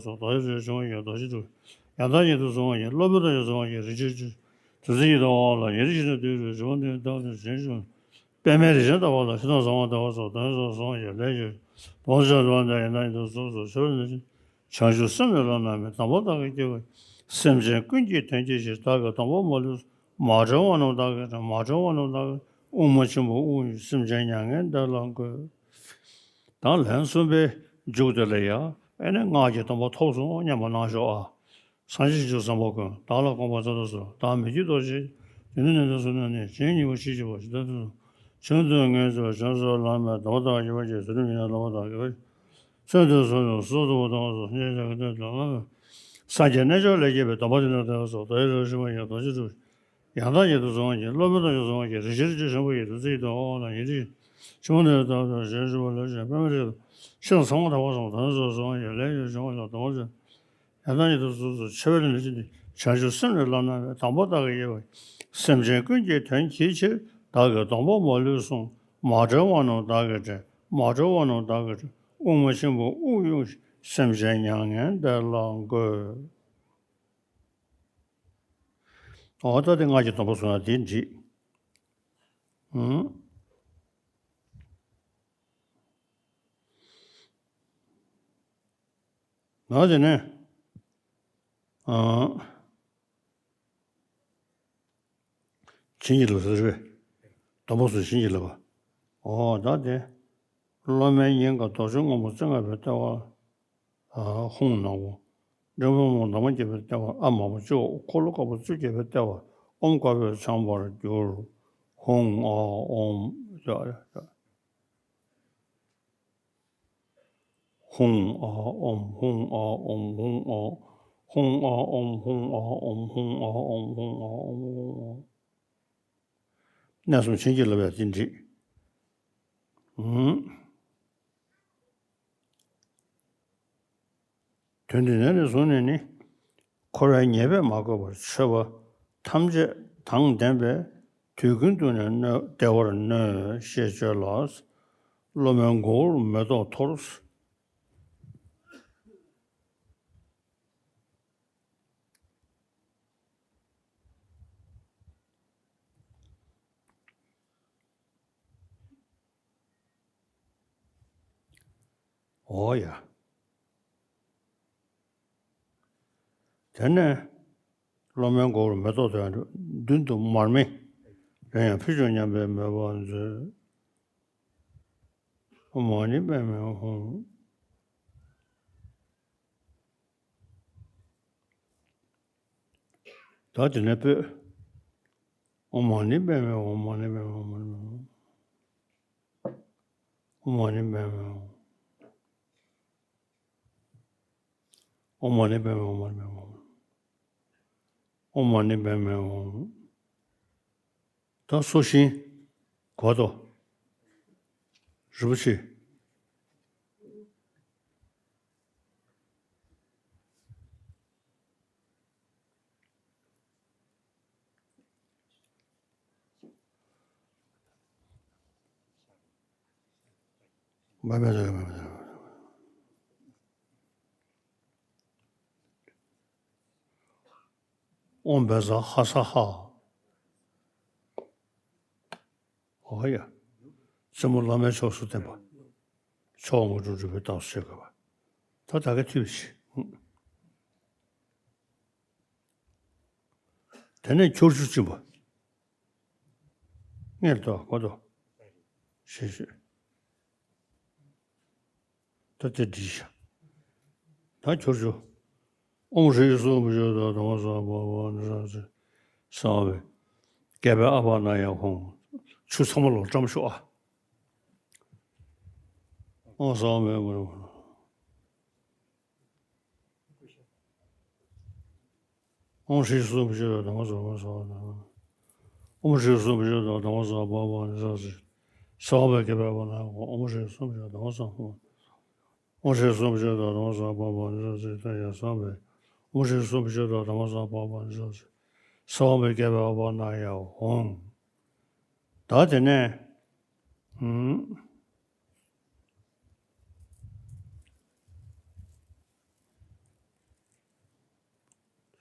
ལ་སོགས་དོ་ཡི་རེ་བྱུང་བ་ཡི་རྡོ་རྗེ་དྲུག་ཡང་དག་ཉིད་དུ་བཟུང་བ་ཡི་སློབ་དཔོན་དང་ཡང་བཟུང་བ་ཡི་རིགས་ཆེན་བཅུ། དུས་གསུམ་ཡི་དང་དབང་ལ་ཉེ་རིགས་ཤིང་རྟ་དུས་རེ་བྱུང་བ་དེ་དག་དུས་གཞན་བྱུང་། པདྨའི་རིགས་ཆེན་ལྟ་བ་ལ་ཤིང་རྟ་ཟ་བ་བདེ་བ་སོགས་དོན་སོགས་བཟུང་བ་ཡི་ལས་ཀྱི་དོན་ཆེན་དུ་བ་དང་ཡང་དག་ཉིད་དུ་གཟུགས་སུ་ཆེ་བ་ནི་བྱང་ཆུབ་སེམས་ནི་བླ་ན་མེད་དང་པོ་བདག་གིས་སྐྱེ་བ་ཡི། སེམས་ཅན་ཀུན་གྱི་དོན་བགྱིད་ཕྱིར་བདག་གིས་དང་པོ་མ་ལུས་སོ། མ་བྱང་བ་རྣམས་བདག་གིས་བསྒྲལ། མ་བྱང་བ་རྣམས་བདག་གིས་དབུ་མ་ཆེན་པོ་དབུགས་དབྱུང་། སེམས་ཅན་མྱ་ངན་འདས་ལ་འགོད། ད་ལན་གསུམ་པའི་མཇུག་དེ་ལ་ཡང་ཨེ་ནི་སྔགས་ཀྱི་སྡོམ་པ་ཐོབ་སོང་སྙམ་པ་གནང་ཤོག་ཨ། སངས་རྒྱས་བྱང་ཆུབ་སེམས་དཔའ་ཀུན། བདག་ལ་དགོངས་པ་མཛད་དུ་གསོལ། བདག་མི་བསྐྱོད་རྡོ་རྗེ། དེ་ནས་ནི་འདི་ཚུ་ནི་ནི། བྱིང་ཉིན་མོ་ཕྱི་ཕྱི་བ་ཇི་ལྟར་དུ། བྱང་དུ་ངེས་སོ་བྱང་སོ་བླ་མེད་དམ་པ་དག་གི་བ་ཅན། ཟེར་རིམ་ཡིན་ན་བླ་མ་དག་གི་བ་ཅན། ཚོན་དུ་སོ་སོ་སོ་སོ་བ་དང་སོ་སྙེད་ཆ་གི་སྟོན་དུ་ལ། སངས་རྒྱས་རྣལ་འབྱོར་ལས་སྐྱེས་པའི་སྡོམ་པ་དེ་ནི་དེ་སོ་དོ་ཡི་རོ་ཞི་བ་ཡི་རྡོ་རྗེ་དྲུག་ཡང་དག་ཉིད་དུ་བཟུང་བ་ཡི་སློབ་དཔོན་དང་ཡང་བཟུང་བ་ཡི་རིགས་ཆེན་བཅུ་ཆེན་པོ་ཡི་དུས་ཚོད་ཡི་དང་དབང་ལ་ཉེ་རིགས་ཆེན་པོ་ནི་དག་དང་གཞན་ཞུ་བ་ལ་ཞེས་པདྨའི་རིགས་ཤིང་ཚང་མ་དག་པ་སོང་དོན་སོགས་བཟུང་བ་ཡི་ལས་ཀྱི་འབྱུང་བ་ལ་དོན་ཆེན། ཡང་དག་ཉིད་དུ་གཟུགས་སུ་ཆེ་བའི་ལས་ཀྱི་བྱང་ཆུབ་སེམས་ནི་བླ་ན་མེད་དང་པོ་བདག་གིས་དབྱེ་བ་ཡི། སེམས་ཅན་ཀུན་གྱི་དོན་བགྱིད་ཕྱིར་བདག་གིས་དང་པོ་མ་ལུས་བསྲུང་། མ་བྱང་བ་རྣམས་བདག་གིས་བསྒྲལ། མ་བྱང་བ་རྣམས་བདག་གིས་བསྒྲལ། དབུ་མ་ཆེན་པོ་དབུགས་དབྱུང་ཞིང་། སེམས་ཅན་མྱ་ངན་འདས་ལ་འགོད། འོ་ད་དེ་སྔགས་ཀྱི་སྡོམ་པ་སོང་ན་དེ་འགྲིག་ཨང་། ད་དེ་ནས་ཨང་། བྱིན་གྱིས་བརླབས་ཟེར་བས། སྡོམ་པ་སོགས་བྱིན་གྱིས་བརླབས་པ། འོ་ད་དེ། སློབ་མའི་སྙིང་ག་རྡོ་རྗེ་སྔོན་པོ་རྩེ་ལྔ་པའི་ལྟེ་བ། ཧཱུྃ་ནག་པོ། འབྲིང་པོ་མོ་འདབ་མ་བརྒྱད་པའི་ལྟེ་བ། ཨ་དམར་པོ་བཅུ། འཁོར་ལོ་དཀར་པོ་བཅུ་བརྒྱད་པའི་ལྟེ་བ། ཨོཾ་དཀར་པོས་འཆང་བར་འགྱུར། ཧཱུྃ་ཨ་ཨོཾ། ཧཱུྃ་ཨ་ཨོཾ། ཧཱུྃ་ཨ་ཨོཾ། ཧཱུྃ་ཨ་ཨོཾ། ཧཱུྃ་ཨ་ཨོཾ། ཧཱུྃ་ཨ་ཨོཾ། ཧཱུྃ་ཨ་ཨོཾ། ཧཱུྃ་ཨ་ཨོཾ། གནས་གསུམ་བྱིན་གྱིས་བརླབས་ཡ་དེ་འགྲིག་ཨང་། དོན་འདི་ནས་ནི་བཟུང་ནས་ནི། འཁོར་བའི་ཉེས་པས་མ་གོས་པར། མཆོད་པ་ཐམས་ཅད་ དང་ལྡན་པས་དུས་ཀུན་ཏུ་ནི་གནོད་བདེ་བར་གནོད་ཅེས་བརྗོད་ལ། སློབ་མའི་མགོ་བོར་མེ་ཏོག་འཐོར། འོ་ཡ། དེ་ནས་སློབ་མའི་མགོ་བོར་མེ་ཏོག་དང་མདུན་དུ་མར་མེ་རེ་ཡང་ཕུལ་བྱུང་སྙམ་པའི་མོས་པ་མཛོད། ཨོཾ་མ་ཎི་པདྨེ་ཧཱུྃ། ད་དེ་ནས་སྤོས། ཨོཾ་མ་ཎི་པདྨེ་ཧཱུྃ། མ་ཎི་པདྨེ་ཧཱུྃ། མ་ཎི་པདྨེ་ཧཱུྃ། ཨོཾ་མ་ཎི་པདྨེ་ཧཱུྃ། ཨོཾ་མ་ཎི་པདྨེ་ཧཱུྃ། མ་ཎི་པདྨེ་ཧཱུྃ། ཨོཾ་མ་ཎི་པདྨེ་ཧཱུྃ། ད་སོ་ཤིང་། གོ་ཏོ། རིན་པོ་ཆེ། ཨོཾ་བཛྲ་ཧ་ས་ཧ། འོ་ཡ། རྩེ་མོ་བླ་མའི་ཕྱོགས་སུ་བསྟན་པ། མཆོག་དངོས་གྲུབ་སྒྲུབ་པའི་རྟགས་སུ་བྱེད་དགོས་པ། ད་ད་ག་ཐུབ་ཤིག་དེ་ནས་ཁྱོར་ཆུ་སྦྱིན་པ། སྔོན་དུ་གོ་ཏོ། ཞེས་ཞུས། ད་དེ་འདྲི་ཤག་ད་ཁྱོར་ཆུ། ཨོཾ་ཧྲཱིཿསུ་བྷཱུ་ཤ་ཏྭ་དྷརྨ་སྭ་ཧ་བྷ་ཝ་ནི་ས་ཙི། གསང་བའི་རྒྱལ་པོའི་ཨ་བ་ན་ཡ་ཧཱུྃ། ཆུ་ཚང་མ་ལོག་བཀྲམ་ཤོག་ཨ། ཨོཾ་གསང་བའི་ཨོཾ་ཧྲཱིཿསུ་བྷཱུ་ཤ་ཏྭ་དྷརྨ་སྭ་ཧ་བྷ་ཝ། ཨོཾ་ཧྲཱིཿསུ་བྷཱུ་ཤ་ཏྭ་དྷརྨ་སྭ་ཧ་བྷ་ཝ་ནི་ས་ཙི། གསང་བའི་རྒྱལ་པོའི་ཨ་བ་ན་ཡ་ཧཱུྃ། ཨོཾ་ཧྲཱིཿསུ་བྷཱུ་ཤ་ཏྭ་དྷརྨ་སྭ་ཧ་བྷ་ཝ། ཨོཾ་ཧྲཱིཿསུ་བྷཱུ་ཤ་ཏྭ་དྷརྨ་སྭ་ཧ་བྷ་ཝ་ནི་ས་ཙི། ད་ཡ་གསང་བའི། ཨོཾ་ཧྲཱིཿསུ་བྷཱུ་ཤ་ཏྭ་དྷརྨ་སྭ་ཧ་བྷ་ཝ་ནི་ས་ཙི། གསང་བའི་རྒྱལ་པོའི་ཨ་བ་ན་ཡ་ཧཱུྃ། ད་དེ་ནས། ཧུམ།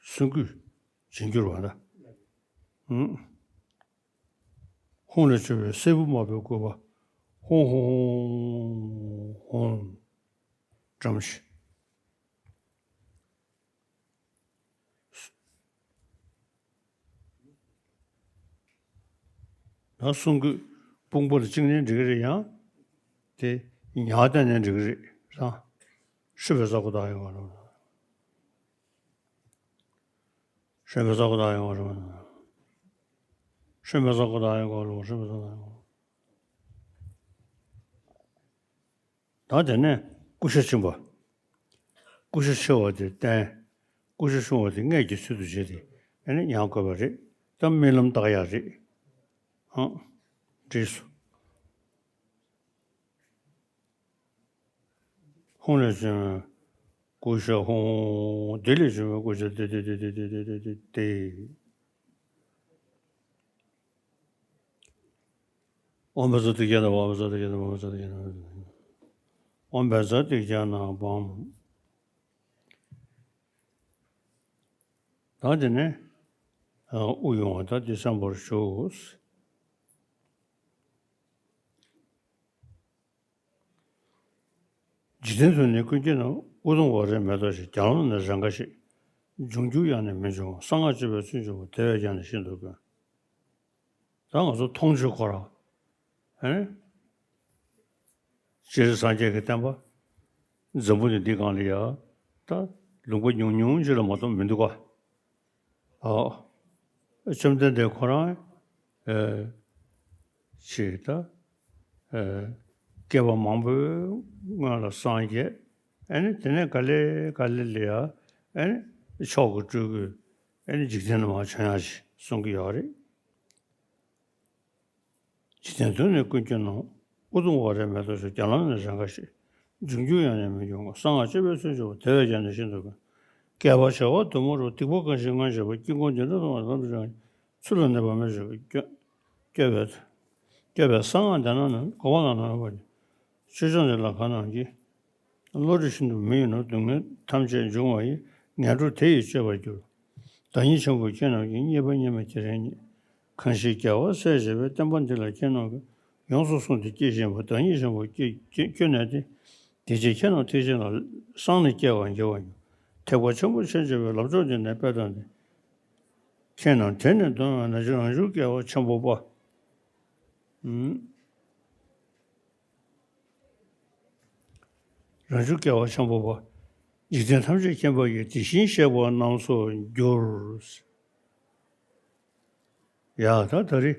གསུང་སྐུད་བྱིན་གྱུར་པ་ན། ཧུམ། ཧཱུྃ་ལས་བྱུང་བའི་སྲད་བུ་དམར་པོའི་སྐུད་པ། ཧཱུྃ་ཧཱུྃ་ཧཱུྃ་ཧཱུྃ་ཧཱུྃ་བཀྲམ་ཞིང་། ཡང་གསུང་སྐུད་དཔུང་པ་ལ་བཅིངས་ནས་འགྲིག་གི་རེད། ཡང་དེ་ཉག་གཏན་ནས་འགྲིག་གི་རེད་ཟེར། ཧྲཱིཿབཛྲ་གུ་ཏ་ཡེ་ག་ལོ། ཧྲཱིཿབཛྲ་གུ་ཏ་ཡེ་ག་ལོ། ཧྲཱིཿབཛྲ་གུ་ཏ་ཡེ་ག་ལོ། ཧྲཱིཿབཛྲ་གུ་ཏ་ཡེ་ག་ལོ། ད་དེ་ནས་ཀུ་ཤ་ཆེན་པོ། ཀུ་ཤ་ཆེ་བ་དེ་སྟན། ཀུ་ཤ་ཆུང་བ་དེ་མངལ་གྱི་ཚུལ་དུ་བྱས་ཏེ་ཨ་ནི་མྱང་དགོས་པ་རེད། ད་རྨི་ལམ་བཏགས་ཡག་རེད། ཧང་། འགྲིག་སོང་། ཧཱུྃ་ལས་བྱུང་བའི་ཀུ་ཤ་ཧཱུྃ། དེ་ལས་བྱུང་བའི་ཀུ་ཤ་དེ་དེ་དེ། ཨོཾ་བཛྲ་ཏིཥྛ་ནཱ་བཱཾ། ཨོཾ་བཛྲ་ཏིཥྛ་ནཱ་བཱཾ། ཨོཾ་བཛྲ་ཏིཥྛ་ནཱ་བཱཾ། ཨོཾ་བཛྲ་ཏིཥྛ་ནཱ་བཱཾ། ད་དེ་ནས་དབུགས་དབྱུང་བ་ད་འདི་བརྩམ་པར་ཞུ། འཇིག་རྟེན་དུ་ནི་ཀུན་གྱི་ནང་། ཨུ་དུམ་ཝཱ་རའི་མེ་ཏོག་བཞིན། རྒྱ་ལམ་ནི་རང་དགའ་ཞིག་འབྱུང་འགྱུར་ཡང་ནི་མི་འབྱུང་ངོ་། གསང་སྔགས་སྤྱོད་པའི་ཚུལ་འབྱུང་བ། དེ་བས་ཀྱང་ནི་ཤིན་ཏུ་དཀོན། ད་ང་ཚོ་མཐོང་ཆོས་ཁོ་རང་ཨེ་སྤྱིར་སངས་རྒྱས་ཀྱི་བསྟན་པ་འཛམ་བུ་གླིང་འདི་སྒང་ལ་ཡ་ད་ལུང་པ་ཉུང་ཉུང་ཅིག་ལས་མ་གཏོགས་མི་འདུག་ག་ཨ། བཅོམ་ལྡན་འདས་ཁོ་རང་ཨེ་ཅིག་ད་ཨེ་བསྐལ་པ་མང་པོའི་སྔོན་ལ་སངས་རྒྱས། ཨ་ནི་དེ་ནས་ག་ལེ་ག་ལེ་ལ་ཡ་ཨ་ནི་མཆོག་གི་སྤྲུལ་སྐུ་ཨ་ནི་འཇིག་རྟེན་ལ་མར་བྱོན་ཡག་ཅིག་གསུང་གི་ཡོད་རེད། འཇིག་རྟེན་དུ་ནི་ཀུན་གྱི་ནང་། ཨུ་དུམ་ཝཱ་རའི་མེ་ཏོག་བཞིན། རྒྱ་ལམ་ནི་རང་དགའ་ཞིག་འབྱུང་འགྱུར་ཡང་ནི་མི་འབྱུང་ངོ་། གསང་སྔགས་སྤྱོད་པའི་ཚུལ་འབྱུང་བ། དེ་བས་ཀྱང་ནི་ཤིན་ཏུ་དཀོན། བསྐལ་པ་བྱེ་བ་དུ་མར་རོལ། སྡིག་པ་གང་ཞིག་སྔོན་བྱས་པ། ཀྱིན་ཀུན་དེ་འདྲ་མཐོང་བ་དང་། ཚུལ་ལ་གནས་པ་མི་བྱེད་པ། སྐྱོ་སྐྱོ་བའི་སྐྱོ་བའི་གསང་སྔགས་འདི་ན་ནི་གོ་བ་ལ་ནོར་བ་ཆོས་སྐྱོང་འདི་ལ་གང་ནམ་གྱི། བློ་གྲོས་ཤིན་ཏུ་མི་ཡིན་ནོ། སྡུག་བསྔལ་ཐམས་ཅད་འབྱུང་བ་ཡི། ངན་འགྲོ་དེ་ཡིས་གཅོད་པར་འགྱུར། བདག་ཉིད་ཆེན་པོ་ཁྱེད་རྣམས་ཀྱིས། རྙེད་པ་སྙེ་མ་དེ་རིང་ཉིད། གང་ཞིག་རྒྱལ་བ་སྲས་བཅས་པའི། བསྟན་པ་འདི་ལ་ཁྱེད་རྣམས་ཀྱིས། ཡོངས་སུ་བཟུང་སྟེ་སྐྱེས་བཞིན་པ། བདག་ཉིད་ཆེན་པོ་སྐྱེས་སྐྱེས་སྐྱེས་ནས་ཏེ། དེ་རྗེས་ཁྱེད་རྣམས་ཐེག་ཆེན་ལ། སངས་ནས་སྐྱེ་བར་འགྱུར་བ་ཡིན། ཐེག་པ་ཆེན་པོ་ཕྱིན་བྱེད་པའི། ལམ་མཆོག་འདི་ནས་དཔེ་བལྟམས་ཏེ། ཁྱེད་རྣམས་དེ་ནས་འདོན་པ་ན། རང་བྱུང་སྐྱེ་བ་ཆེན་པོ་པ། ཨུམ། རང་བྱུང་སྐྱེ་བ་ཆེན་པོ་པ། འཇིག་རྟེན་ཐམས་ཅད་མཁྱེན་པ་ཡི། དེ་བཞིན་གཤེགས་པ་རྣམས་སུ་འགྱུར། ཡ་ད་ད་རེས།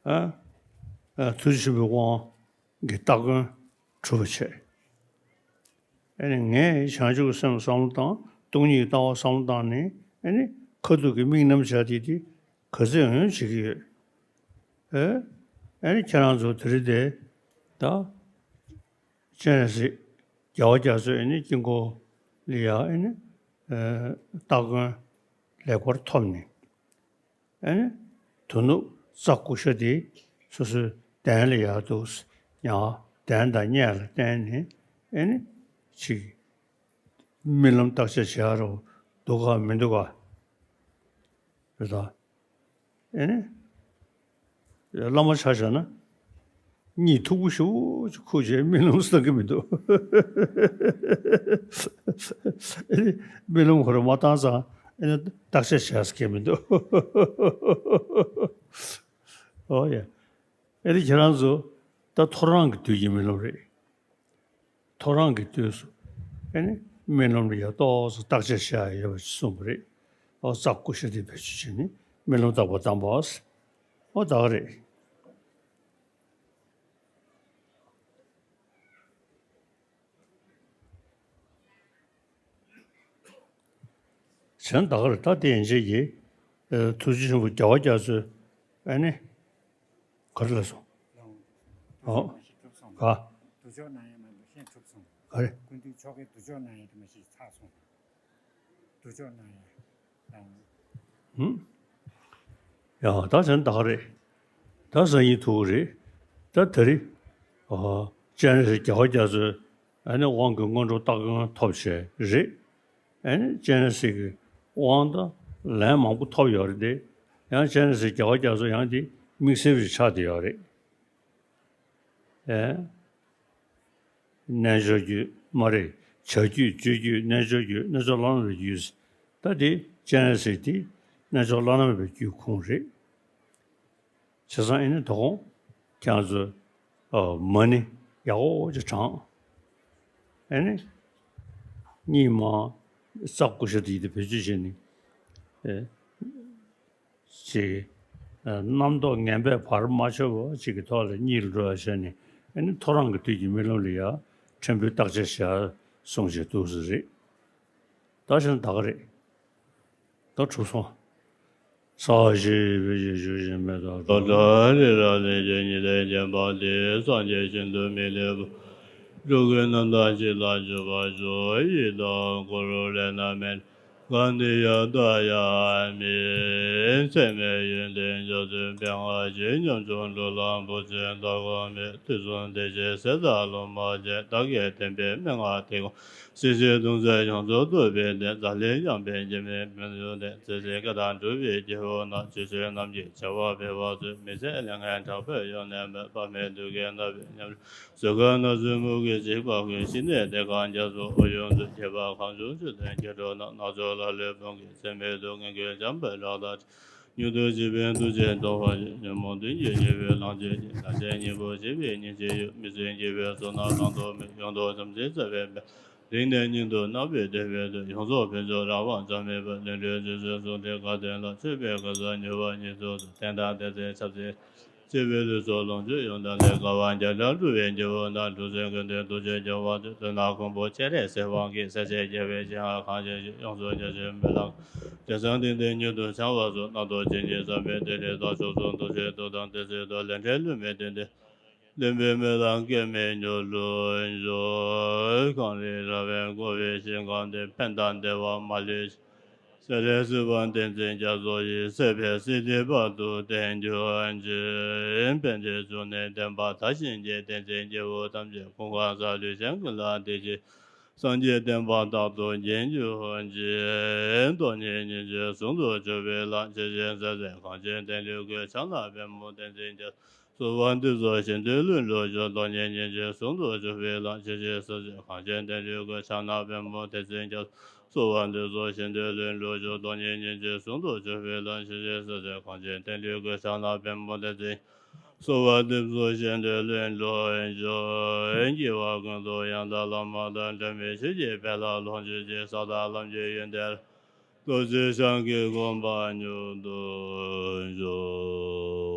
ཨ། ཨ། ཐུགས་རྗེ་ཆེན་པོའི་དབང་གི་སྟ་གོན་གྲུབ་པ་བྱས། ཨ་ནི་ངས་བྱང་ཆུབ་སེམས་བསམ་བློ་བཏང་། སྟོང་ཉིད་ལྟ་བ་བསམ་བློ་བཏང་ནས། ཨ་ནི་ཁ་ཐུག་གི་དམིགས་རྣམ་བྱ་དེ་དེ་ག་ཚོད་ཡང་ཡང་བྱེད་ཀྱི་ཡོད། ཨེ། ཨ་ནི་ཁྱེད་རང་ཚོ་དེ་རིང་དེ་ད། སྤྱན་རས་གཟིགས་རྒྱལ་བ་རྒྱ་མཚོས་ཨ་ནི་དཀྱིལ་འཁོར་ལ་ཡ་ཨ་ནི། ཨེ། སྟ་གོན་ལེགས་པར་ཐོབ་ནས། ཨེ་ནི། དོ་ནུབ་རྩྭ་ཀུ་ཤ་དེ་སོ་སོའི་གདན་ལ་ཡར་འདུག་ཡང་གདན་དང་སྙན་ལ་བརྟེན་ནས་ཨེ་ནི། ཅིག་རྨི་ལམ་བརྟག་དཔྱད་བྱེད་ཡ་རོ་འདུག་ག་མི་འདུག་ག་རེད་ད། ཨེ་ནི། བླ་མ་ཆ་བཞག་ན། གཉིད་མཐུག་པོ་ཞེ་པོ་ཅིག་ཁུག་བྱས་རྨི་ལམ་བསམ་གྱི་མི་འདུག་ཨེ་ནི། རྨི་ལམ་ཁོ་རང་མ་བཏང་ཙང་ཨེ་ནི་བརྟག་དཔྱད་བྱས་ཟེར་གྱི་མི་འདུག་ཨོ་ཡ། ཨེ་ནི་ཁྱེད་རང་ཚོ་ད་ཐོ་རངས་ཀྱི་དུས་ཀྱི་རྨི་ལམ་རེད། ཐོ་རངས་ཀྱི་དུས་སུ་ཨེ་ནི་རྨི་ལམ་ལ་ཡ་ཏོག་ཙམ་བརྟག་དཔྱད་བྱས་ཡོད་པ་ཞིག་གསུངས་པ་རེད། ཨོ་རྩྭ་ཀུ་ཤ་དེ་བེད་སྤྱོད་བྱས་ནས་རྨི་ལམ་བརྟག་པ་བཏང་པ། ཨོ་ད་ག་རེད། གཞན་ད་ག་རེད། ད་དེ་ཡན་ཆད་ཀྱི། ཨེ། ཐུགས་རྗེ་ཆེན་པོ་རྒྱལ་བ་རྒྱ་མཚོས་ཨ་ནི་ག་རེ་ལབ་སོང་། ཨོ། ག། སྡུག་ཅོག་ན་ཡང་མ་འདུག་ཤེས་གྲུབ་སོང་། ག་རེ། ཀུན་འདུས་ཆོ་གའི་སྡུག་ཅོག་ན་ཡང་དེ་མ་ཞིག་ཚར་སོང་། སྡུག་ཅོག་ན་ཡང་། ཧུམ། ཡང་ད་ཟེར་ན་ད་ག་རེད། ད་ཟེར་ཡིན་ཐུག་རེད། ད་དེ་རིང་། ཨ། སྤྱན་རས་གཟིགས་རྒྱལ་བ་རྒྱ་མཚོས་ཨ་ནི་དབང་གི་སྔོན་འགྲོ་སྟ་གོན་ཐོབ་བྱས་རེད། ཨ་ནི་སྤྱན་རས་གཟིགས་ཀྱི་དབང་ད་ལན་མང་པོ་ཐོབ་ཡོད་རེད་དེ། ཡང་སྤྱན་རས་གཟིགས་རྒྱལ་བ་རྒྱ་མཚོ་ཡང་དེ་དམིགས་བསལ་ཞིག་ཆགས་བསྡད་ཡོད་རེད། ཨེ། རྣལ་འབྱོར་རྒྱུད་མ་རེད། བྱ་རྒྱུད་སྤྱོད་རྒྱུད་རྣལ་འབྱོར་རྒྱུད། རྣལ་འབྱོར་བླ་ན་མེད་པའི་རྒྱུད། ད་དེ་སྤྱན་རས་གཟིགས་དེ་རྣལ་འབྱོར་བླ་ན་མེད་པའི་རྒྱུད་ཁུངས་རེད། བྱས་ཙང་ཨེ་ནི་དོ་དགོང་ཁྱེད་ཚོས། ཨ། མ་ཎི་ཡག་པོ་ཅིག་བགྲང་། ཨེ་ནི་གཉིད་མ་རྩྭ་ཀུ་ཤ་དེ་དེ་བེད་སྤྱོད་བྱས་ནས། ཨེ། ཅིག་རྣམ་རྟོག་ངན་པས་བར་མ་ཆོད་པ་ཅིག་གི་ཐོག་ལ་གཉིད་ལ་འགྲོ་བ་བྱས་ནས། ཨ་ནི་ཐོ་རངས་ཀྱི་དུས་ཀྱི་རྨི་ལམ་ལ་ཡ་ཕྲན་བུའི་བརྟག་དཔྱད་བྱ་གསུངས་བྱས་འདུག་ས་རེད། ད་བྱས་ན་ད་ག་རེད། ད་གྲུབ་སོང་། ས་གཞི་བོད་ཀྱི་བཞུགས་ཤིང་མེ་ཏོག་ལོ་ཏོག་རི་རབ་ལེགས་བརྒྱད་ཉི་ཟླའི་བརྒྱན་པ་འདི། སངས་རྒྱས་ཞིང་དུ་མི་ལུས་པ། འགྲོ་ཀུན་རྣམ་དག་སྤྱི་ལ་འཇུག་པར་ཤོག་ཡི་དྭགས་ཀུ་རུ་ལས་སྣ་མིན། ག་ནི་ཡང་བལྟ་ཡང་མིན། ཚད་མེད་ཡོན་ཏན་རྒྱ་མཚོའི་མན་ངག་གིས། ཉམ་ཆུང་འགྲོ་ལ་འབོད་ཅིང་བདག་གོ་མེད། དུས་གསུམ་བདེ་ཆེན་ཟས་དང་ལུང་མ་བྱས། བདག་གིས་བསྟན་པའི་མན་ངག་དེ་ཀུན། སྲིད་ཞིའི་སྡུག་བསྔལ་ཡོངས་སུ་བཟློག་པའི་གནས། མཛའ་ལས་ཡངས་པའི་འཇིགས་མེད་ཕུན་ཚོགས་གནས། ཚེ་ཟད་བཀའ་དང་སྒྲུབ་པའི་རྒྱལ་པོ་རྣམས། ཆོས་སྲིད་རྣམས་ཀྱི་བྱ་བ་འཕེལ་བར་མཛོད། མི་ཟད་ལས་ངན་དྲག་པོས་ཡོངས་བརླན་པ། དཔག་མེད་གདུལ་དཀའི་རྣམ་པའི་ཉམས་ལེན། གཟུགས་ཁམས་རྣམ་གསུམ་མུ་གེས་འཇིགས་པ་ཀུན། ཞི་གནས་བདེ་ཁམས་རྒྱ་མཚོ་ཨོ་རྒྱན་མཛོད། ཁྱད་པར་ཁམས་གསུམ་ཆོས་ལྡན་སྐྱེ་འགྲོ་རྣམས། སྣ་ཚོགས་ལ་ལུས་ཕུང་གི་ཚད་མེད་དུ། ངན་སྐྱོན་བྱམས་པའི་རང་མདངས་ཅན། མྱུར་དུ་ཞི་བའི་འདུ་བྱེད་རྟོགས་པར་བྱེད། ཉོན་མོངས་གདུལ་བྱའི་ཉེས་པའི་ལོངས་སྤྱོད་ཅིང་། ལྷ་སྲིན་སྙིང་པོ་ཞི་བའི་ཉིན་བྱེད་ཡུལ། མི་བཟོད་འགྱེད་པའི་ཚོགས་རྣམས་ལངས་སྟོབས་མེད། ཡོངས་རྫོགས་བྱམས་བརྩེའི་རྩ་བའི་དཔལ། རིང་ནས་སྙིང་དུ་བརྣག་པའི་བདེ་བའི་དོན། ཡོངས་རྫོགས་ཕུན་ཚོགས་རང་དབང་འཛད་མེད་པ། ལས་འབྲས་རྗེས་སུ་བཟུང་སྟེ་དགའ་སྟོན་ལ། མཆོད་པའི་གར་སོགས་མྱུར་བ་ཉིད་དུ་སྩོལ། རྟེན་དང་བདེན་མཛད་ཆབ་སྲིད། སྲིད་པའི་ལུས་སྲོག་ལོངས་སྤྱོད་ཡོངས་བདག་ལས། དགའ་བ་རྒྱ་ཆེར་སྒྲུབ་པའི་རྒྱལ་པོ་རྣམས། འགྲོ་ཚུལ་ཀུན་ཏུ་ཐུགས་རྗེས་སྐྱོབ་པར་མཛོད། དོན་དམ་ཁུང་བུ་སྤྱན་རས་གཟིགས་དབང་གིས། སྲས་བཅས་རྒྱལ་བའི་སྤྱན་སྔར་གང་ཞིག་བཞུགས། ཡོངས་སུ་རྒྱ་ཆེའི་སྨོན་ལམ། དེང་སང་གཏིང་བདེ་མྱུར་དུ་འཆང་བར་ཤོག་རྣམ་རྟོག་ཅན་གྱི་ཟག་མེད་བདེ་ལེགས་རྟགས་མཆོག་སུ། འདུ་ཤེས་དུག་དང་བདེ་གསོད་དོར། ལས་འབྲས་བསླུ་མེད་བདེ་འདོད། ལེན་པའི་མི་དང་སྐལ་མེད་མྱུར་དུ་འབྱོར། གངས་རིའི་ར་བས་བསྐོར་བའི་ཞིང་ཁམས་འདིར། ཕན་དང་བདེ་བ་མ་ལུས་ཤིང་། སྤྱན་རས་གཟིགས་དབང་བསྟན་འཛིན་རྒྱ་མཚོ་ཡི། སྲིད་པའི་སྲིད་མཐའི་བར་དུ་བརྟན་གྱུར་ཅིག། པཎ་ཆེན་འབྱུང་གནས་བསྟན་པ་དར་ཞིང་རྒྱས། བསྟན་འཛིན་སྐྱེས་བུ་ཐམས་ཅད་ཀུན་དགའ་མཛའ་བརྩེ་ཞིང་ཀུན་ལ་བདེ་ཞིང་། སངས་རྒྱས་བསྟན་པ་རྟག་ཏུ་རྒྱས་གྱུར་ཅིག། སྟོང་ཉིད་སྙིང་རྗེ་ཟུང་དུ་འཇུག་པའི་ལམ། ཇི་བཞིན་སྲིད་ཞིའི་གངས་ཅན་བསྟན་ལ་འགོད། ཕྱག་ན་པདྨོ་བསྟན་འཛིན་རྒྱ། གསོལ་བ་འདེབས་སོ་བཞེད་དོན་ལྷུན་གྲུབ་ཤོག། སྟོང་ཉིད་སྙིང་རྗེ་ཟུང་དུ་འཇུག་པའི་ལམ། ཇི་བཞིན་སྲིད་ཞིའི་གངས་ཅན་བསྟན་ལ་འགོད། ཕྱག་ན་པདྨོ་བསྟན་འཛིན་རྒྱ། གསོལ་བ་འདེབས་སོ་བཞེད་དོན་ལྷུན་གྲུབ་ཤོག། སྟོང་ཉིད་སྙིང་རྗེ་ཟུང་དུ་འཇུག་པའི་ལམ། ཇི་བཞིན་སྲིད་ཞིའི་གངས་ཅན་བསྟན་ལ་འགོད། ཕྱག་ན་པདྨོ་བསྟན་འཛིན། གསོལ་བ་འདེབས་སོ་བཞེད་དོན་ལྷུན་གྲུབ་ཤོག། སྐྱེ་བ་ཀུན་ཏུ་ཡང་དག་བླ་མ་དང་། འབྲལ་མེད་ཆོས་ཀྱི་དཔལ་ལ་ལོངས་སྤྱོད་ཅིང་། ས་དང་ལམ་གྱི་ཡོན་ཏན་རྟོགས་བྱེད་ཞིང་གི་གོ་འཕང་མྱུར་དུ་འགྲུབ།